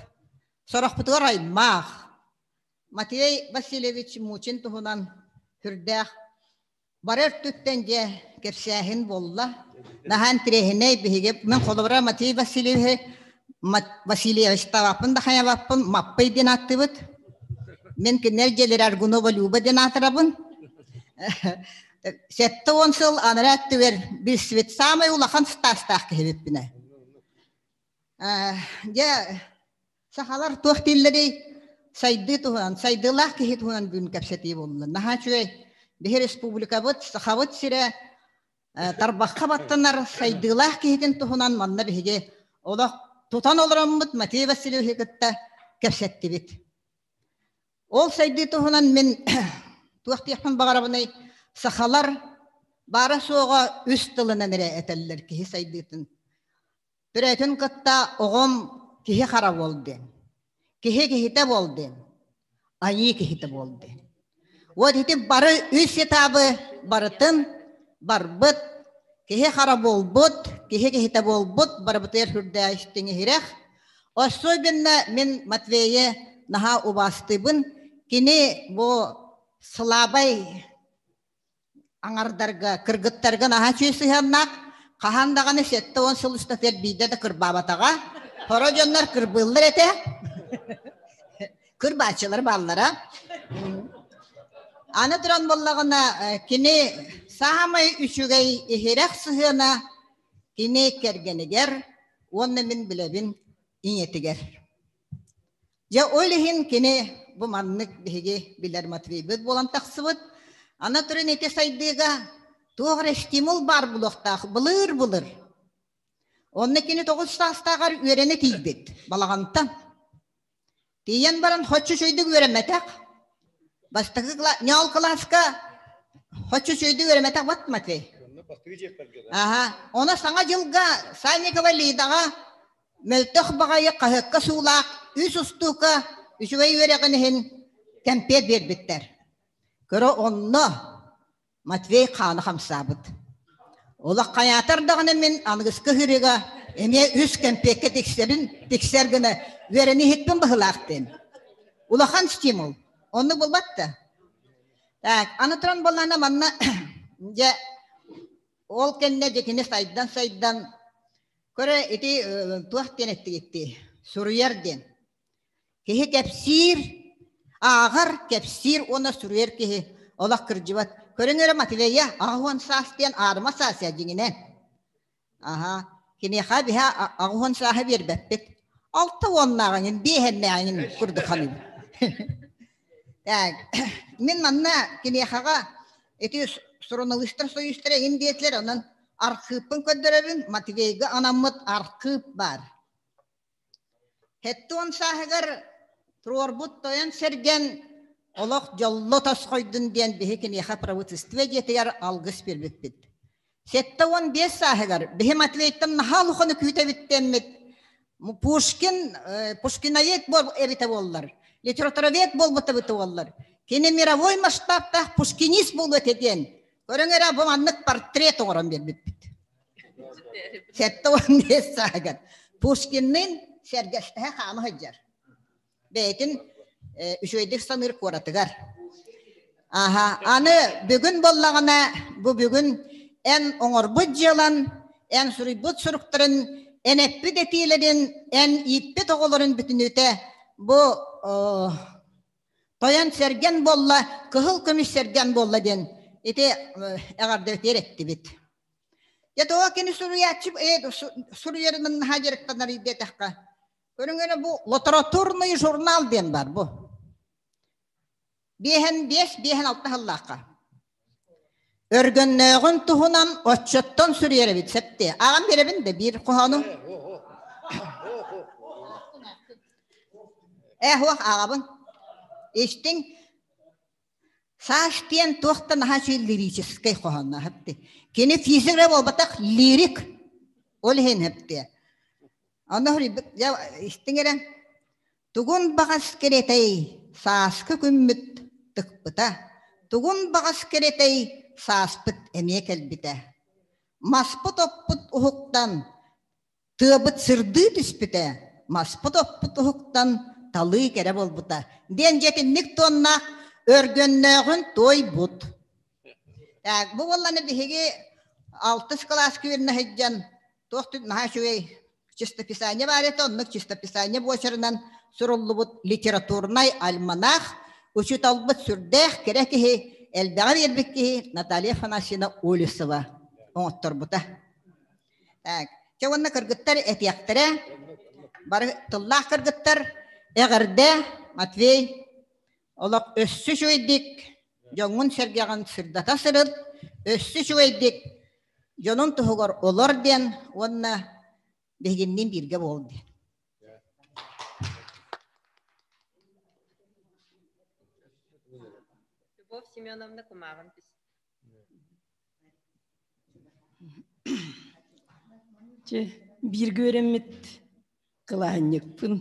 [SPEAKER 13] сорохпутугар аймах. Матвей Васильевич Мучин туһунан сүрдээх Бары өртүттэн дьэ кэпсээһин буолла. Наһаа интириэһинэй биһиги мин холобура Матвей Васильевиһы Васильевичтаабаппын да хайабаппын Маппый диэн ааттыыбыт. Мин кинилэр дьиэлэрэ Аргунова Люба диэн аатырабын. 70 сыл анараа өттүгэр билсибит саамай улахан стаастаах киһибиппинэ. Дьэ Сахалар туох дииллэрий? Сайдыы туһунан, сайдыылаах киһи туһунан бүгүн кэпсэтии буолла. Наһаа үчүгэй. Биһи республикабыт, Сахабыт сирэ тарбахха баттанар сайдыылаах киһитин туһунан манна биһиги олох тутан олороммут Матвей Васильевиһы кытта кэпсэттибит. Ол сайдыы туһунан мин туох диэхпин баҕарабыный, сахалар баара-суоҕа үс тылынан эрэ этэллэр киһи сайдыытын. Төрөөтүн кытта оҕом киһи хара буол диэн, киһи киһитэ буол диэн, айыы киһитэ буол диэн. Вот ити бары үс этабы барытын барбыт, киһи хара буолбут, киһи киһитэ буолбут, барыбытыгар сүрдээх истиҥ иһирэх. Особенно мин Матвейы наһаа убаастыыбын. Кини бу сылаабай аҥардарга, кыргыттарга наһаа үчүгэй сыһыаннаах, хаһан даҕаны 70 сыл устатыгар биирдэ да кырбаабатаҕа. Хоро дьоннор кырбыыллар этэ. Кырбааччылар бааллара. Аны туран буоллаҕына, кини саамай үчүгэй иһирэх сыһыана кини кэргэнигэр уонна мин билэбин ийэтигэр. Дьэ, ол иһин кини бу маннык биһиги билэр Матвейбыт буолан тахсыбыт. Аны туран ити сайдыыга туох эрэ стимул баар буолуохтаах былыр-былыр. Онно кини 9 саастааҕар үөрэнэ тиийбит балаҕантан. Тиийэн баран хоччу үчүгэйдик үөрэммэтэх. Бастакы ньоол кылааска хоччу үчүгэйдик үөрэммэтэх бат Матвей. Аха. Ону саҥа дьылга Санникова Лидаҕа Мөлтөх баҕайы хаһыакка суулаах үс устуука үчүгэй үөрэҕин иһин кэмпиэт биэрбиттэр. Көрө онно Матвей хаана хамсаабыт. Олох хайаатар даҕаны мин аныгыскы ыһыырыга эмиэ үс кэмпиэккэ тиксэбин, тиксэр гына үөрэнэ иһиппин быһылаах диэн. Улахан стимул. Оннук буолбат да. Так, аны туран буоллаҕына манна дьэ ол кэннэ дьэ кини сайдан-сайдан Көрө ити туох диэн эттигиттий? Суруйар диэн. Киһи кэпсиир, ааҕар, кэпсиир уонна суруйар киһи олох кырдьыбат. Көрүҥ эрэ Матвея 80 саас диэн аарыма саас дьиҥинэн. Аха, киниэхэ биһэ 80 сааһы биэрбэппит. Алта уоннааҕыҥын, биэһэннээҕиҥин курдук ханыыбын. Так, мин манна киниэхэҕэ ити суруналыыстар союзтара эҥин диэтилэр, онон архыыппын көрдөрөбүн, Матвейга анаммыт архыып баар. Хэттуон сааһыгар туруорбут тойон сэргэн олох дьолло тосхойдун диэн биһи киниэхэ правительство дьиэтигэр алгыс биэрбиппит. 75 сааһыгар биһи Матвейтан наһаа улаханы күүтэбит дэммит Пушкин, Пушкиновед эбитэ буоллар, литературовед буолбута эбитэ буоллар, кини мировой масштабтаах пушкинист буолуо этэ диэн Көрүҥ эрэ, бу маннык портрет оҥорон биэрбиппит. 75 сааһыгар Пушкинныын сэргэстэһэ хаама сылдьар. Бэйэтин үчүгэйдик саныыр куоратыгар. Аха, аны бүгүн буоллаҕына, бу бүгүн эн оҥорбут дьыалан, эн суруйбут суруктарын, эн эппит этиилэрин, эн ииппит оҕолорун бүтүнүүтэ бу Тойон сэргэн буолла, кыһыл көмүс сэргэн буолла диэн ити эҕэрдэтигэр эттибит. Дьэ тоҕо кини суруйааччы суруйарынан наһаа дьарыктанар диэтэххэ, көрүҥ эрэ бу литературный журнал диэн бар бу. Биэһэн биэс, биэһэн алта сыллаахха. Өргөннөөҕүн туһунан оччоттон суруйар эбит септиэ. Аҕам биэрэбин да биир хоһоону. Э, хуох ааҕабын. Истиҥ. Саас диэн туох да наһаа үчүгэй лирическэй хоһоонноох эбит. Кини физик эрэ буолбатах, лирик. Ол иһин эптиэ. Онно истиҥ эрэ. Тугун баҕас кэриэтэй сааскы күммүт тыкпыта, тугун баҕас кэриэтэй сааспыт эмиэ кэлбитэ. Маспыт-оппут уһуктан, тыабыт сырдыы түспүтэ, маспыт-оппут уһуктан талыы кэрэ буолбута диэн дьиэтинник туоннаах өргөннөөҕүн туойбут. Так, бу буолланы биһиги алтыс кылааска үөрэнэ сылдьан туох наһаа үчүгэй чистописание баар этэ, оннук чистописание буочарынан суруллубут литературнай альманах учууталбыт сүрдээх кэрэ киһи, элбэҕи биэрбит киһи Наталья Афанасьевна Олесова оҥотторбута. Так, чэ уонна кыргыттар этиэхтэрэ, бары тыллаах кыргыттар, эҕэрдэ, Матвей, олох өссө үчүгэйдик дьоҥҥун-сэргэҕин сырдата сырыт, өссө үчүгэйдик дьонун туһугар олор диэн уонна биһигинниин бииргэ буол диэн.
[SPEAKER 1] Любовь Семеновна кумааҕын түс.
[SPEAKER 14] Чэ, бииргэ үөрэммит кылааһынньыкпын.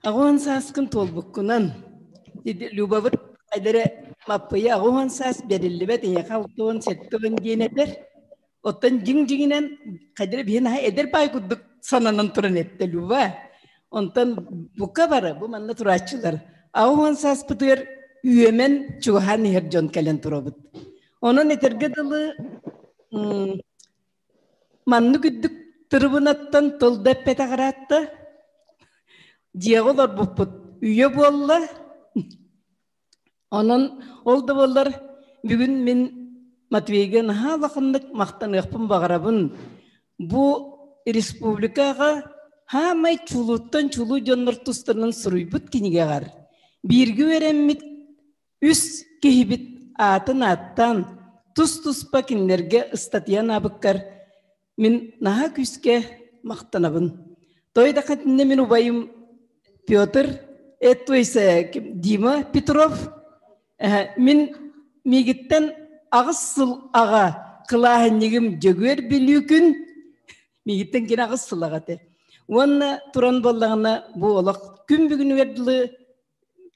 [SPEAKER 14] Аҕуон сааскын туолбуккунан, Любабыт эдэрэ Маппыйа аҕуон саас бэриллибэт эйиэхэ алтыан сэттиэн диэн этэр. Оттон дьиҥ-дьиҥинэн хайдара биһи наһаа эдэр баай курдук сананан туран эттэ Люба. Онтон бука бары бу манна турааччылар аҕуон сааспытыгар үөмэн чугаһаан иһэр дьон кэлэн турабыт. Онон этэргэ дылы маннык үрдүк тырыбынаттан тыл да эппэтэх ыраатта. Дьиэҕэ олорбуппут үйэ буолла. Онон ол да буоллар бүгүн мин Матвейга наһаа улаханнык махтаныахпын баҕарабын. Бу республикаҕа хаамай чулууттан чулуу дьоннор тустарынан суруйбут кинигэҕэр бииргэ үөрэммит үс киһибит аатын ааттаан тус-туспа кинилэргэ ыстатыйа анаабыккар мин наһаа күүскэ махтанабын. Той да хатинна мин убайым Петр, то есть Дима Петров, мин миигиттэн аҕыс сыл аҕа кылааһынньыгым Дьөгүөр Бүлүүкүн, миигиттэн кини аҕыс сыл аҕа этэ. Уонна туран буоллаҕына бу олох күн бүгүнүгэр дылы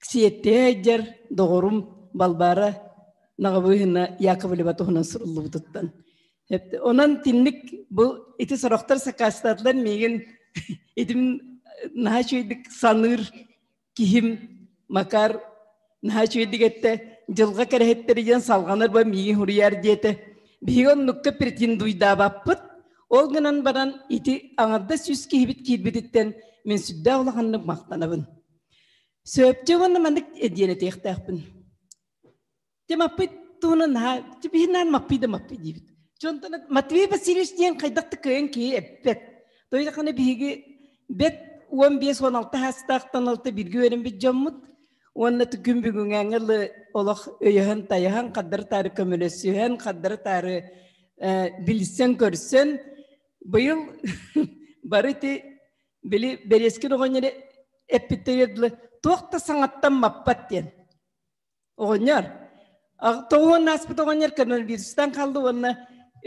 [SPEAKER 14] Сиэттиһэ сылдьар доҕорум Балбаара Наҕабыыһына Яковлева туһунан суруллубутуттан. Онон тинник бу ити сорохтор сакаастаатылар миигин итим наһаа үчүгэйдик саныыр киһим Макар наһаа үчүгэйдик эттэ дьылҕа кэрэһиттэри диэн салҕанар ба миигин суруйаар диэтэ. Биһиги оннукка претендуйдаабаппыт. Ол гынан баран ити аҥардас үс киһибит киирбититтэн мин сүрдээх улаханнык махтанабын. Сөптө уонна маннык диэн этиэхтээхпин. Те маппый туһунан наһаа биһинaan маппый да маппый диибит. Чонтон Матвей Васильевич диэн хайдах да кыайан киһи эппэт. Тойдахана биһиги бэт 15-16 саастаахтан алта бииргэ үөрэммит дьоммут уонна күн бүгүҥҥэ олох өйөһөн тайаһан хардары таары көмөлөсүһэн хардары таары билсэн көрсөн быйыл бары ити Били Бэриэскин оҕонньор эппиттэригэр дылы туох да саҥаттан маппат диэн. Оҕонньор тоҕуон ааспыт оҕонньор коронавирустан хаалла уонна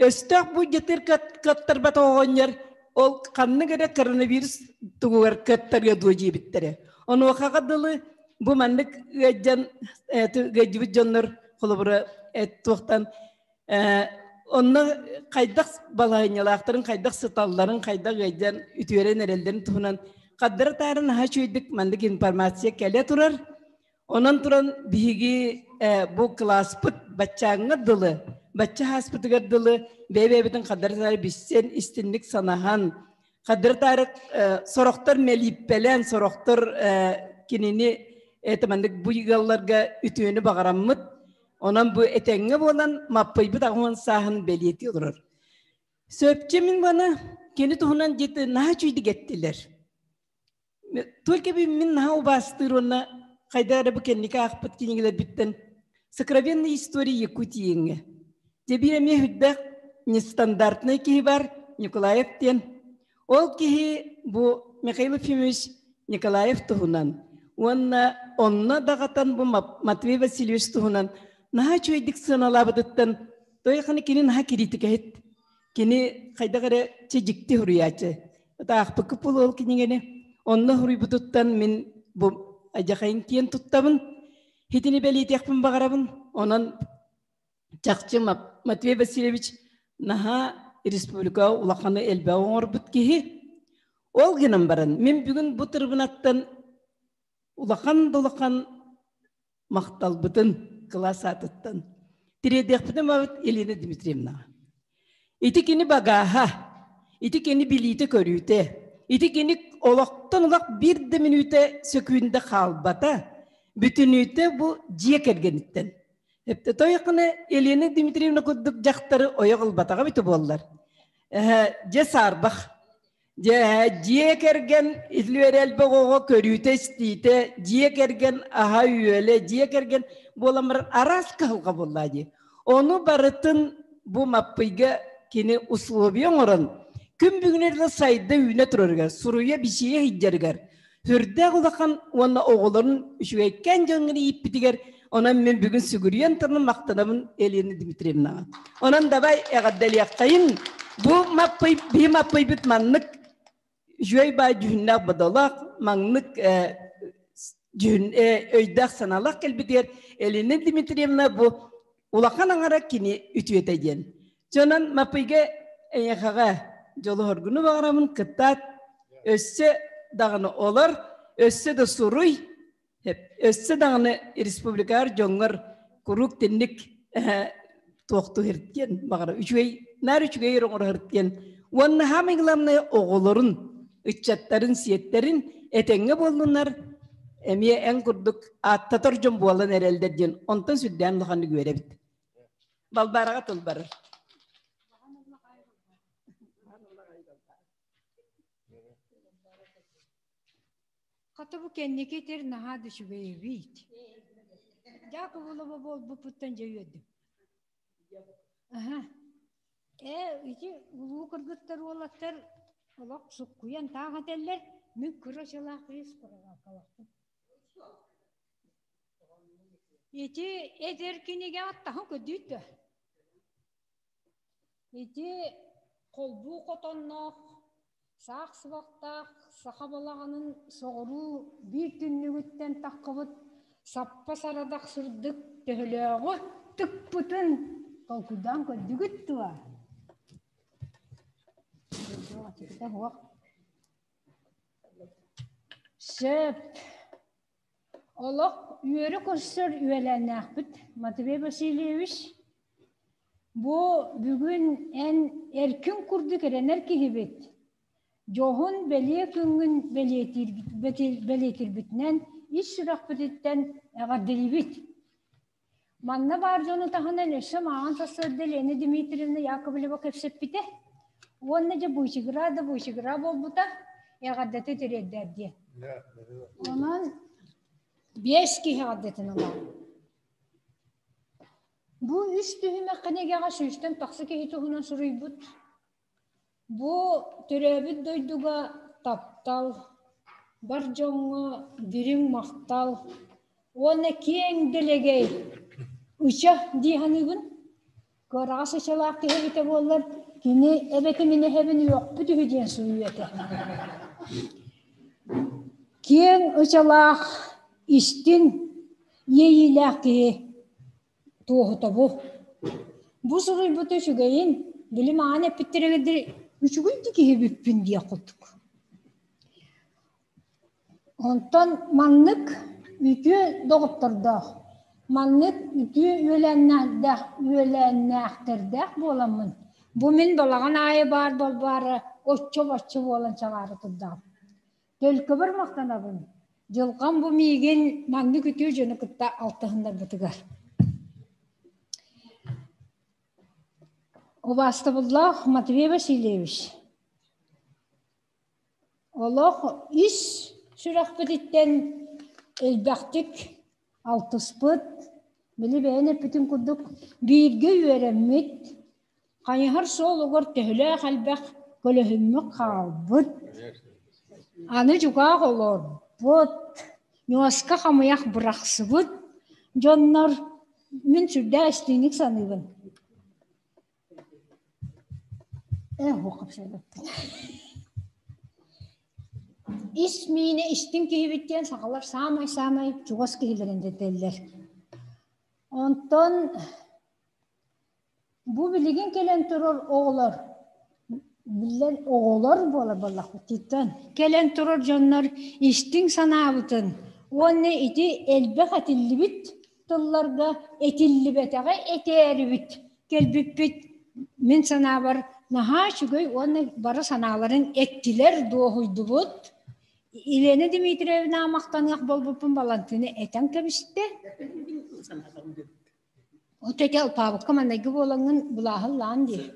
[SPEAKER 14] өстөөх бу дьатыр кыаттарбат оҕонньор ол ханнык эрэ коронавирус тугугар кыаттарыа дуо диэбиттэрэ. Онуохаҕа дылы бу маннык ыалдьан ыалдьыбыт дьоннор холобура туохтан Онно хайдах балаһыанньалаахтарын, хайдах сыталларын, хайдах ыалдьан үтүөрэн эрэллэрин туһунан хардары таары наһаа үчүгэйдик маннык информация кэлэ турар. Онон туран биһиги бу кылааспыт баччааҥҥа дылы, бачча ааспытыгар дылы бэйэ-бэйэбитин хардары таары билсэн, истинник санаһан, хардары таары сорохтор мэлииппэлээн, сорохтор кинини это маннык бу ыалларга үтүөнү баҕараммыт Онон бу этэҥҥэ буолан Маппыйбыт аҕыһын сааһын бэлиэтии олорор. Сөпчө мин маны кини туһунан диэти наһаа үчүйдик эттилэр. Только мин наһаа убаастыыр уонна хайдах эрэ бу кэнники аахпыт кинигэлэрбиттэн «Сокровенные истории Якутии» Дьэ биир эмиэ үрдээх нестандартный киһи бар Николаев диэн. Ол киһи бу Михаил Ефимович Николаев туһунан уонна онно даҕатан бу Матвей Васильевич туһунан наһаа үчүгэйдик сыаналаабытыттан тойханы кини наһаа кириитикэһит. Кини хайдах эрэ чэ дьикти суруйааччы. Таахпыккы пул ол кинигэни. Онно суруйбутуттан мин бу адьахайын киэн туттабын. Хитини бэлиэтиэхпин баҕарабын. Онон чахчы Матвей Васильевич наһаа республика улаханы элбэҕи оҥорбут киһи. Ол гынан баран мин бүгүн бу тырыбынаттан улахан да улахан махталбытын кылаас аатыттан тириэрдиэхпитин бабыт Елена Дмитриевнаҕа. Ити кини багааһа, ити кини билиитэ-көрүүтэ, ити кини олохтон олох биир да мүнүүтэ сөкүүндэ хаалбата, бүтүнүүтэ бу дьиэ кэргэниттэн. Тойохуна Елена Дмитриевна курдук дьахтары ойох ылбатаҕа эбитэ буоллар. Дьэ саарбах. Дьэ дьиэ кэргэн үөрэ элбэх оҕо көрүүтэ-истиитэ, дьиэ кэргэн аһа-үөлэ, дьиэ кэргэн буолан баран араас кыһалҕа буоллаа дии. Ону барытын бу Маппыйга кини условия оҥорон, күн бүгүнэ сайда үүнэ турарыгар, суруйа-бичийэ сылдьарыгар, Сүрдээх улахан уонна оҕолорун үчүгэйкээн дьоҥҥо ииппитигэр онон мин бүгүн сүгүрүйэн туран махтанабын Елена Дмитриевнаҕа. Онон давай эҕэрдэлиэххэйин. Бу маппый биһи маппыйбыт маннык үчүгэй баай дьүһүннээх бодолоох, маннык дьүһүн өйдөөх санаалаах кэлбитигэр Елена Дмитриевна бу улахан аҥара кини үтүөтэ диэн. Дьонон Маппыйга эйиэхэҕэ дьолу-соргуну баҕарабын кыттаат өссө даҕаны олор, өссө да суруй, өссө даҕаны республикаар дьоҥҥор куруук тинник туохту диэн баҕара үчүгэй наар үчүгэй оҥорор диэн уонна самое главное оҕолорун ыччаттарын сиэттэрин этэҥҥэ буоллуннар эмиэ эн курдук ааттатар дьон буолан эрэллэр диэн онтон сүрдээн улаханнык үөрэбит Балбараҕа тыл барар.
[SPEAKER 15] Хата бу кэнники этэр наһаа да үчүгэй эбит. Дьаакыбылаба буолбуппуттан дьэ үөрдүм. Аха. Ээ, ити улуу кыргыттар уолаттар олох суккуйан таах этэллэр, мин кыра чалаах кыыс куралаакалаахпын. Ити эдэр кинигэ аттаһын көрдүүт да. Ити холбуу хотонноох, саах сыбахтаах саха балаҕанын соҕуруу биир түннүгүттэн таххыбыт саппа сарадах сырдык төһөлөөҕү тыкпытын толкуйдаан көрдүгүт дуо? Сөп. Олох үөрэ көрсөр үөлээннээхпит Матвей Васильевич. Бу бүгүн эн эркин курдук эрэнэр киһибит. Дьоһун бэлиэ күҥҥүн бэлиэтиирбитинэн ис сүрэхпититтэн эҕэрдэлиибит. Манна баар дьону таһынан өссө мааҕын сарсыарда Лена Дмитриевна Яковлева кэпсэппитэ. Уонна дьэ быычыгыраа да быычыгыраа буолбута, эҕэрдэтэ тириэрдээр диэн. Онон биэс киһи эҕэрдэтин ылаҕын. Бу үс түһүмэх кинигэҕэ сүүстэн тахса киһи туһунан суруйбут. Бу төрөөбүт дойдуга таптал, бар дьоҥҥо дириҥ махтал уонна киэҥ дэлэгэй ыча дии саныыбын. Кыараҕас ычалаах киһи эбитэ буоллар, кини эбэтин мин эһэбин үөхпүт үһү диэн суруйуо этэ. Киэҥ ычалаах, истиҥ, иэйиилээх киһи туоһута бу. Бу суруйбута үчүгэйин, били маҕан эппиттэригэр диэри үчүгэй да киһи эбиппин диэх курдук. Онтон маннык үтүө доҕоттордоох, маннык үтүө үөлээннээх үөлээннээхтэрдээх буоламмын, бу мин балаҕан аайы баар балбаара оччо-боччо буолан чаҕаара турдаҕым. Төлкөбөр махтанабын, дьылҕам бу миигин маннык үтүө дьону кытта алтыһыннарбытыгар. Убаастабыллаах Матвей Васильевич, олох ис сүрэхпититтэн элбэхтик алтыспыт, били бэйэн эппитин курдук бииргэ үөрэммит, Хайыһар суолугар төһөлөөх элбэх көлөһүммүт хаалбыт, аны дьукаах олорбут, ньуоска хамыйах бырахсыбыт дьоннор мин сүрдээх истиҥник саныыбын. Ээ, Ис миинэ истиҥ киһибит диэн сахалар саамай-саамай чугас киһилэрин дэтэллэр. Онтон Бу билигин кэлэн турар оҕолор, биллэр оҕолор буолар буоллахпытыттан, кэлэн турар дьоннор истиҥ санаабытын уонна ити элбэх этиллибит тылларга этиллибэтэҕи этээрибит кэлбиппит мин санаабар наһаа үчүгэй уонна бары санааларын эттилэр, дуоһуйдубут. Елена Дмитриевна махтаныах буолбуппун Балантыны этэн кэбистэ. От эти алпаабыкка маннайгы буолаҥҥын былааһыллаан дии.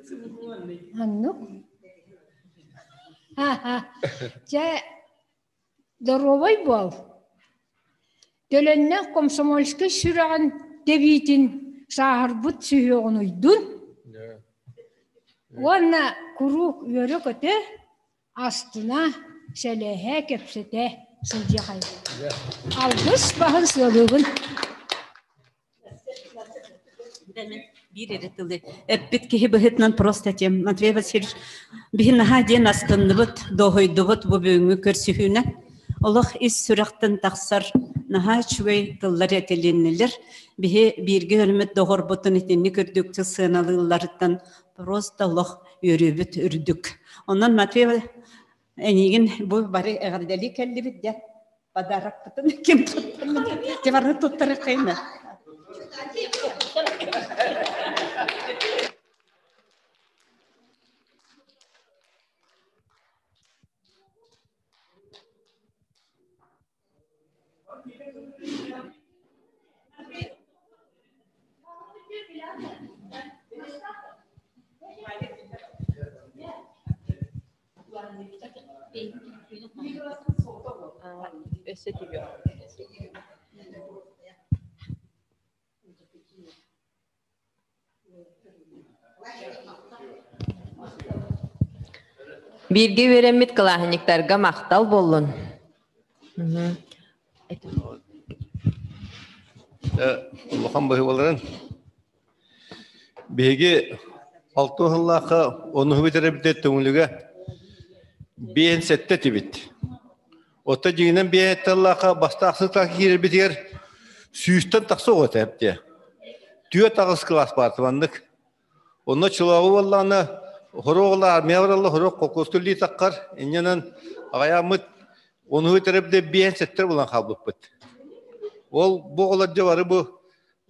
[SPEAKER 15] Оннук. Чэ, доруобай буол. Төлөннөх комсомольскай сүрэҕин тэбиитин сааһырбыт сүһүөҕүн уйдун. Уонна куруук үөрэ-көтө, астына, сэлэһэ, кэпсэтэ. сылдьыахайын. Алгыс баһын сыалыыбын.
[SPEAKER 4] Биир эрэ тылы эппит киһи быһыытынан просто тем Матвей Васильевич биһи наһаа диэн астынныбыт, дуоһуйдубут бу бүгүҥҥү көрсүһүүнэн. Олох ис сүрэхтэн тахсар наһаа үчүгэй тыллар этилиннилэр. Биһи бииргэ өрүммүт доҕорбутун итинник үрдүктүк сыаналыылларыттан просто олох үөрүүбүт үрдүк. Онон Матвей эйигин бу бары эҕэрдэлии кэллибит дьэ подарокпытын ким туттарбыт бары туттарыаххайна.
[SPEAKER 1] Өссө түһүөх. Бииргэ үөрэммит кылааһынньыктарга махтал буоллун.
[SPEAKER 2] Улахан быһыыларын биһиги алты сыллаахха онуһу бүтэрбит төҥүлүгэ биэн сэттэ этибит. Оттон дьиҥинэн биэн тыллаахха бастаах сытаах киирэрбитигэр сүүстэн тахса оҕо этэ эбитэ. Түөрт аҕыс кылаас баар маннык. Онно чулааҕы буоллаҕына хоруох ыла армия баралла хоруох холкуоска үлэлии таххар инньэнэн аҕайааммыт онуһу бүтэрбитэ биэн сэттэ булан хаалбыппыт. Ол бу оҕолор дьэ бары бу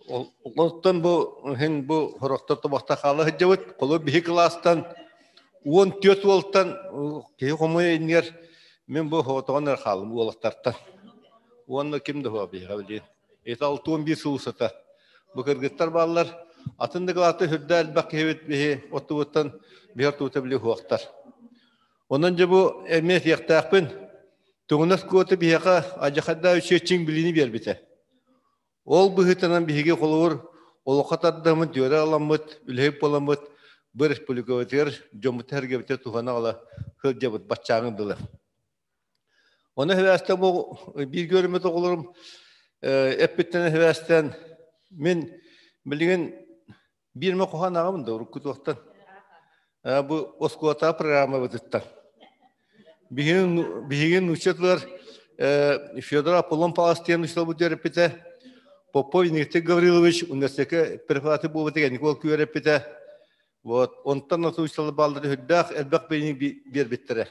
[SPEAKER 2] Оттон бу иһин бу сорохтор тобохто хаала сылдьабыт. Холобур биһи кылаастан 14 уолтан киһи хомуйа иннигэр мин бу соҕотоҕун эрэ хааллым уолаттартан. Уонна ким да суох биһиэхэ билигин. Это 61 сыл устата. Бу кыргыттар бааллар. Атын да кылааты сүрдээх элбэх киһибит биһи оттубуттан биһи ортубута били суохтар. Онон дьэ бу эмиэ этиэхтээхпин. Туҥунас куота биһиэхэ адьахайдаа үчүгэй чиҥ билиини биэрбитэ. Ол быһыытынан биһиги холобур олоххо тардаммыт, үөрэ аламмыт, үлэһит буоламмыт бу республикабытыгар дьоммут-сэргэбитигэр туһана аҕала сылдьабыт баччааҥы дылы. Ону сибээстэн бу бииргэ үөрэммит оҕолорум эппиттэн сибээстээн мин билигин биир эмэ хоһоон ааҕабын да урукку туохтан бу оскуолатааҕы программабытыттан. Биһиги нуучча тылыгар Федор Аполлон Павлович диэн учууталбыт үөрэппитэ. Попов Никита Гаврилович университекка преподаватель буолбут Никол үөрэппитэ. Вот онтон учууталлар бааллар үрдээх элбэх билиини биэрбиттэрэ.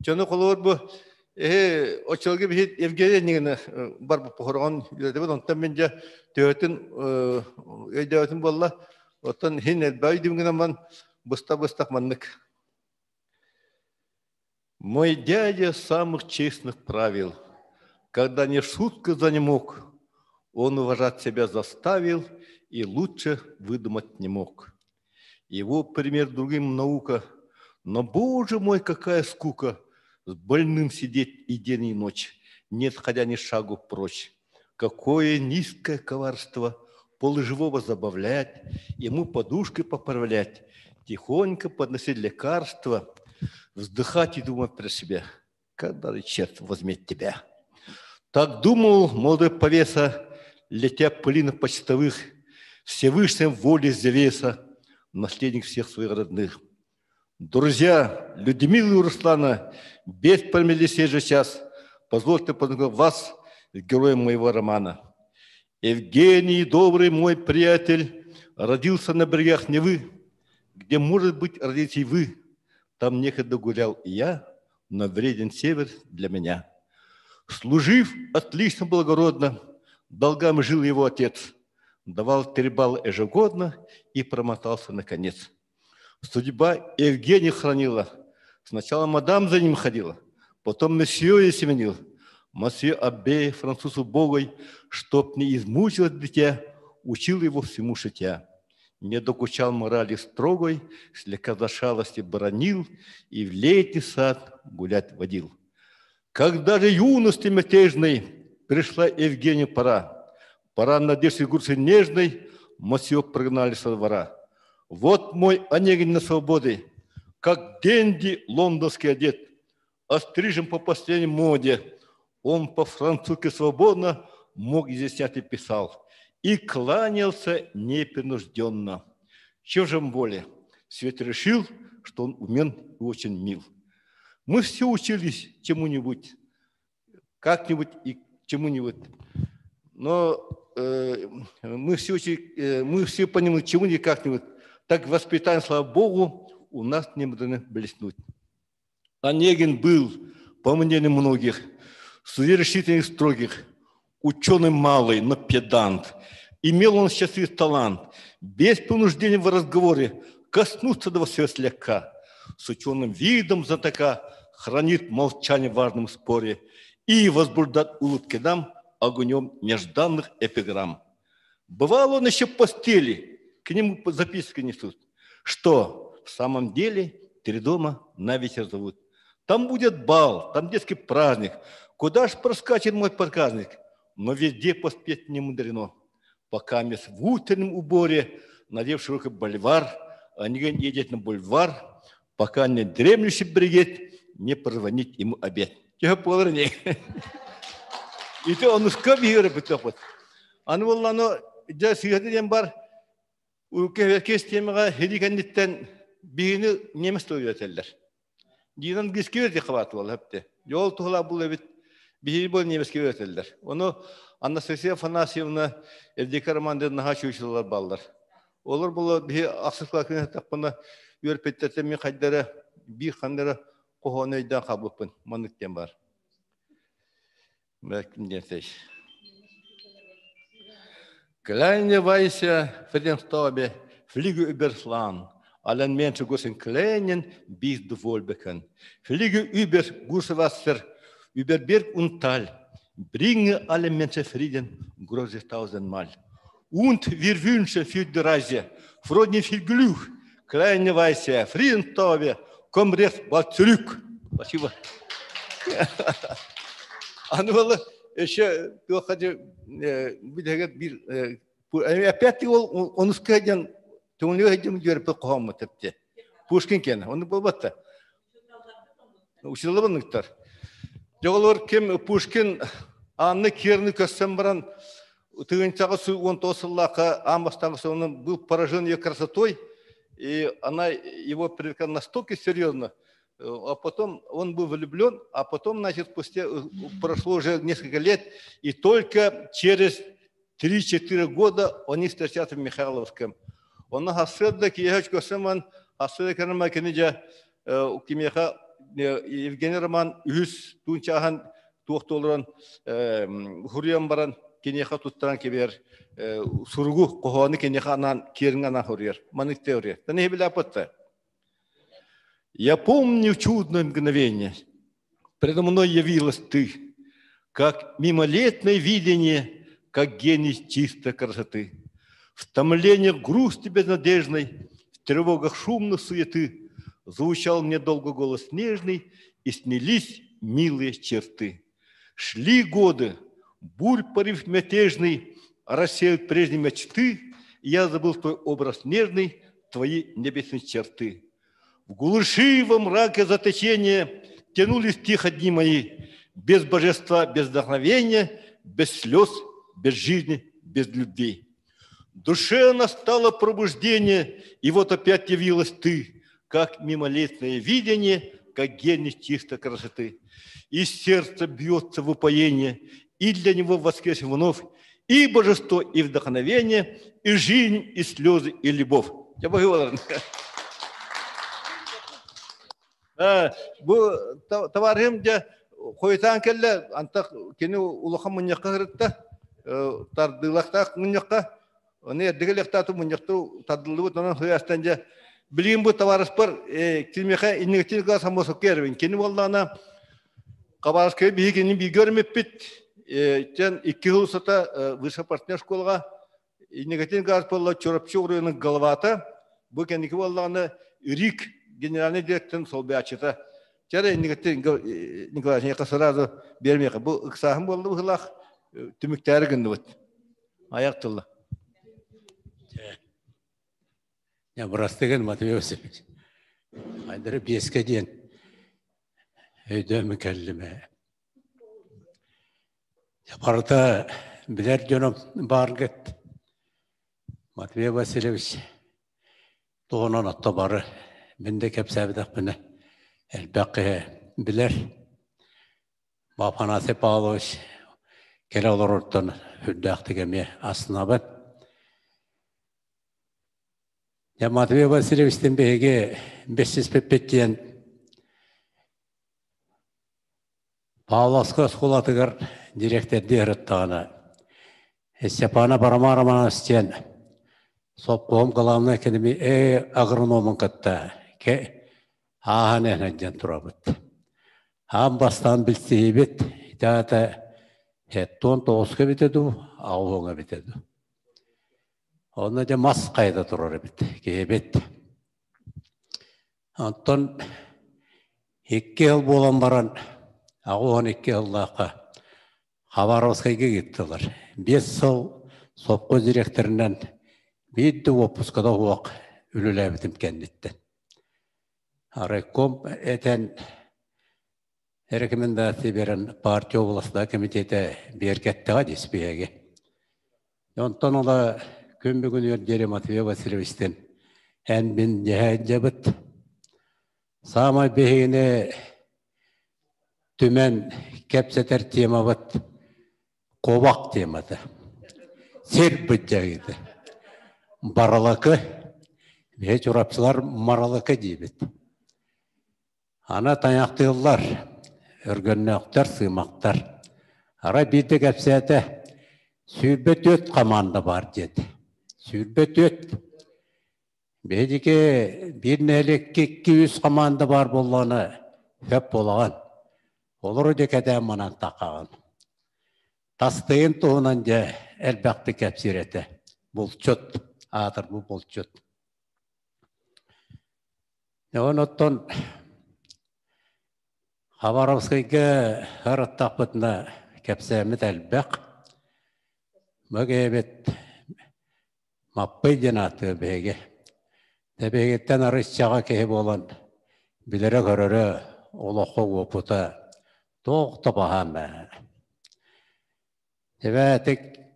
[SPEAKER 2] Дьону холобур бу эһи оччолорго биһи Евгений Нигина барбыт похороҕон үөрэтэбит онтон мин дьэ төһөтүн өйдөөбүтүм буолла. Оттон хин элбэх өйдүүм гынан быста-быстах маннык. Мой дядя самых честных правил, когда не шутка за не мог, он уважать себя заставил и лучше выдумать не мог. Его пример другим наука, но, боже мой, какая скука с больным сидеть и день, и ночь, не отходя ни шагу прочь. Какое низкое коварство полуживого забавлять, ему подушкой поправлять, тихонько подносить лекарства, вздыхать и думать про себя, когда же черт возьмет тебя. Так думал молодой повеса, летя пылинок почтовых, Всевышним воле завеса, наследник всех своих родных. Друзья, Людмила и Руслана, без промедли сей же час, позвольте познакомить вас с героем моего романа. Евгений, добрый мой приятель, родился на берегах Невы, где, может быть, родитесь и вы. Там некогда гулял и я, но вреден север для меня. Служив отлично благородно, долгами жил его отец, давал три балла ежегодно и промотался наконец. Судьба Евгения хранила. Сначала мадам за ним ходила, потом месье сменил. Месье Аббе, француз убогой, чтоб не измучилось дитя, учил его всему шитья. Не докучал морали строгой, слегка за шалости бронил и в летний сад гулять водил. Когда же юности мятежной пришла Евгению пора, пора надежды гурсы нежной, мосье прогнали со двора. Вот мой Онегин на свободе, как денди лондонский одет, острижен по последней моде. Он по-французски свободно мог изъяснять и писал. И кланялся непринужденно. Чем же более? Свет решил, что он умен и очень мил. Мы все учились чему-нибудь, как-нибудь и чему-нибудь. Но мы все, мы все понимаем, чему-нибудь как-нибудь. Так воспитание, слава Богу, у нас не мудрено блеснуть. Онегин был, по мнению многих, судья решительных строгих, ученый малый, но педант. Имел он счастливый талант, без понуждения в разговоре, коснуться до всего слегка. С ученым видом знатока хранит молчание в важном споре и возбуждает улыбки нам огнем нежданных эпиграмм. Бывало он еще в постели, к нему записки несут, что в самом деле три дома на вечер зовут. Там будет бал, там детский праздник. Куда ж проскачет мой проказник? Но везде поспеть не мудрено. Пока мисс в утреннем уборе, надев широкий боливар, Онегин едет на бульвар, пока не дремлющий бригет не прозвонит ему обед. Чего полырни? Ити онуска биһире бүтөпөт. Аны болланы жа сыйхаты ден бар өлкө темаға хеди кэнниттен биһини немец тыл Динан гискебер ди кабат бол хепте. Жол тухла бул эбит биһи бол немецке өтелдер. Оны Анастасия Афанасьевна Евдокия Романовна наха чуйшылар баллар. Олар бұл биһи аксыклар күнә таппана үрпеттерте мен хайдара би хандара кохоны өйдән кабыппын. Маныктен бар. Бәким десей. Kleine weiße Friedensstaube, fliege übers Land. Allen Menschen großen Kleinen bist du wohlbekannt. Fliege über Wasser, über Berg und Tal. Bringe alle Menschen Frieden, große tausendmal. Und wir wünschen für die Reise Freude viel Glück. Kleine weiße Friedenstaube, komm recht bald zurück. Спасибо. Аны было еще туохаджы бидеге бир опять ол онуска ден төңлө хедим көрүп кохом тепте. Пушкин кен. Оны болбатта. Училыбыныктар. Жоголор кем Пушкин Анны Керни көссен баран тыгынчагы су он тосыллака амбастагы он был поражен ее красотой, и она его привлекла настолько серьезно, а потом он был влюблен, а потом, значит, спустя, прошло уже несколько лет, и только через 3-4 года они встречаются в Михайловском. Он хасыда киехач көсеман, хасыда канама кенеже кимеха Евгений Роман үс тунчахан туохтолорон хуриyan баран кенеха туттаран кебер суругу кохоны кенеха анан керин анан хуриер. Манык теория. Таны биле апатта. Я помню чудное мгновение. Предо мной явилась ты, как мимолетное видение, как гений чистой красоты. В томлениях грусти безнадежной, в тревогах шумной суеты звучал мне долго голос нежный, и снялись милые черты. Шли годы, бурь порыв мятежный рассеял прежние мечты, и я забыл твой образ нежный, твои небесные черты. В глуши во мраке заточения тянулись тихо дни мои, без божества, без вдохновения, без слез, без жизни, без любви. Душе настало пробуждение, и вот опять явилась ты, как мимолетное видение, как гений чистой красоты. И сердце бьется в упоение, и для него воскрес вновь и божество, и вдохновение, и жизнь, и слезы, и любовь. Я могу Бу товарым же хойтан келле антак кени улахан муньякка хырытта тардылактак муньякка оны дигелектату муньякту тардылыбыт онон хуястан же билим бу товарыш бар килмеха иннигтин класс хамосо кербин кени боллана кабарскай биги кени би көрмеппит тен икки хылсата выше партнер школага иннигтин класс болла чорапчы урыйның головата бу кеники боллана рик генеральный директор сол бячыта. Чара Николай я сразу бермеха. Бу ыксахым болду бухлах түмүктәре гынды бут. Аяк тылла.
[SPEAKER 16] Я бырастыгын Матвей Васильевич. Айдыры беске ден. Өйдө мүкәллиме. Барыта билэр дьоном бааргыт. Матвей Васильевич туһунан отто бары мин да кэпсээбитэхпинэ элбэх киһи билэр. Афанасий Павлович кэлэ олорортон үрдээхтик эмиэ астынабын. Дьэ, Матвей Васильевичтин биһиги бэссиспиппит диэн Павловскай оскуолатыгар дириэктэрдии сырыттаҕына Степана Роман Романович диэн сопхуом главнай академи агрономун кытта ааһан иһэн диэн турабыт. Аан бастаан билсиһибит итаата хеттон тоҕуска эбитэ дуу, аҕуһуҥа эбитэ дуу. Онно дьэ мас хайда турар эбит киһибит. Онтон икки сыл буолан баран, 82 сыллаахха Хабаровскайга ыыттылар. 5 сыл сопхуос дириэктэринэн биир да уоппускада суох үлэлээбитим кэнниттэн. Райком этэн рекомендация биэрэн партия областной комитета биэргэттэҕэ диспиэги. Онтон ыла күн бүгүнүгэр диэри Матвей Васильевичтин эн мин дьэһээдьэбит. Саамай биһигини түмэн кэпсэтэр темабыт куобах темата. Сир быдьайыыта. Баралакы, биһи чурапчылар маралакы диибит. Аны тайахтыыллар, өргөннөөхтөр, сыымахтар. Арай биирдэ кэпсээтэ, 24 хамаанда баар диэт. 24. Биһиги биир нэһилиэккэ 200 хамаанда баар буоллаҕына, сөп буолаҕын. Олору дьэ кэтээн манан таххаҕын. Тастыйын туһунан дьэ элбэхтик кэпсиир этэ. Булчут, аатырбыт булчут. Оттон Хабаровскайга ырыттахпытына кэпсээммит элбэх. Мөгээбит Маппый диэн ааттыыр биһиги. Тэбиһигиттэн арыыччаҕа киһи буолан билэрэ-көрөрө, олоххо уопута туох да баһаам ээ. Эбээ,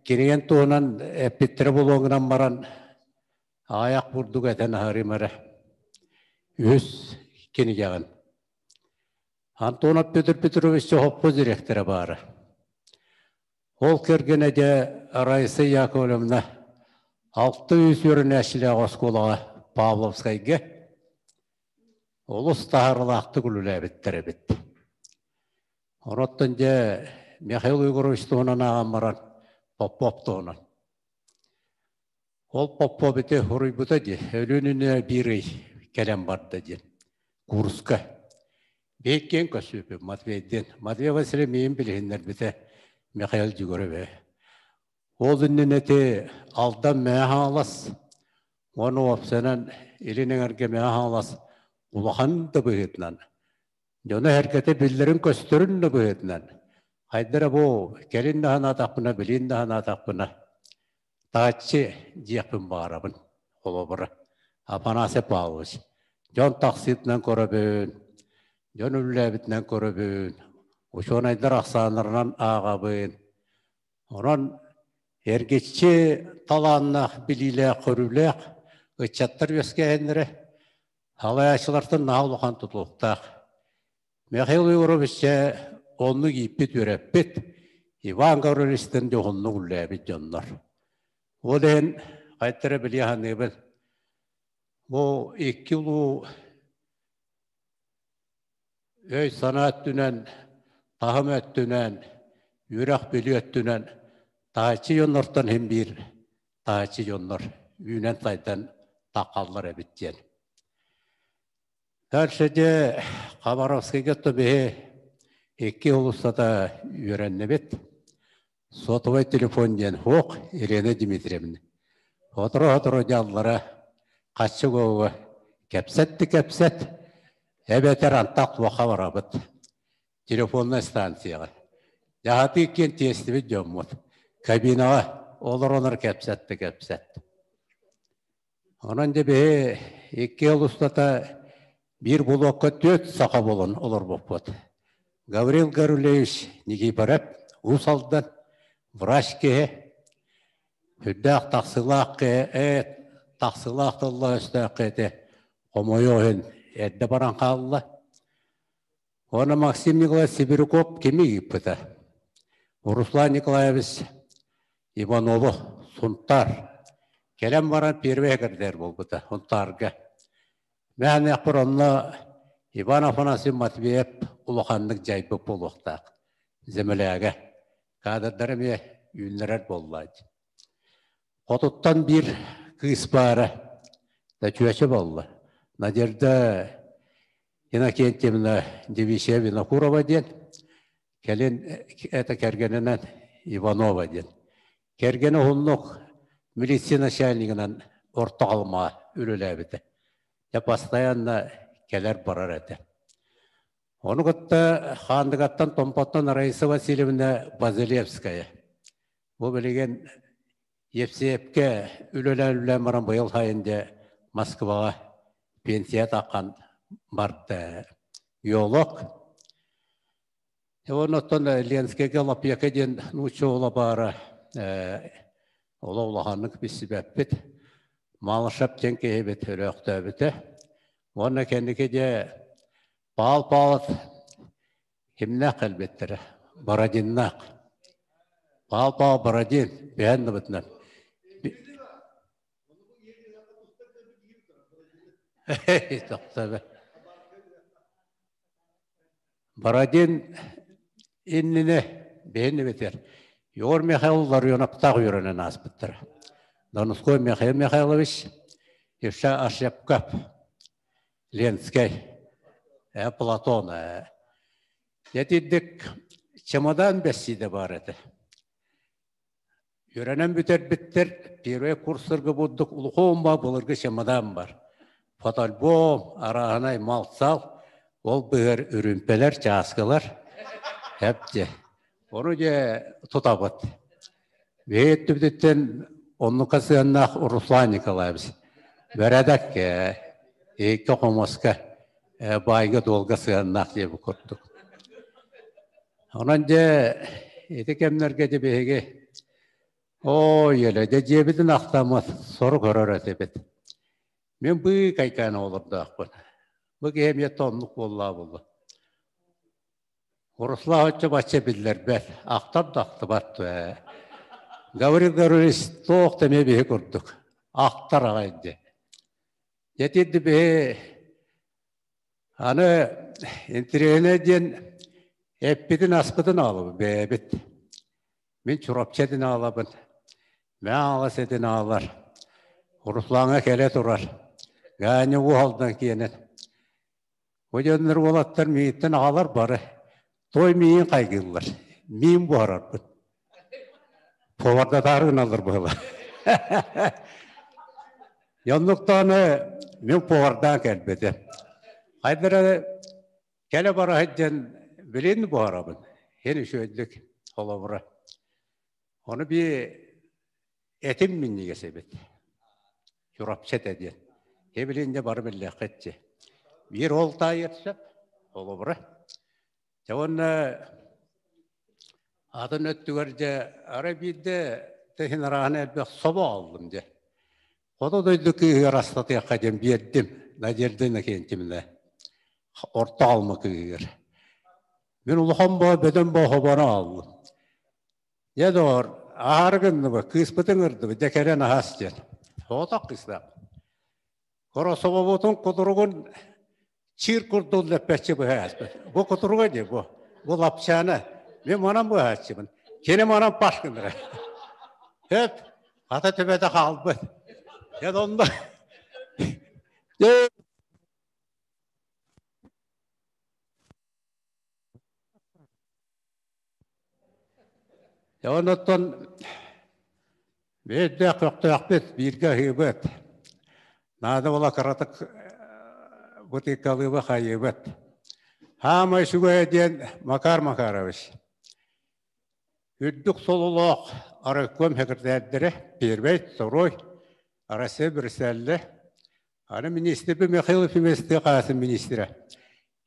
[SPEAKER 16] кинигэн туһунан эппиттэрэ буолуон гынан баран, аҕыйах бурдук этэн аһарыым эрэ. Үһүс кинигэҕин. Антонов Петр Петрович Чохоппо дириэктэрэ баара. Ол кэргэнэ дьэ Раиса Яковлевна 600 үөрэнээччилээх оскуолаҕа Павловскайга олус таһаарыылаахтык үлэлээбиттэр эбит. Оттон дьэ Михаил Егорович туһунан ааҕан баран Попов туһунан. Ол Попов ити суруйбута дии, өлүөн биир ый кэлэн барда диэн курска. Биһиккиэн көссүүпүм Матвейдиин. Матвей Васильев миигин билиһиннэрбитэ Михаил Егорович. Ол иннинэ ити Алдан Мэҥэ Хаҥалас уонна уопсайынан Илин Эҥэргэ Мэҥэ Хаҥалас улахан да быһыытынан дьоно-сэргэтэ биллэрин-көстөрүн да быһыытынан хайдара бу кэлин да санаатахпына, билин да санаатахпына тааччы диэхпин баҕарабын холобура Афанасий Павлович дьон тахсыытынан көрөбүн, дьон үлэлээбитинэн көрөбүн, учуонайдар ахсааннарынан ааҕабын. Онон эргиччи талааннаах, билиилээх-көрүүлээх ыччаттар үөскээһиннэрэ Салайааччылартан наһаа улахан тутулуктаах. Михаил Егорович дьэ оннук ииппит-үөрэппит, Иван Гаврильевичтан дьоһуннук үлэлээбит дьоннор. Ол иһин хайдах эрэ билиэ саныыбын. Бу икки улуу өй-санаа өттүнэн, таһым өттүнэн, үөрэх-билии өттүнэн таһыччы дьоннортон иһин биир таһыччы дьоннор үүнэн-сайдан таххаллар эбит диэн. Дальше дьэ Хабаровскайга биһи икки сыл устата үөрэннибит. Сотовай телефон диэн суох Елена Дмитриевна. Сотору-сотору дьаллара хаччы кэпсэтти кэпсэт, эбэтэр антах туохха барабыт. Телефоннай станцияҕа. Дьаһатыы киэн тиэстибит дьоммут. Кабинаҕа олоронор кэпсэтти кэпсэт. Онон дьэ биһи 2 сыл устата биир булуокка түөрт саха буолан олорбуппут. Гаврил Гарулевич Никифоров, Уус Алдан. Врач киһи, үрдээх тахсыылаах киһи, ээ, тахсыылаах тыллаах-өстөөх киһи хомойуох иһин эрдэ баран хаалла. Уонна Максим Николаевич Сибиряков кими ыыппыта? Руслан Николаевич Иванову Сунтаар. Кэлэн баран первый секретарь буолбута Сунтаарга. Мээнэхпэр онно Иван Афанасьев Матвеев улаханнык дьайбыт буолуохтаах. Земляга. Кадрдары эмиэ үүннэрэр буоллааччы. Хотуттан биир кыыс баара, да чүөчэ буолла. Надежда Иннокентьевна Девичья Винокурова диэн, кэлин это кэргэнинэн Иванова диэн. Кэргэнэ уһуннук милиция начальнигынан Орто Халымаҕа үлэлээбитэ. Дьэ постоянно кэлэр-барар этэ. Ону кытта Хаандыгаттан Томпоттон Раиса Васильевна Базилевская. Бу билигин Евсеевкэ үлэлээн-үлэлээн баран быйыл сайын дьэ Москваҕа пенсия таххан барда. Геолог. Оннуттан Ленскэйгэ Лапьяка диэн нуучча уола баара олох улаханнык билсибэппит. Малышев диэн киһибит өлөөхтөөбүтэ. Уонна кэнники дьэ Паал Павлов кимнээх кэлбиттэрэ? Бородиннаах. Паал Павлов Бородин бэһэн ныбытынан. Бородин иннинэ бэһин эбэтэр Егор Михайлов Ларионовтаах үөрэнэн ааспыттара. Донской Михаил Михайлович, Ивша Ашепков, Ленскэй, Платон. Этирдик чемодан бэссиидэ баар этэ. Үөрэнэн бүтэрбиттэр первый курсарга бурдук улухон ба былыргы чемодан бар. Фотоальбом, арааһынай мал-сал, ол быһар үрүмпэлэр, чааскылар. Хэп Ону дьэ тутабыт. Бэйэттибититтэн оннука сыаннаах Руслан Николаевич. Бэрэдэк икки хомуска баайга-дуолга сыаннаах диэби курдук. Онон дьэ ити кэмнэргэ дьэ биһиги оо еле дьэ дьиэбитин ахтаммыт сору көрөр этибит. Мин быыкайкаан олордоохпун. Бу киһи эмиэ тоннук буоллаа буолла. Руслан оччо бачча биллэрбэт, ахтар да ахтыбат ээ. Гаврил Гаврилович туох да эмиэ биһи курдук, ахтар аҕай дии. Дьэ биһи аны интириэһинэй диэн эппитин аспытын аҕалабыт бэйэбит. Мин Чурапчы этин аҕалабын, Мэҥэ Хаҥалас этин аҕалар, Руслаҥҥа кэлэ турар, Ганя Уһалдан киэнэн. Бу дьоннор уолаттар миигиттэн аҕалар бары той миигин хайгыыллар. Миин буһарарбын. Повардатаары гыналлар быһыла. Оннуктааны мин повардаан кэлбитим. Хайдара кэлэ бара сылдьан билин буһарабын. Һин үчүгэйдик холобура. Ону би этим минньигэс эбит. Чурапчы этэ диэн. Эбилин дьэ бары биллиэххит Биир ол таайыар сөп, холобура. Дьэ уонна атын өттүгэр дьэ арай биирдэ тэһин арааһын элбэх собо аҕаллым дьэ. Хоту дойду кыыһыгар астатыахха диэн биэрдим Надежда Иннокентьевна орто алма кыыһыгар. Мин улахан боо бөдөҥ боо хобону аҕаллым. Дьэ доҕор, аһаары гынныбыт, кыыспытын ыҥырдыбыт, дьэ кэлэн аһас диэн. Соҕотох кыыстаах. Хорособобутун кутуругун чиир курдук лэппэччи быһа ааспыт. Бу кутуруга дии, бу. Бу лапчаана. Мин манан быһааччыбын. Кини манан паш гыннара. Хөп, хата төбөтө хаалбыт. Дьэ онно Онуттан биирдээх көхтөөхпүт, бииргэ аһыыбыт. Наада буола кыратык бытыыкалыыбы хайыыбыт. Хаамай үчүгэйэ диэн Макар Макарович. Үрдүк сололоох райком секретардара первый, второй, Россия Брюссельде. Аны министрби Михаил Ефимович тыа министрэ.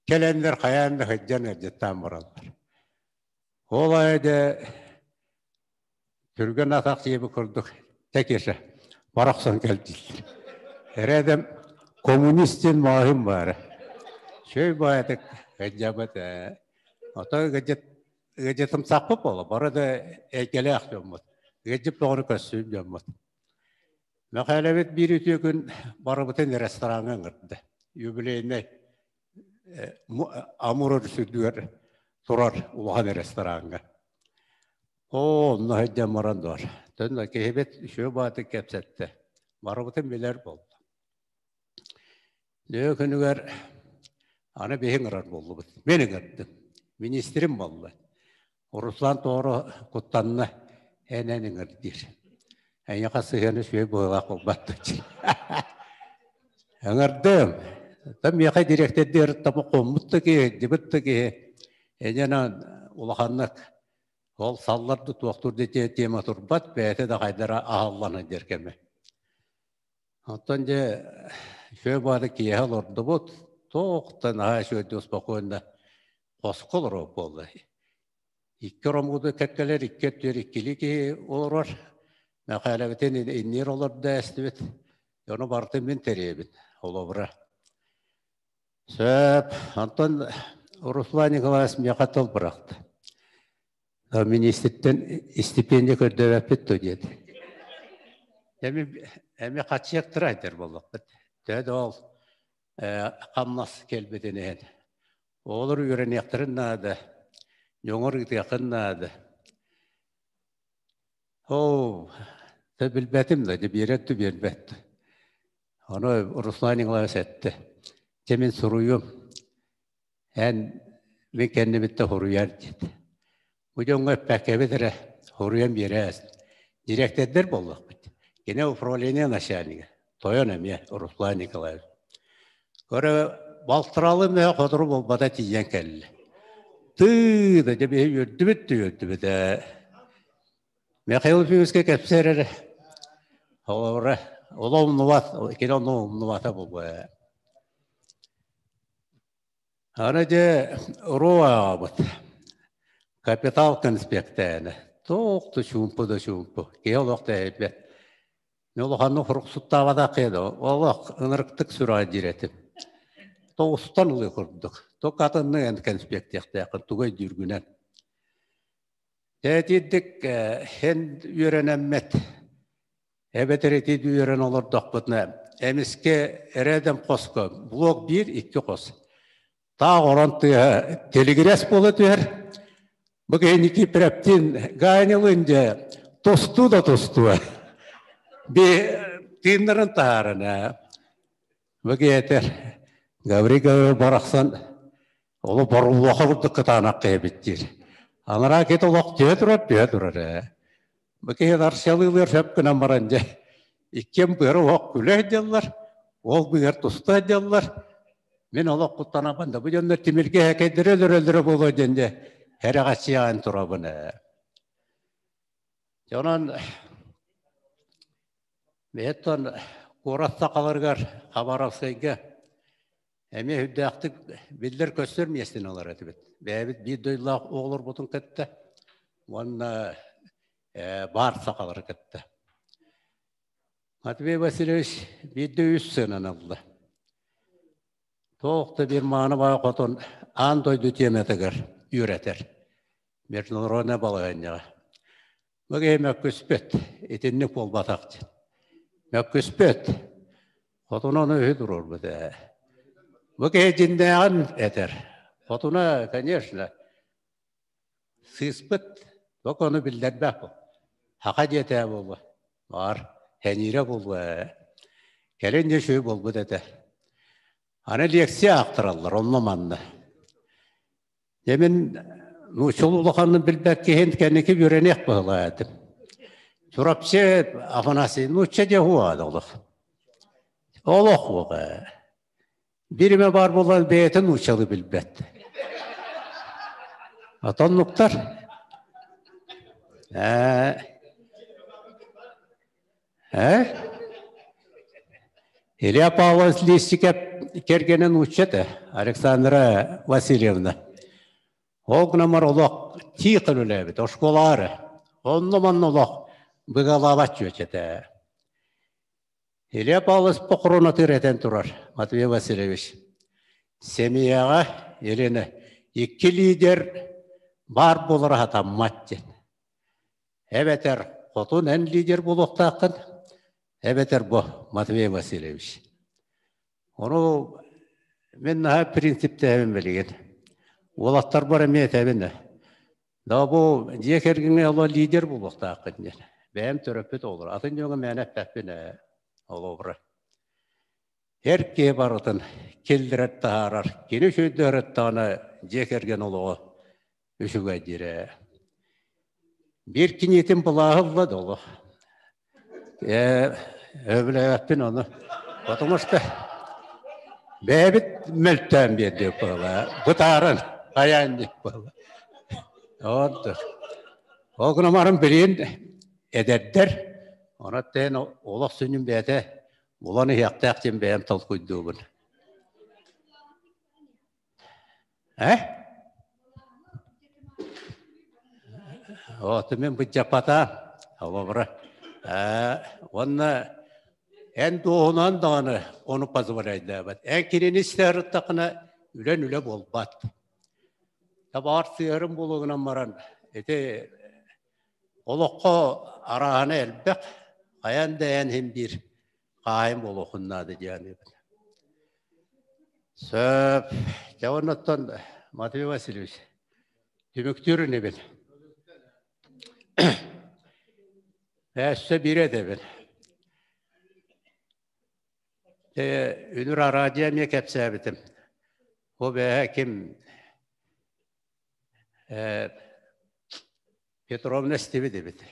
[SPEAKER 16] Кэлэннэр хайаан да сылдьан ыалдьыттаан бараллар. Ол аайы дьэ Түргэн атах диэби курдук текеше барахсан кэлдилэр. Эрэдэм коммунист диэн мааһым баара. Шөй баайатык ыдьабыт Ото ыгдьыт ыгдьытымсахпыт буола бары да эйгэлээх дьоммут. Ыгдьып доҕору көссүүм дьоммут. Мэхээлэбит биир үтүө күн барыбытын рестораҥҥа ыҥырда. Юбилейнай Амур үрдүгэр турар улахан рестораҥҥа. Оо, онно сылдьан баран дуор. Төннө киһибит үчүгэй баатык кэпсэттэ. Барыбытын билэр буолла. Нөҥүө күнүгэр аны биһи ыҥырар буоллубут. Мин ыҥырдым. Министрим буолла. Руслан тоҕоро куттанна. Эн эн ыҥыр диир. Эйиэхэ сыһыаны үчүгэй быһыылаах буолбат диир. Ыҥырдым. Там миэхэ дириэктэрдиир тамы хоммут да киһи, дибит да киһи. Эньэнэ улаханнык ол салларды туохтуур да тема турбат, бэйэтэ да хайдара аһаллана диэр кэмэ. Оттон дьэ үчүгэй баҕайы киэһэ олордубут, туох да наһаа үчүгэйдик спокойно хоско олорор буолла. Икки ороммуту кэккэлэр, икки өттүгэр иккилии киһи олорор. Мэхээлэбитин инниир олордо эстибит. Ону барытын мин тэрийэбин, холобура. Сөп. Онтон Руслан Николаевич миэхэ тыл бырахта. Министртэн стипендия көрдөбөппүт дуо диэт. Эми эми хаччыактыра этэр буоллахпыт. Төһө да ол хамнас кэлбитин иһин. Оҕолор үөрэниэхтэрин наада, дьоҥор ыытыаххын наада. Оо, да билбэтим да, биэрэр да биэрбэт. Ону Руслан Николаевич этте. Дьэ мин суруйуом. Эн мин кэннибиттэн хоруйар диэт. Бу дьоҥҥо эппэккэбит эрэ хоруйан биэрээс. Дириэктэрдэр буоллахпыт. Кини управление начальнига. Тойон эмиэ Руслан Николаевич. Көрө балтаралы мөһө хотору буолбата тиийэн кэллэ. Тыы да дьэ биһи үөрдүбүт да үөрдүбүт ээ. Михаил Ефимовичка кэпсээр эрэ. Холобура, ол умнубат, кини онну умнубата буолуо ээ. Аны дьэ уруу ааҕабыт. Капитал конспектээнэ. Туох да чуумпу да чуумпу. Киһи олох тэһийбэт. Мен улаханнык хорук-суттаабатах киһи да олох ынырыктык сүрэҕэ диир этим. Тоҕустан ылыы курдук. Тук атыннык эн конспектиэхтээххин тугу өйдүүргүнэн. Тээтиирдик эн үөрэнэммэт Эбэтэр ити үөрэн олордохпутуна, эмискэ эрэдэм хоско блок биир, икки хос. Таах орон тыаһа тэлигирэс буола түһэр. Бу киһи Никифоровтин Ганилын дьэ тостуу да тостуо. Би тыыннарын таһааран Бу киһи этэр Гаврил Гаврилович барахсан олу боруллуоха курдук кытаанах киһи диир. Анараа кит олох түһэ турар, түһэ турар ээ. Бу киһи арсыалыылыар сөп гынан баран дьэ иккиэн быара оһох күлэ сылдьаллар, ол быыһар туста сылдьаллар. Мин олох куттанабын да бу дьоннор тимиргэ эһэкэйдэрэ өлөрөллөрө буолуо диэн дьэ эрэҕэччийэҕин турабын ээ. Дьэ онон бэйэттэн куорат сахаларыгар Хабаровскайга эмиэ үрдээхтик биллэр-көстөр миэстэни ылар этибит. Бэйэбит биир дойдулаах оҕолорбутун кытта уонна баар сахалары кытта. Матвей Васильевич биирдэ үс сыанан ылла. Туох да биир мааны баай хотун аан дойду тиэмэтигэр үөрэтэр. Международная балаһыанньаҕа. Бу киһи мөккүспэт, итинник буолбатах диэн. Мөккүспэт. Хотуна ону үһү туруорбут ээ. Бу киһи дьиннээҕин этэр. Хотуна, конечно, сыыспыт, только ону биллэрбэх бу. Хаха диэтээ буолуо. Баар, хэниирэ буолуо ээ. Кэлин дьэ үчүгэй буолбут этэ. Аны лекция аахтараллар онно-манна. Дьэ мин нууччалыы улаханын билбэт киһин кэнники үөрэниэх быһыылаах этим. Чурапчы Афанасий нуучча диэ уоҕа олох. Олох уоҕа. Биримэ баар буолан бэйэтэ нууччалыы билбэт. Отоннуктар. Ээ Э? Илья Павлович Листиков кэргэнэ нуучча этэ, Александра Васильевна. Ол гынан олох тихо үлэлээбит, оскуолаҕа эрэ. Онно-манна олох. Быгалаабат чүөчэтэ. Илья Павлович Похоронатыр этэн турар Матвей Васильевич. Семьяҕа Елена икки лидер баар буолара сатаммат диэн. Эбэтэр хотун эн лидер буолуохтааххын, эбэтэр бу Матвей Васильевич. Ону мин наһаа принциптээбин билигин. Уолаттарбар эмиэ этэбин. Да бу дьиэ кэргэҥҥэ оло лидер буолуохтааххын диэн. Бэйэм төрөппүт оҕолор. Атын дьоҥҥо мээнэ эппэппин ээ олобура. Эр киһи барытын киллэрэр таһаарар. Кини үчүгэйдээрэттаҕына дьиэ кэргэн олоҕо үчүгэй диир ээ. Биир киниэтин былааһы ылла да олох. Ээ, өбүлээбэппин ону. Потому что бэйэбит мөлтөөн биэрдиэк буолла. Бытааран, хайаан диэк буолла. Онтук. Ол гынан баран билигин эдэрдэр, онон тээн олох сүнньүн бэйэтэ булан иһиэхтээх диэн бэйэм толкуйдуубун. Э? Ооту мен быдьаппата, олобура. Уонна эн туоһунан даҕаны ону позволяйдаабат. Эн кинини сыһарыттахына үлэн үлэ буолбат. Табаар сыһарын буолугунан баран ити олоххо арааһына элбэх, хайан да эн иһин биир хаайым буолуохун наада диэн Сөп. Дьэ оннуттан Матвей Васильевич түмүктүүр инибин. Өссө биир этэбин. Үнүр араадьыйа эмиэ кэпсээбитим. Бу бэйэ ким Петровна истибит эбит.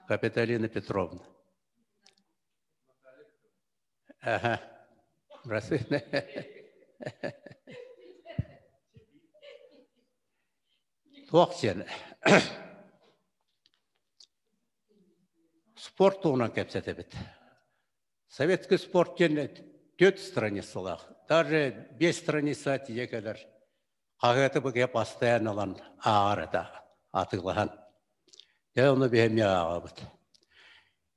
[SPEAKER 16] Капиталина Петровна. Ага. Туох диэн спорт туһунан кэпсэтэбит. Советский спорт диэн түөрт страницалаах. Даже биэс страница тиийэ кэлэр. Хаһыаты быгыйа постоянно ылан ааҕар этэ, атыылаһан. Дьэ, ону биһи эмиэ ааҕабыт.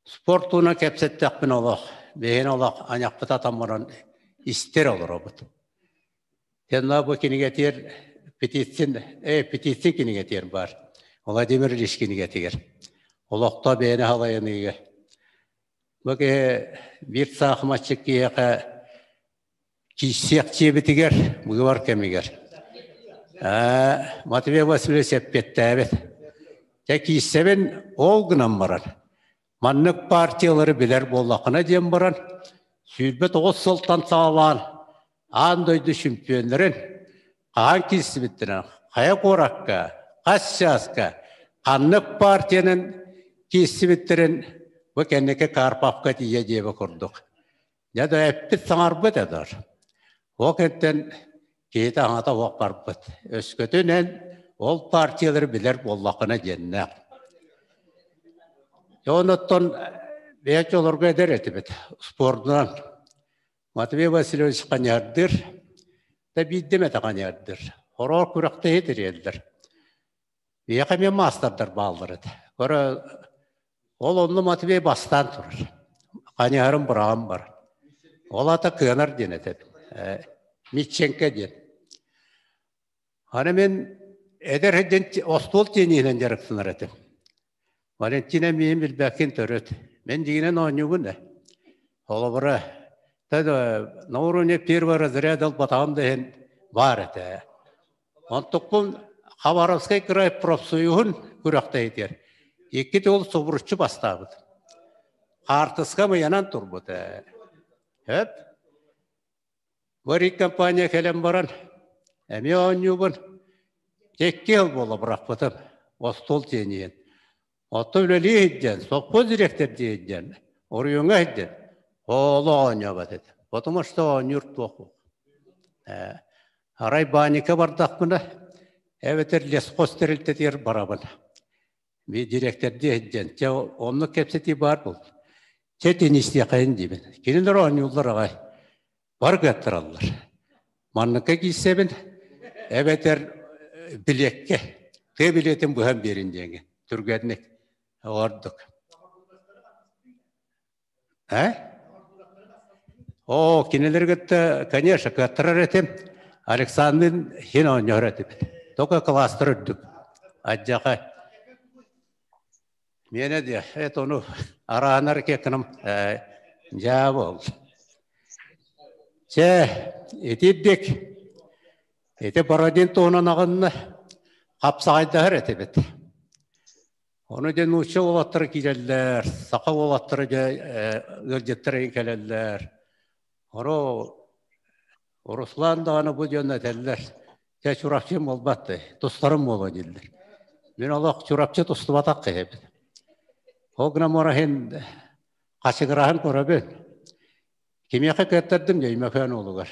[SPEAKER 16] Спорт туһунан кэпсэттэхпинэ олох, биһини олох айахпыт атаммаран истэр олоробут. Тенна бу кинигэтигэр Петицин, Петицин кинигэтигэр баар. Владимир Ильич кинигэтигэр. Олохто бэйэни халайыныыга. Бу киһи биир саахыматчык киһиэхэ киирсиэх дьиэбитигэр быыбар кэмигэр Матвей Васильевич эппиэттээбит. Дьэ киирсэбин ол гынан баран маннык партиялары билэр буоллаххына диэн баран 29 сылтан саҕалаан аан дойду чемпионнарын хаһан киирсибиттэрин хайа куоракка, хас чааска, ханнык партиянан киирсибиттэрин бу кэнники Карповка тиийэ диэбэ курдук. Дьэ да эппит саҥарбыт эдэр. Ол кэнтэн киһитэ аҥата уох барбыт. Өскөтүн эн ол партиялары билэр буоллаххына диэннээх. Дьэ онуттан бэйэ олорго эдэр этибит. Спордунан Матвей Васильевич ханьардыр, да биирдэ эмэтэ ханьардыр. Хороор күрэхтэһи тириэллэр. Биһиэхэ эмиэ маастардар бааллар этэ. Көрө, ол онно Матвей бастаан турар. Ханьаһарым быраҕан бар. Ол ата кыанар диэн этэбин. Митченко диэн. Аны мин эдэр сылдьан остуол тиэниһинэн дьарыктанар этим. Валентина миин билбэккин төрүт. Мин дьиҥинэн оонньуубун да. Холобура, на уровне первого разряда ылбатаҕым да иһин баар этэ. Онтукпун Хабаровскай край профсоюһун күрэхтэһитигэр икки төгүл субуруччу бастаабыт. Хаартыска мыйанан турбут ээ. Хөп. Барик компания кэлэн баран эмиэ оонньуубун. Икки сыл буола бырахпытым. Остуол тиэнийэн. Оттон үлэлии сылдьан, сопхуос дириэктэрдии сылдьан, оройуоҥҥа сылдьан, олох оонньообот этим. Потому что оонньуур туох Арай баанньыкка бардахпына, эбэтэр лесхоз тэрилтэтигэр барабын. Би дириэктэрдии сылдьан, чэ оннук кэпсэтии баар буолла. Чэ теннистиэхэйин диибин. Кинилэр оонньууллар аҕай. Бар кыаттараллар. Манныкка киирсэбин, эбэтэр билиэккэ, тыа билиэтин быһан биэрин диэҥҥэ түргэнник ордук. Э? О, кинилерге, конечно, кыаттарар этим. Александрын хин оонньоһор этибит. Только класстар үрдүк. Адьаха. Миэнэ диэ, это ону араанар кекканам дьаа бол. Чэ, итирдик. Ити Бородин туһунан аҕынна хапсаҕайдаһар этибит. Ону дьэ нуучча уолаттара киирэллэр, саха уолаттара дьэ ыалдьыттар эйин кэлэллэр. Оро Руслан даҕаны бу дьон этэллэр, дьэ Чурапчым буолбат дии, тустарым буолуо дииллэр. Мин олох Чурапчы тустубатах киһибин. Ол гынан мораһын хачыгыраһын көрөбүн. Кимиэхэ кыаттардым дьэ Өймөкөөн уолугар.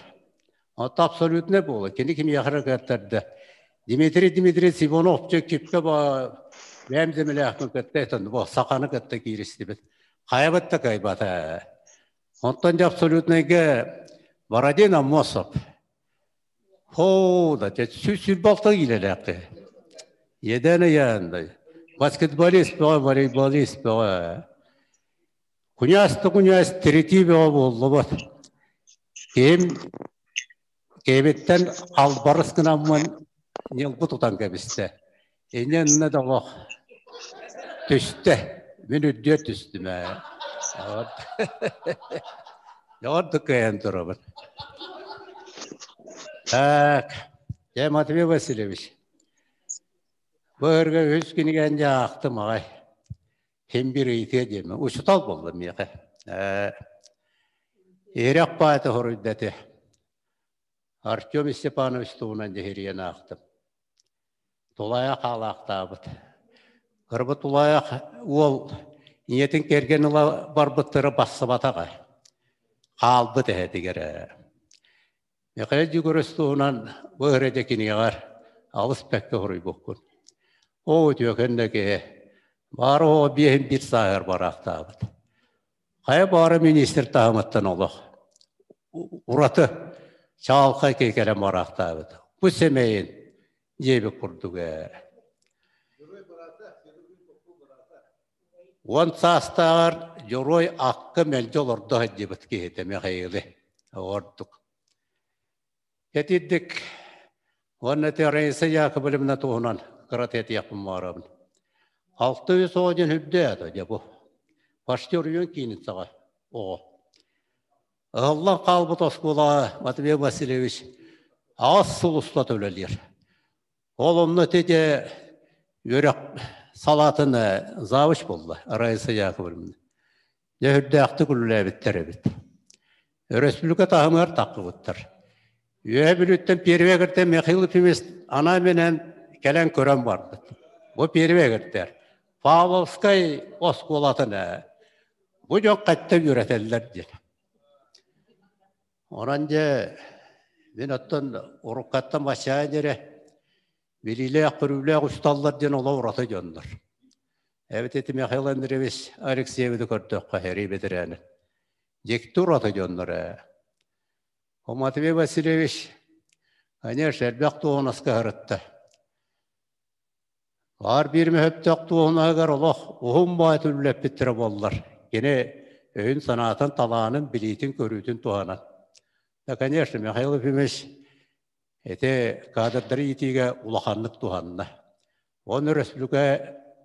[SPEAKER 16] Оттон абсолютно буола. Кини кимиэхэ эрэ кыаттарда. Дмитрий Дмитриевич Иванов дьэ кипкэ ба бэйэм дэмилээхпин кытта этэн бу саханы кытта кииристибит. Хайабыт да кыайбата. Онтон дьэ абсолютнайга Бородин Аммосов. Хоо да дьэ 126 киилэлээхти. Еден ыйаандай. Баскетболист бөҕө, волейболист бөҕө. Куньаас да куньаас тиритии бөҕө буоллубут. Киһим киһибиттэн халбарыс гынаммын ньылбы тутан кэбистэ. Инньэ иннэ да олох түстэ. Мин үрдүөр түстүм ээ. Ордук кыайан турабын. Так, дьэ Матвей Васильевич, бу ыһырга үһүс кинигэни дьэ аахтым аҕай. Ким бир ыйытыа диэмэ. Учутал буолла миэхэ. Иһирэх баайта хоруйда этэ. Артем Степанович туһунан дьэһириэн аахтым. Тулаайах хаалаахтаабыт. Кырбы тулаайах уол ийэтин кэргэн ыла барбыттара бассыбатаҕа. Хаалбыт эһэтигэр. Михаил Егорович туһунан бу эрэ кинигэҕэр алыс бэккэ хоруйбуккун. Оо, үтүөкэн да киһи. Баара оҕо биэһин биир сааһыгар бараахтаабыт. Хайа баара министр таһымыттан олох ураты чаҕылхай киһи кэлэн бараахтаабыт. Бу сэмэйин диэбит курдук ээ. Уон саастааҕар дьоруой акка мэлдьи олордо сылдьыбыт киһитэ Михаилы ордук. Этирдик уонна ити Раиса Яковлевна туһунан кырата этиэхпин баҕарабын. 600 оҕо диэн үрдээ дьэ бу. Почти оройуон киинин саҕа оҕо. Ыһыллан хаалбыт оскуолаҕа Матвей Васильевич аҕыс сыл устата үлэлиир. Ол онно ити үөрэх салаатын завуч буолла Раиса Яковлевна. Дьэ үрдээхтик үлэлээбиттэр эбит. Өрөспүүбүлүкэ таһымыгар таххыбыттар. Үөһэ Бүлүүттэн первый кэртэн Михаил Ефимович анаан-минээн кэлэн көрөн барбыт. Бу первый кэртэр. Павловскай оскуолатын бу дьон хатта үөрэтэллэр диэн. Онон дьэ, мин оттон уруккаттан баччаа диэри билиилээх-көрүүлээх усталлар диэн олох ураты дьоннор. Эбит ити Михаил Андреевич Алексеевиты көрдөххө, сэрии бэтэрээнэ. Дьикти ураты дьоннор ээ. О Матвей Васильевич, конечно, элбэх туоһунаска сырытта. Баар биир мөһөптөөх туоһунаһыгар олох уһун баай үллэппиттэрэ буоллар, кини өйүн-санаатын, талаанын, билиитин-көрүүтүн туһанан. Да, конечно, Михаил Ефимович ити кадрдары иитиигэ улаханнык туһанна. Оны өрөспүүбүлүкэ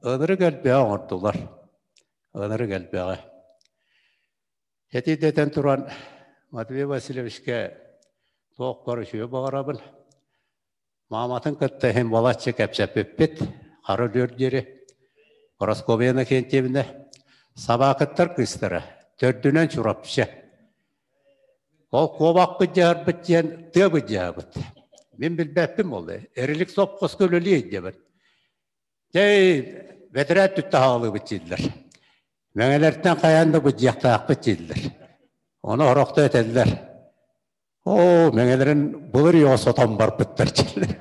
[SPEAKER 16] ынырык элбэҕи оҥордулар. Ынырык элбэҕи. Ити дэтэн туран Матвей Васильевичка туох бар үчүгэй баҕарабын. Мааматын кытта иһин балачча кэпсэппиппит, хара өлүөр диэри. Парасковья Иннокентьевна Сабаакыттар кыыстара, төрдүнэн Чурапчы. Ол куобахпыт дьаһарбыт диэн тыабыт дьаһабыт. Мин билбэппин буолла. Эрилик сопхуоска үлэлиэй диэбит. Дьэ, бэтэрээт түттэ хаалыыбыт дииллэр. Мэҥэлэртэн хайаан да быдьыахтаахпыт дииллэр. Ону орохто этэллэр. Оо, мэҥэлэрин былыр үйэҕэ сотон барбыттар дииллэр.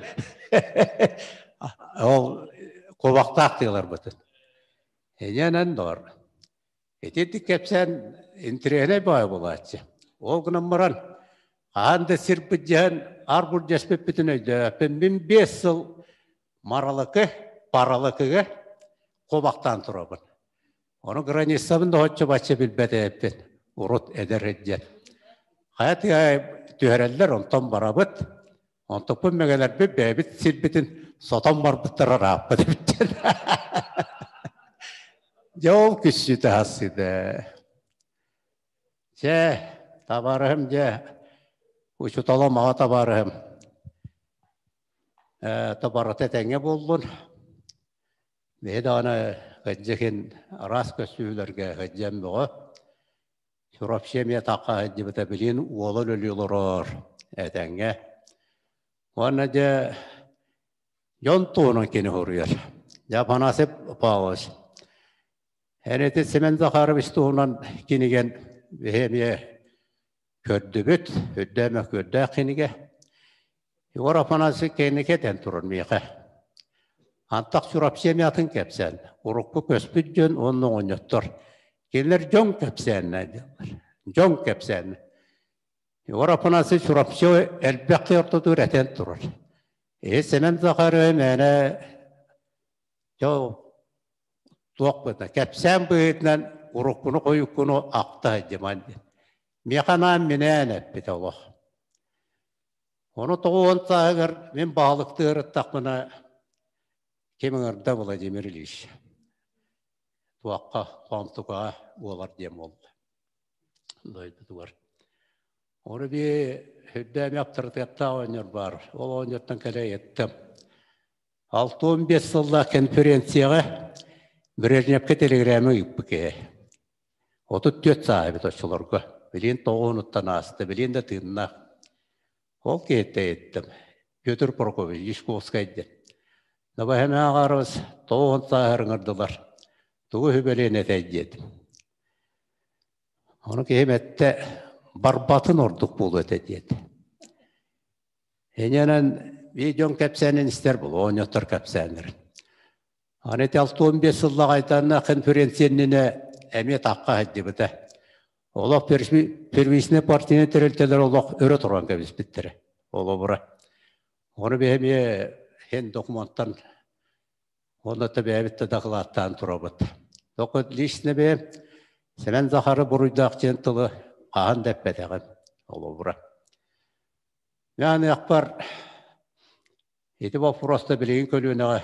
[SPEAKER 16] Ол куобахтаах тыаларбытын. Инэнэн доор. Итинник кэпсээн интириэһинэй баҕайы буолааччы. Ол гынан баран, хаһан да сир быдьаһан ар-бур дьэспиппитин өйдөөбөппүн. Мин 5 сыл Маралыкы, Паралыкыга куобахтаан турабын. Ону границабын да оччо-бачча билбэт эбиппин. Урут эдэр диэн. Хайа тыа түһэрэллэр, онтон барабыт. Онтукпун мэгэлэрбит бэйэбит сирбитин сотон барбыттар ырааппыт эбиттэр. Дьэ ол күссүтэ хассыда. Дьэ, табаарыһым дьэ, учуталым аҕа табаарыһым. Табарата этэҥҥэ буоллун. Биһи даҕаны кырдьыгын араас көстүүлэргэ сылдьан бөҕө. Чурапчы эмиэ тахха сылдьыбыта билин уола өлөлүү олорор этэҥҥэ. Уонна дьэ дьон туһунан кини суруйар. Дьэ Афанасий Павлович, эн ити Семен Захарович туһунан кинигэн биһи эмиэ көрдүбүт, үрдээх мөккүөрдээх кинигэ. Егор Афанасьевич кэнники этэн турар миэхэ. Антах Чурапчы эмиэ атын кэпсээн. Урукку көспүт дьон уонна оҕонньоттор. Кинилэр дьон кэпсээннэ дииллэр. Дьон кэпсээннэ. Егор Афанасьевич Чурапчы элбэх ортотугар этэн турар. Э Сэмэн Захаров мээнэ туох быта кэпсээн быһыытынан уруккуну-хойуккуну ахта сылдьыман диэн. Миэхэ анаан минээн эппитэ олох. Ону 90 сааһыгар мин баһылыктыы ырыттахпына ким ыҥырда Владимир Ильич туохха Хоомтукаҕа буолар диэн буолла дойдутугар. Ону би үрдээми аптарытыаттаах оонньор баар. Ол оонньортон кэлэ ыйыттым. 65 сыллаах конференцияҕа Брежневкэ телеграмма ыыппыт киһи. 34 сааһа эбит оччолорго. Билигин тоҕуһунуттан ааста, билигин да тыыннаах. Ол киһиттэ ыйыттым. Петр Прокопьевич Дьячковскай диэн. Дабаһын ааҕарыбыз 90 сааһар ыҥырдылар. Тугу үһүбэлиэн этэй диэтим. Ону киһим эттэ, барбатын ордук буолуо этэ диэтэ. Инэнэн видеон кэпсээнин истэр бул, оонньоттор кэпсээннэрин. Аны ити 65 сыллаҕайтанна конференцияннine эмиэ тахха сылдьыбыта. Олох первичный партийный тэрилтэлэр олох өрө туран кэбиспиттэрэ. Олобура. Ону биһи эмиэ хен докумуонтан Онно бэйэбит да дакылааттаан турабыт. Только лично бэйэм Сэмэн Захары буруйдаах диэн тылы хаһан да эппэтэҕим холобура. Мин ити боппуруоста билигин көлүөнэҕэ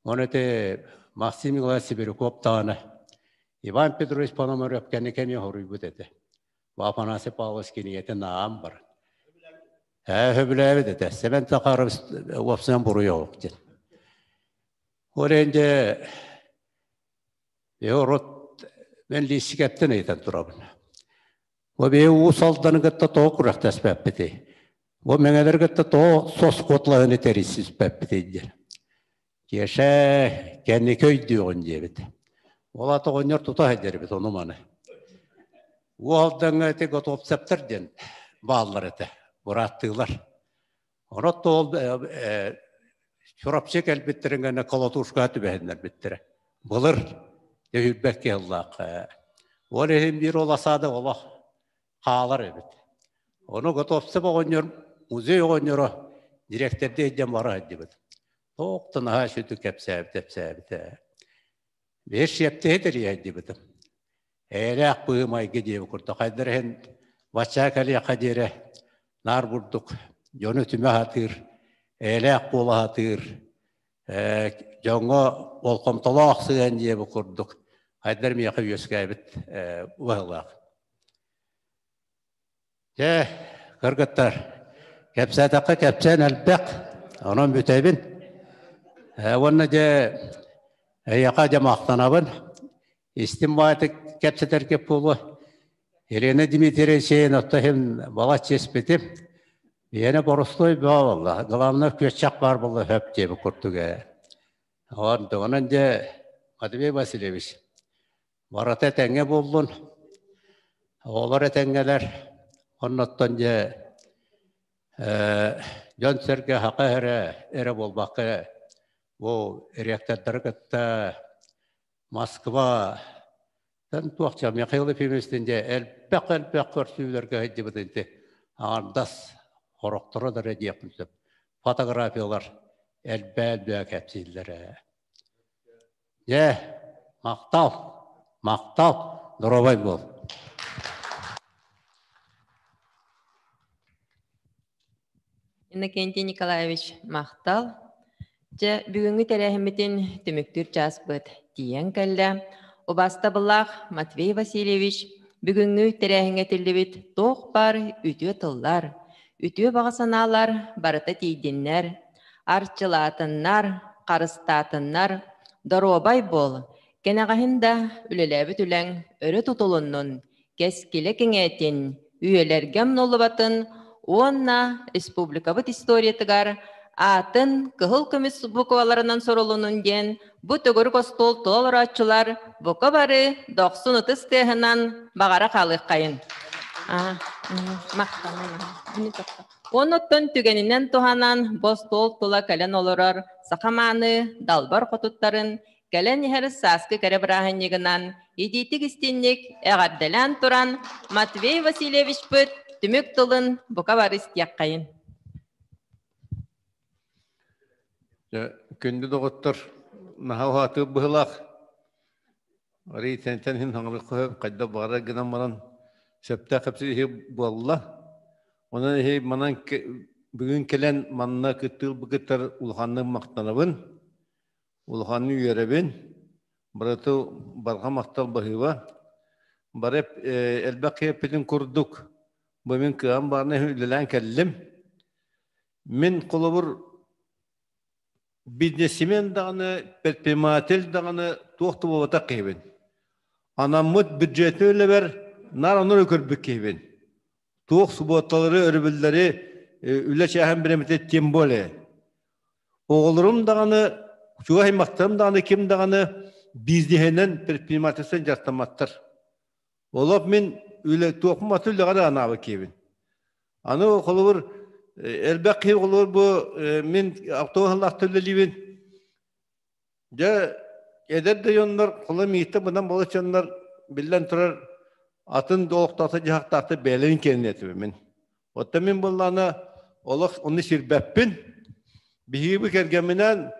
[SPEAKER 16] оны ити Максим Николаевич Сибиряков даҕаны Иван Петрович Пономарев кэнни кэмиэ хоруйбут этэ. Афанасий Павлович кинигэтин ааҕан баран. Ээ, сөбүлээбит этэ. Сэмэн Захаров уопсайан буруйа оҕук диэн. Ол иһин урут мен лиссикэттэн ыйытан турабын. Бу бэйэ Уус Алданы кытта тоҕо күрэхтэспэппитий? Бу мэҥэлэри кытта тоҕо сос куотлаһыны тэрийсиспэппитий диэн. Кеша кэнники өйдүөҕүн диэбит. Ол ата оҕонньор тута сылдьар ону маны. Уолдаҥҥа ити готовцептар диэн бааллар этэ, бырааттыылар. Онон ол Чурапчы кэлбиттэрин гына колотушкаҕа түбэһиннэрбиттэрэ. Былыр өһүрбэт кыһыллаах. Ол иһин биир ол асаада олох хаалар эбит. Ону Готовцев оҕонньор музей оҕонньоро дириэктэрдии илдьэн бара сылдьыбыт. Туох да наһаа сүтүк кэпсээбит кэпсээбитэ. Биир сиэптэһи тэрийэ сылдьыбытым. Эйэлээх быһыы-майгы диэбит курдук хайдар иһин баччаа кэлиэххэ диэри наар бурдук дьону түмэ сатыыр, эйэлээх буола сатыыр, дьоҥҥо болҕомтолоох сыһыан диэбит курдук хайдар миэхэ үөскээбит быһыылаах. Дьэ, кыргыттар, кэпсээтэххэ кэпсээн элбэх, онон бүтэбин. Уонна дьэ, эйиэхэ дьэ махтанабын. Истин баайтык кэпсэтэргэ буолуо. Елена Дмитриевичейн отто иһин балачча испитим. Биһиэнэ боростуой бөҕө буолла. Главное күөччэх баар буолла сөп диэбит курдук ээ. Онон дьэ, Матвей Васильевич, Барыта этэҥҥэ буоллун, оҕолор этэҥҥэлэр, оннуттан дьэ дьон-сэргэ хака эрэ эрэ буолбакка бу ректордары кытта Москва туох Михаил Ефимовичтин дьэ элбэх-элбэх көрсүүлэргэ сылдьыбыт ити аҥардас хорохторо да эрэ диэхпин сөп фотографиялар элбээ-элбээ кэпсииллэрэ. Дьэ, махтал, махтал, доруобай буол.
[SPEAKER 1] Иннокентий Николаевич, махтал. Дьэ, бүгүҥҥү тэрээһиммитин түмүктүүр чааспыт тиийэн кэллэ. Убаастабыллаах Матвей Васильевич, бүгүҥҥү тэрээһиҥҥэ этиллибит туох баар үтүө тыллар, үтүө баҕа санаалар барыта тиийдиннэр, арчылаатыннар, харыстаатыннар, доруобай буол, кэнэҕэһин да үлэлээбит үлэҥ өрө тутулуннун, кэскилэ кэҥээтин, үйэлэргэ умнуллубатын уонна республикабыт историятыгар аатын кыһыл көмүс букваларынан сурулунун диэн бу төгүрүк остуол тула олорооччулар бука бары дохсун ытыс тыаһынан баҕара хаалыаххайын. Онуттан түгэнинэн туһанан бу остуол тула кэлэн олорор саха мааны далбар хотуттарын Кэлэн иһэр сааскы кэрэ бырааһынньыгынан итиитик-истинник эҕэрдэлээн туран Матвей Васильевичпыт түмүк тылын бука бары истиэххэйин.
[SPEAKER 2] Күндү доҕоттор, наһаа уһаатыы быһылаах. Арый тэнтэн иһин хаҥырык хайда баҕарар гынан баран сөптөөх кэпсэтии буолла. Онон иһи манан бүгүн кэлэн манна кыттыыл улаханнык махтанабын. Улаханнык үөрэбин, барыта барҕа махтал баһыыба. Бары элбэх киһиппитин курдук бу мин кыаҕым баарына үлэлээн кэллим. Мин холобур бизнесмен даҕаны, предприниматель даҕаны туох да буолбатах киһибин. Анаммыт бюджетный үлэбэр наар онно көрбүт киһибин. Туох субуотталары, өрөбүллэри үлэ чааһын бириэмэтэ тем более. Оҕолорум даҕаны, чугас аймахтарым даҕаны ким даҕаны бизнеһинэн предпринимательствон дьарыктамматтар. Олох мин үлэ туохпун аты үлэҕэ да анаабыт киһибин. Аны холобур элбэх киһи холобур бу мин автобуһалаахта үлэлиибин. Дьэ, эдэр да дьоннор, холо мииттэ бынан буола дьоннор, биллэн турар, атын олохтоохто дьаһахтаахтар бэйэлэрин киэнин этибин мин. Оттон мин буоллаҕына олох ону сирбэппин. Биһиги кэргэмминээн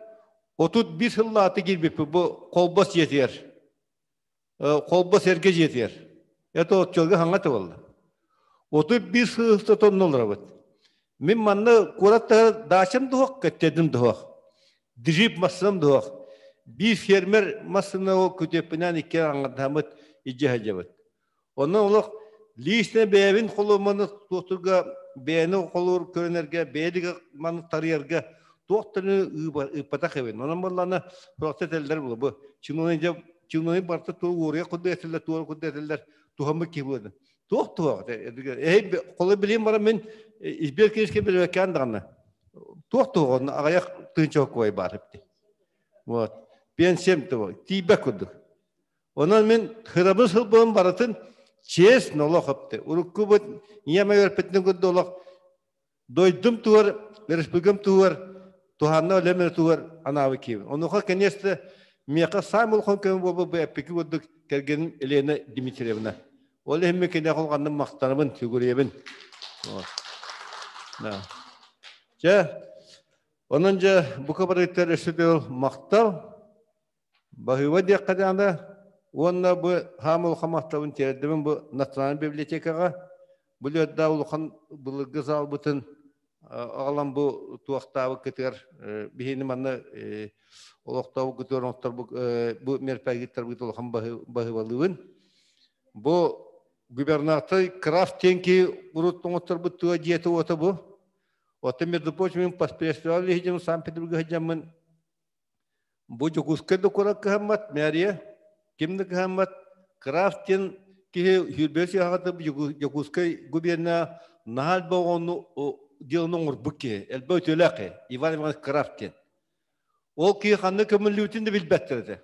[SPEAKER 2] 31 сыллааты киирбиппит бу Холбос дьиэтигэр. Холбос эргэ дьиэтигэр. Это оччолго хаҥа буолла. 31 сыл тонна олоробут. Мин манна куорат даачам дуһуох, кэттедим дуһуох. Джип массыынам дуһуох. Биир фермер массыына ол күтүөппүнээн икки аҥардаммыт илдьэ сылдьабыт. Онон олох лично бэйэбин холуоманы туохтурга бэйэни холуур көрүнэргэ, бэйэдигэ маны тарыйарга туох да ыыппатах эбин. Онон буоллаана просто этэллэр була бу чиновник чиновник барыта туох уоруйа курдук этэллэр, туора курдук этэллэр, туһаммыт киһи буолар. Туох туох эһи холо билим баран мин избер киһи билбэккээн даҕаны туох туох онно аҕыйах тыынча куой баар эбит. Вот. Пенсиям того тиийбэт курдук. Онон мин кырабын сылбын барытын честно олох ыпты. Уруккубут ийэм өрпитин курдук олох дойдум тугар, республикам тугар, туһанна өлөмөр тугар анаабы киибин. Онуха, конечно, миэхэ саамай улахан көмө буолбут бу эппики курдук кэргэним Елена Дмитриевна. Ол иһин мин киниэхэ улаханнык махтанабын, сүгүрүйэбин. Чэ, онон дьэ бука барыттар өссө төгүл махтал. Баһыыба диэххэ даҕаны уонна бу хаам улахан махталбын тиэрдэбин бу Национальнай библиотекаҕа бу Лүөрдээх улахан былыргы залбытын аҕалан бу туохтаабыккытыгар биһини манна олохтообуккутугар оҥотторбут бу мероприятиеларбыт улахан баһыыбалыыбын. Бу губернатор Крафт диэн киһи урут оҥотторбут туга дьиэтэ уота бу. Оттон между прочим мин поспрещал Санкт-Петербурга сылдьаммын Бу Дьокуускай да куорат кыһаммат, мэрия ким да кыһаммат. Крафт диэн киһи сүүрбэ сыһаҕата Дьокуускай губерния наһаа элбэх оҕону дьыаланы оҥорбут киһи, элбэх үтүөлээх киһи, Иван Иванович Крафт диэн. Ол киһи ханна көмүллүүтүн да билбэттэр этэ.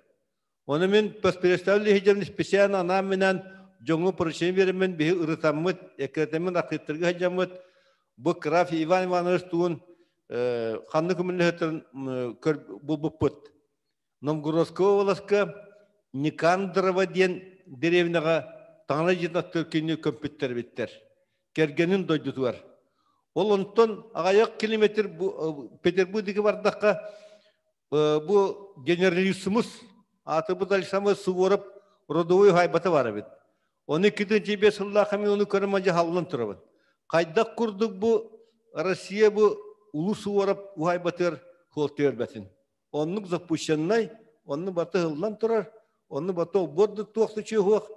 [SPEAKER 2] Ону мин представитель иһдьэмин специально анаан-минээн дьоҥҥо поручение биэрэммин биһи ырытаммыт, эккирэтэммин архивтарга сылдьаммыт бу Крафт Иван Иванович тугун ханнык көмөлөһөттөрүн булбуппут. Новгородская уобаласка Никандрова диэн деревняҕа таҥара дьиэтин аттыгар кинини көмпүттэр эбиттэр. Кэргэнин дойдутугар. Ол онтон аҕыйах километр Петербург диэки бардахха бу генералиссимус аатырбыт Александр Суворов родовой уһаайбата бар эбит. Оны 2005 сыллаах мен оны көрөн мадьа халлан турабын. Хайдах курдук бу Россия бу Улуу Суворов уһайбатыгар хуолтуйар бэтин. Оннук запущеннай, онну баты ыллан турар, онну баты олбуор да туох да чуһуох,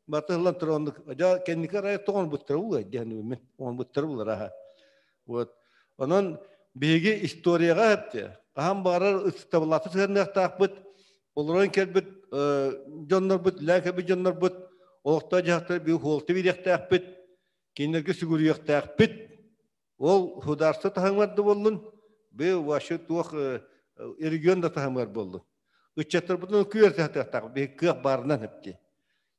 [SPEAKER 2] баты ыллан турар оннук. Дьа кэнники арай тоҕон буттара булар диэн мен оҥон буттара булар аха. Вот. Онон биһиги историяҕа эпти. Хаһан баҕарар ытыктабыллаахтык сыһыанныахтаахпыт. Олорон кэлбит дьоннорбут, үлээн кэлбит дьоннорбут олохтоох дьаһахтары биһиги хуолта биэриэхтээхпит, кинилэргэ сүгүрүйүөхтээхпит. Ол государство таһымыгар да буоллун, бу вообще туох регион да таһымыгар буоллун. Ыччаттарбытын күөртэ биһи кыах баарынан эпти.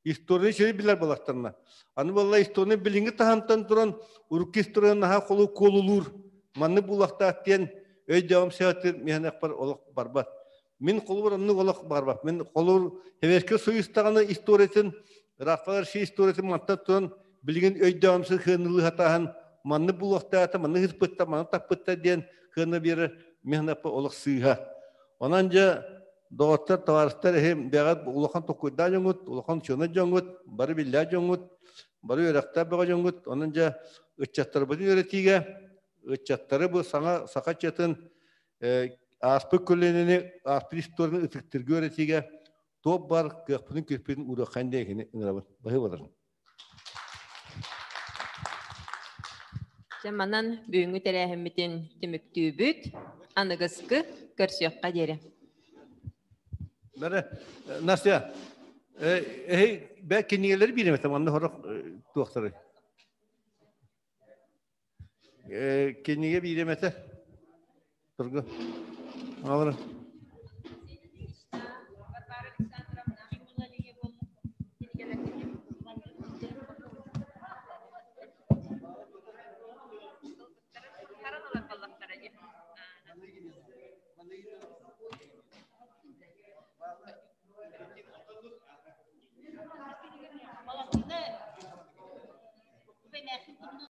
[SPEAKER 2] Историяны сири билэр балахтарына. Аны буолла историяны билиҥҥи таһымтан туран урукку историяны наһаа холу куолулуур маннык булахтаах диэн өйдөҕүм сыатыр миһанахпар олох барбат. Мин холобур оннук олох барбат. Мин холобур Советский Союз даҕаны историятын, ыраахталар Россия историятын мантан туран билигин өйдөҕүмсү хыанылыы сатааһын маннык булуохтаата, маннык ыспытта, маннык таппытта диэн хыана биэрэр миһанахпар олох сыыһа. Онон дьэ доҕоттор, табаарыстар эһи бэҕэ улахан токуйдаах дьоҥҥут, улахан учуонай дьоҥҥут, бары биллээх дьоҥҥут, бары үөрэхтээх бөҕө дьоҥҥут. Онон дьэ ыччаттарбытын үөрэтиигэ, ыччаттары бу саҥа саха ыччатын ааспыт көлүөнэни, ааспыт историяны ытыктыырга үөрэтиигэ туох бар кыахпытын күүспүтүн ууруоххайын диэн ыҥырабын. Баһыыбаларын.
[SPEAKER 1] Дьэ, манан бүгүҥҥү тэрээһиммитин түмүктүүбүт. Аныгыскы көрсүөххэ диэри.
[SPEAKER 2] Бары, Настя, эһи бэ кинигэлэри бииремэтем, онно хорох туохтары. Кинигэ бииремэтэ. Тургу. Алырын.